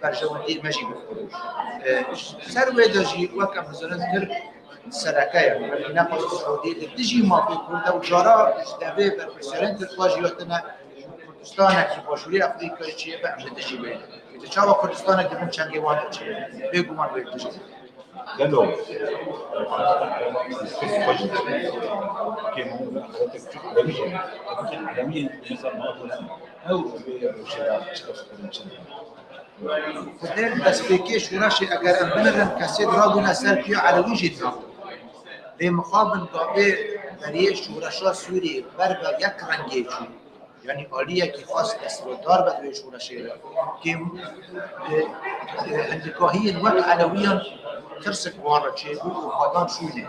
berjewendiyê me jî bikire. E, ser wê de jî wek em dizanin Tirk sereke ye. Belkî ne qas Siûdî, li dijî mafê Kurd e û cara ji devê berpirsiyarên Tirk jî hatine Kurdistanekî Başûrê Efrîkayê çêbe, em li dijî wê ne. Îdî çawa Kurdistanek di bin çengê wan de çêbe? Bêguman wê dijî. Gelo, kêm hûn ve axeretek Tirk demî jî, Tirk demî mesela ma bu ne? Ew vê rewşê de çi dest kirin çi? Xwedê destpêkê şoreşê eger em binirin, kesê rabûne ser piya Elewî jî dirabû. Lê mixabin gavê beriyê şoreşa Sûriyê ber ve yek rengê çû. Yanî aliyekî xas desthilatdar be di wê şoreşê de. Kêm, e, e, hindikahiyên wek Elewiyan tirsik wan re çêbû û xwedan şûnê.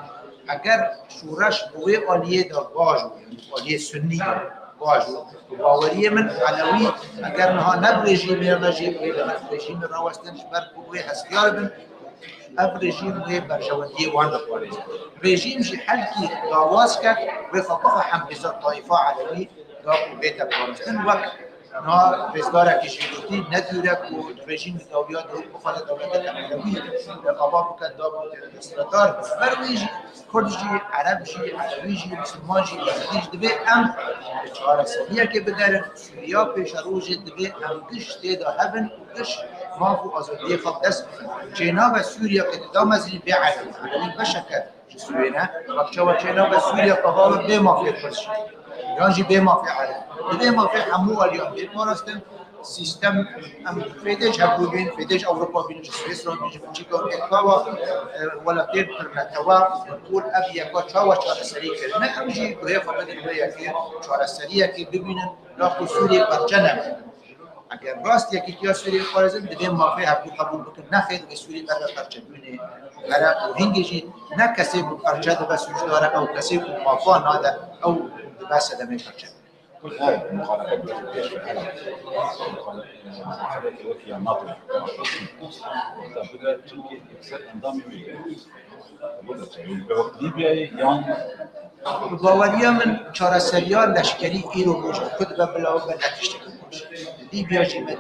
Eger şoreş bi wê aliyê de baş bû, yanî aliyê sunnî de baş bû, bi baweriyê min Elewî eger niha ne bi rejîmê re jî wê li rejîmê rawestin, ji ber ku wê hestiyar bin, ev rejîm wê berjewendiyê wan diparêze. Rejîm jî helkî dawaz ket, wê xwe bixe hembêza tayfa Elewî, da ku bête parastin, wek niha rêzdarekî jî gotî, ne dûr e ku rejîm dawiya dewr bixwade dewleteke Elewî ava bike, da ku desthilatdar be. Ji ber wê jî Kurd jî, Ereb jî, Elewî jî, Misilman jî, Êzidî jî divê em çareseriyekê bigerin. Sûriya pêşerojê divê em giş tê de hebin û giş maf û azadiyê xwe bi dest bixin. Çênabe Sûriya ku dida mezin bê Elewî, Elewî beşeke ji Sûriyê ne. Wek çawa çênabe Sûriya ku bê mafê Kurd jî, yan jî bê mafê Ereb. Divê mafê hemû aliyan bê parastin. Sîstem, em fêdê ji hevdû bîn, fêdê ji Ewropa bîn, ji Swîsra bîn, ji Belçîka bîn, kawa, e, welatên pirnetewe û pirpûl ev yeka çawa çareserî kirine, em jî guhê xwe bidin wê yekê, çareseriyekê bibînin, da ku Sûriyê perçe nebe. Eger rast yekîtiya Sûriyê parêzin, divê mafê hevdû qebûl bikin. Nexêr, wê Sûriyê ber ve perçebûnê here û hingê jî ne kesê ku perçe dibe sûcdar e, ew kesê ku mafa nade, ew dibe sedemê perçe. Kurd her muxalefet pêş ve hela. Muxalefet wekî ya NATO. Wexta bibe Tirkiye yekser endamê wê ye. Qebûl dike. Wê bibe wek Lîbyayê yan Bi baweriya min çareseriya leşkerî îro roja ku dibe bila bibe ne tiştekî baş. Lîbya jî me dî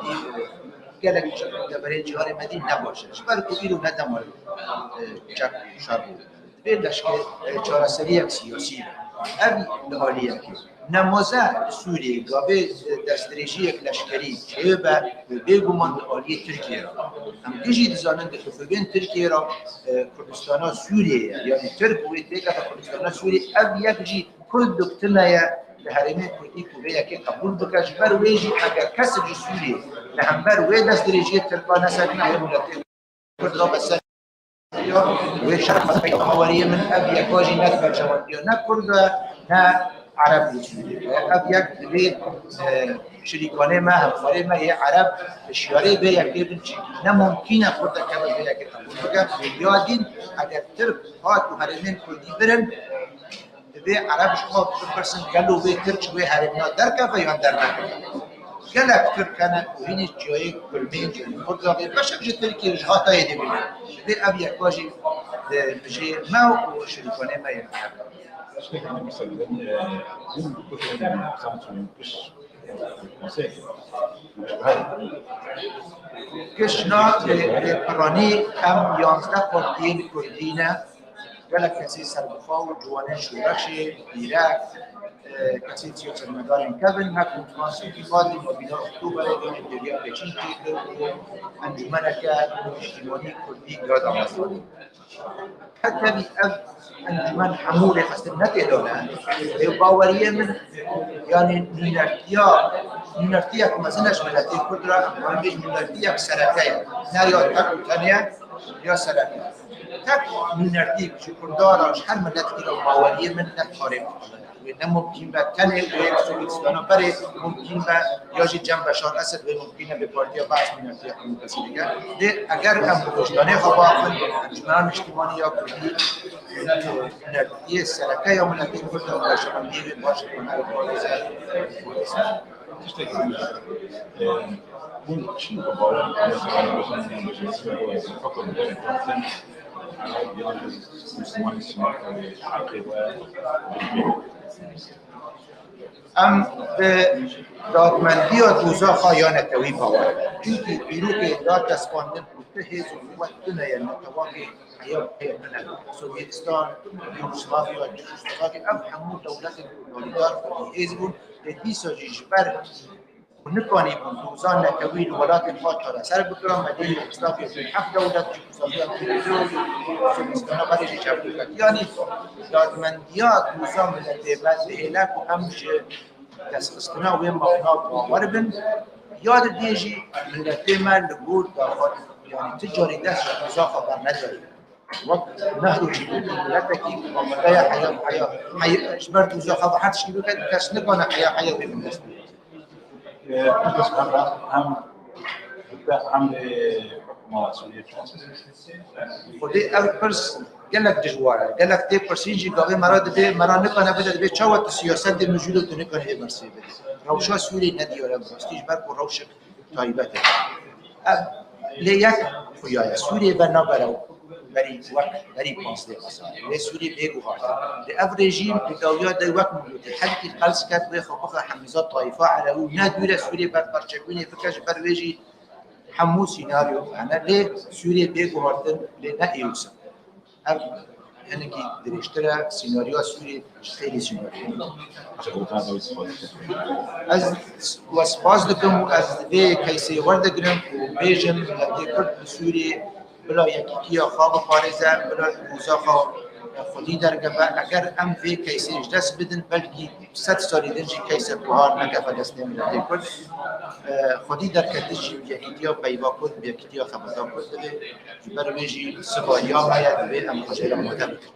gelek deverên cîhanê me dî ne baş e. Ji ber ku îro ne dema, e, çek şer bû. Divê leşke-, e, çareseriyek siyasî be. Ev li aliyekê. Nemaze li Sûriyê gavê, e, destdirêjiyek leşkerî çêbe, bêguman di aliyê Tirkiyê re. Em gijî dizanin di hikûbên Tirkiyê re, e, Kurdistana Sûriyê ye. Yanî Tirk wê têkeve Kurdistana Sûriyê. Ev yek jî Kurdek tune ye di herêmên Kurdî ku vê yekê qebûl bike. Ji ber wê jî eger kesek ji Sûriyê Li hember wê destdirêjiyê Tirka ne ser nehê miletê Kurd da be ser ya wê şeref. Baweriyê min ev yeka jî ne berjewendiya ne Kurd e, ne Ereb û Sûrî. Ev yek divê, e, şirîkanê me, hevkarê me yê Ereb hişyarê vê yekê bin, çi ne mumkîn e Kurdek keve vê yekê qebûl bike. Ya din eger Tirk hat û herêmên Kurdî birin, divê Ereb ji xwe bipirsin, gelo wê Tirk ji wê herêmina derkeve yan dernekeve? Gelek Tirk hene ku hînî çiyayê Kurmênc û Kurd davê beşek ji Tirkiyê ji hatayê dibînin. Divê ev yeka jî di bijê me û şirîkanê me yên Ereb. Tiştekî din, mesela, e, hûn bi Kurd, e, Samsûn, giş, e, konsey, e, Gişna, e, e, piranî em yanzdeh partiyên Kurdî ne. Gelek kesê serbixwe û ciwanên şoreşê, dîrek, e, kesê siyasetmedarên kevin, her konferansa îtîfadê, mabîna Oktoberê, yanê têriya Pêşîn çêkir û encûmeneke niştimanî Kurdî giha damestanî. Her tevî ev encûmen hemû rêxistin ne tê de ne. Lê baweriyê min, yanî nûnertiya, nûnertiyek mezin e ji miletê Kurd re, em bêjin nûnertiyek sereke ye. Ne ya tek û tenê ye, ya sereke. Tek nûnertî ji Kurdan re, ji her miletekî re baweriyê min ne karê Wê ne mumkîn be tenê wê Sûrîstana berê mumkîn be ya jî cem Beşar Esed wê mumkîn e bi Partiya Be'es nûnertiya hemû kesî dike. Lê eger em bi wijdanê xwe biaxivin, encûmena niştimanî ya Kurdî nûnertiyê sereke ya miletê Kurd e û berjewendiyê wê baş dikare parêze Kurdistan. Tiştekî din, e, hûn çi bawer dikin? Em bi dadmendiya dozaxa ya netewî bawer in. Çimkî dîrokê da destpandin ku tu hêz û quwet tune ye netewakê heya heya tune. Sovyêtistan, Yugoslavya, Çexoslovakya, ev hemû dewletên totalîtar hêz bûn, lê dîsa jî ji ber ku nikanîbûn doza netewî li welatên xwe çareser bikirin, me dê Yugoslavya bûn heft dewlet, Çexoslovakya bûn du, Sovyêtistana berê jî çepû ket. Yanî dadmendiya doza miletê me dihêle ku em ji destxistina wê mafna bawer bin, ya didê jî miletê me li gor daxwaz, yanî ti carî dest ji doza xwe bernedayî. Wek Nehru jî gotiye, miletekî ku amadeya heya, heya, heya, ji ber doza xwe her tiştî bike, kes nikane heya, heya wê bi dest bîne. Em, em, em, em, Xwedê ev pirs gelek dijwar e. Gelek tê pirsîn jî gavê me re dibê, me re nikane bide, dibê çawa tu siyasetê mijûl û tu nikanî vê pirsê bidî. Rewşa Sûriyê nediyar e bi rastî, ji ber ku rewşek taybet e. Ev lê yek xuya ye. Sûriyê ve nabe rew berî wek berî panzdeh hezar. Lê Sûriyê bê guhartin. Lê ev rejîm di dawiya de wek min gotî, helkî qels ket wê xwe bixe hemiza tayfa erewî û ne dûre Sûriyê ber perçebûnê bike, ji ber wê jî hemû sînaryo hene. Lê Sûriyê bê guhartin, lê ne ê wisa. Ev hinekî dirêjtir e, sînaryoya Sûriyê ji xêlî sînaryo. Ez we spas dikim û ez vê keysê werdigrim û bêjim, miletê Kurd li Sûriyê bila yekîtiya xwe biparêze, bila doza xwe xwedî derkeve. Eger em vê keysê ji dest bidin, belkî sed salî din jî keysek buhar nekeve destê miletê Kurd. Xwedî derketin jî bi yekîtiya peyva Kurd, bi yekîtiya xebata Kurd divê. Ji ber wê jî siba ya me ye, divê em xwe jê re amade bikin.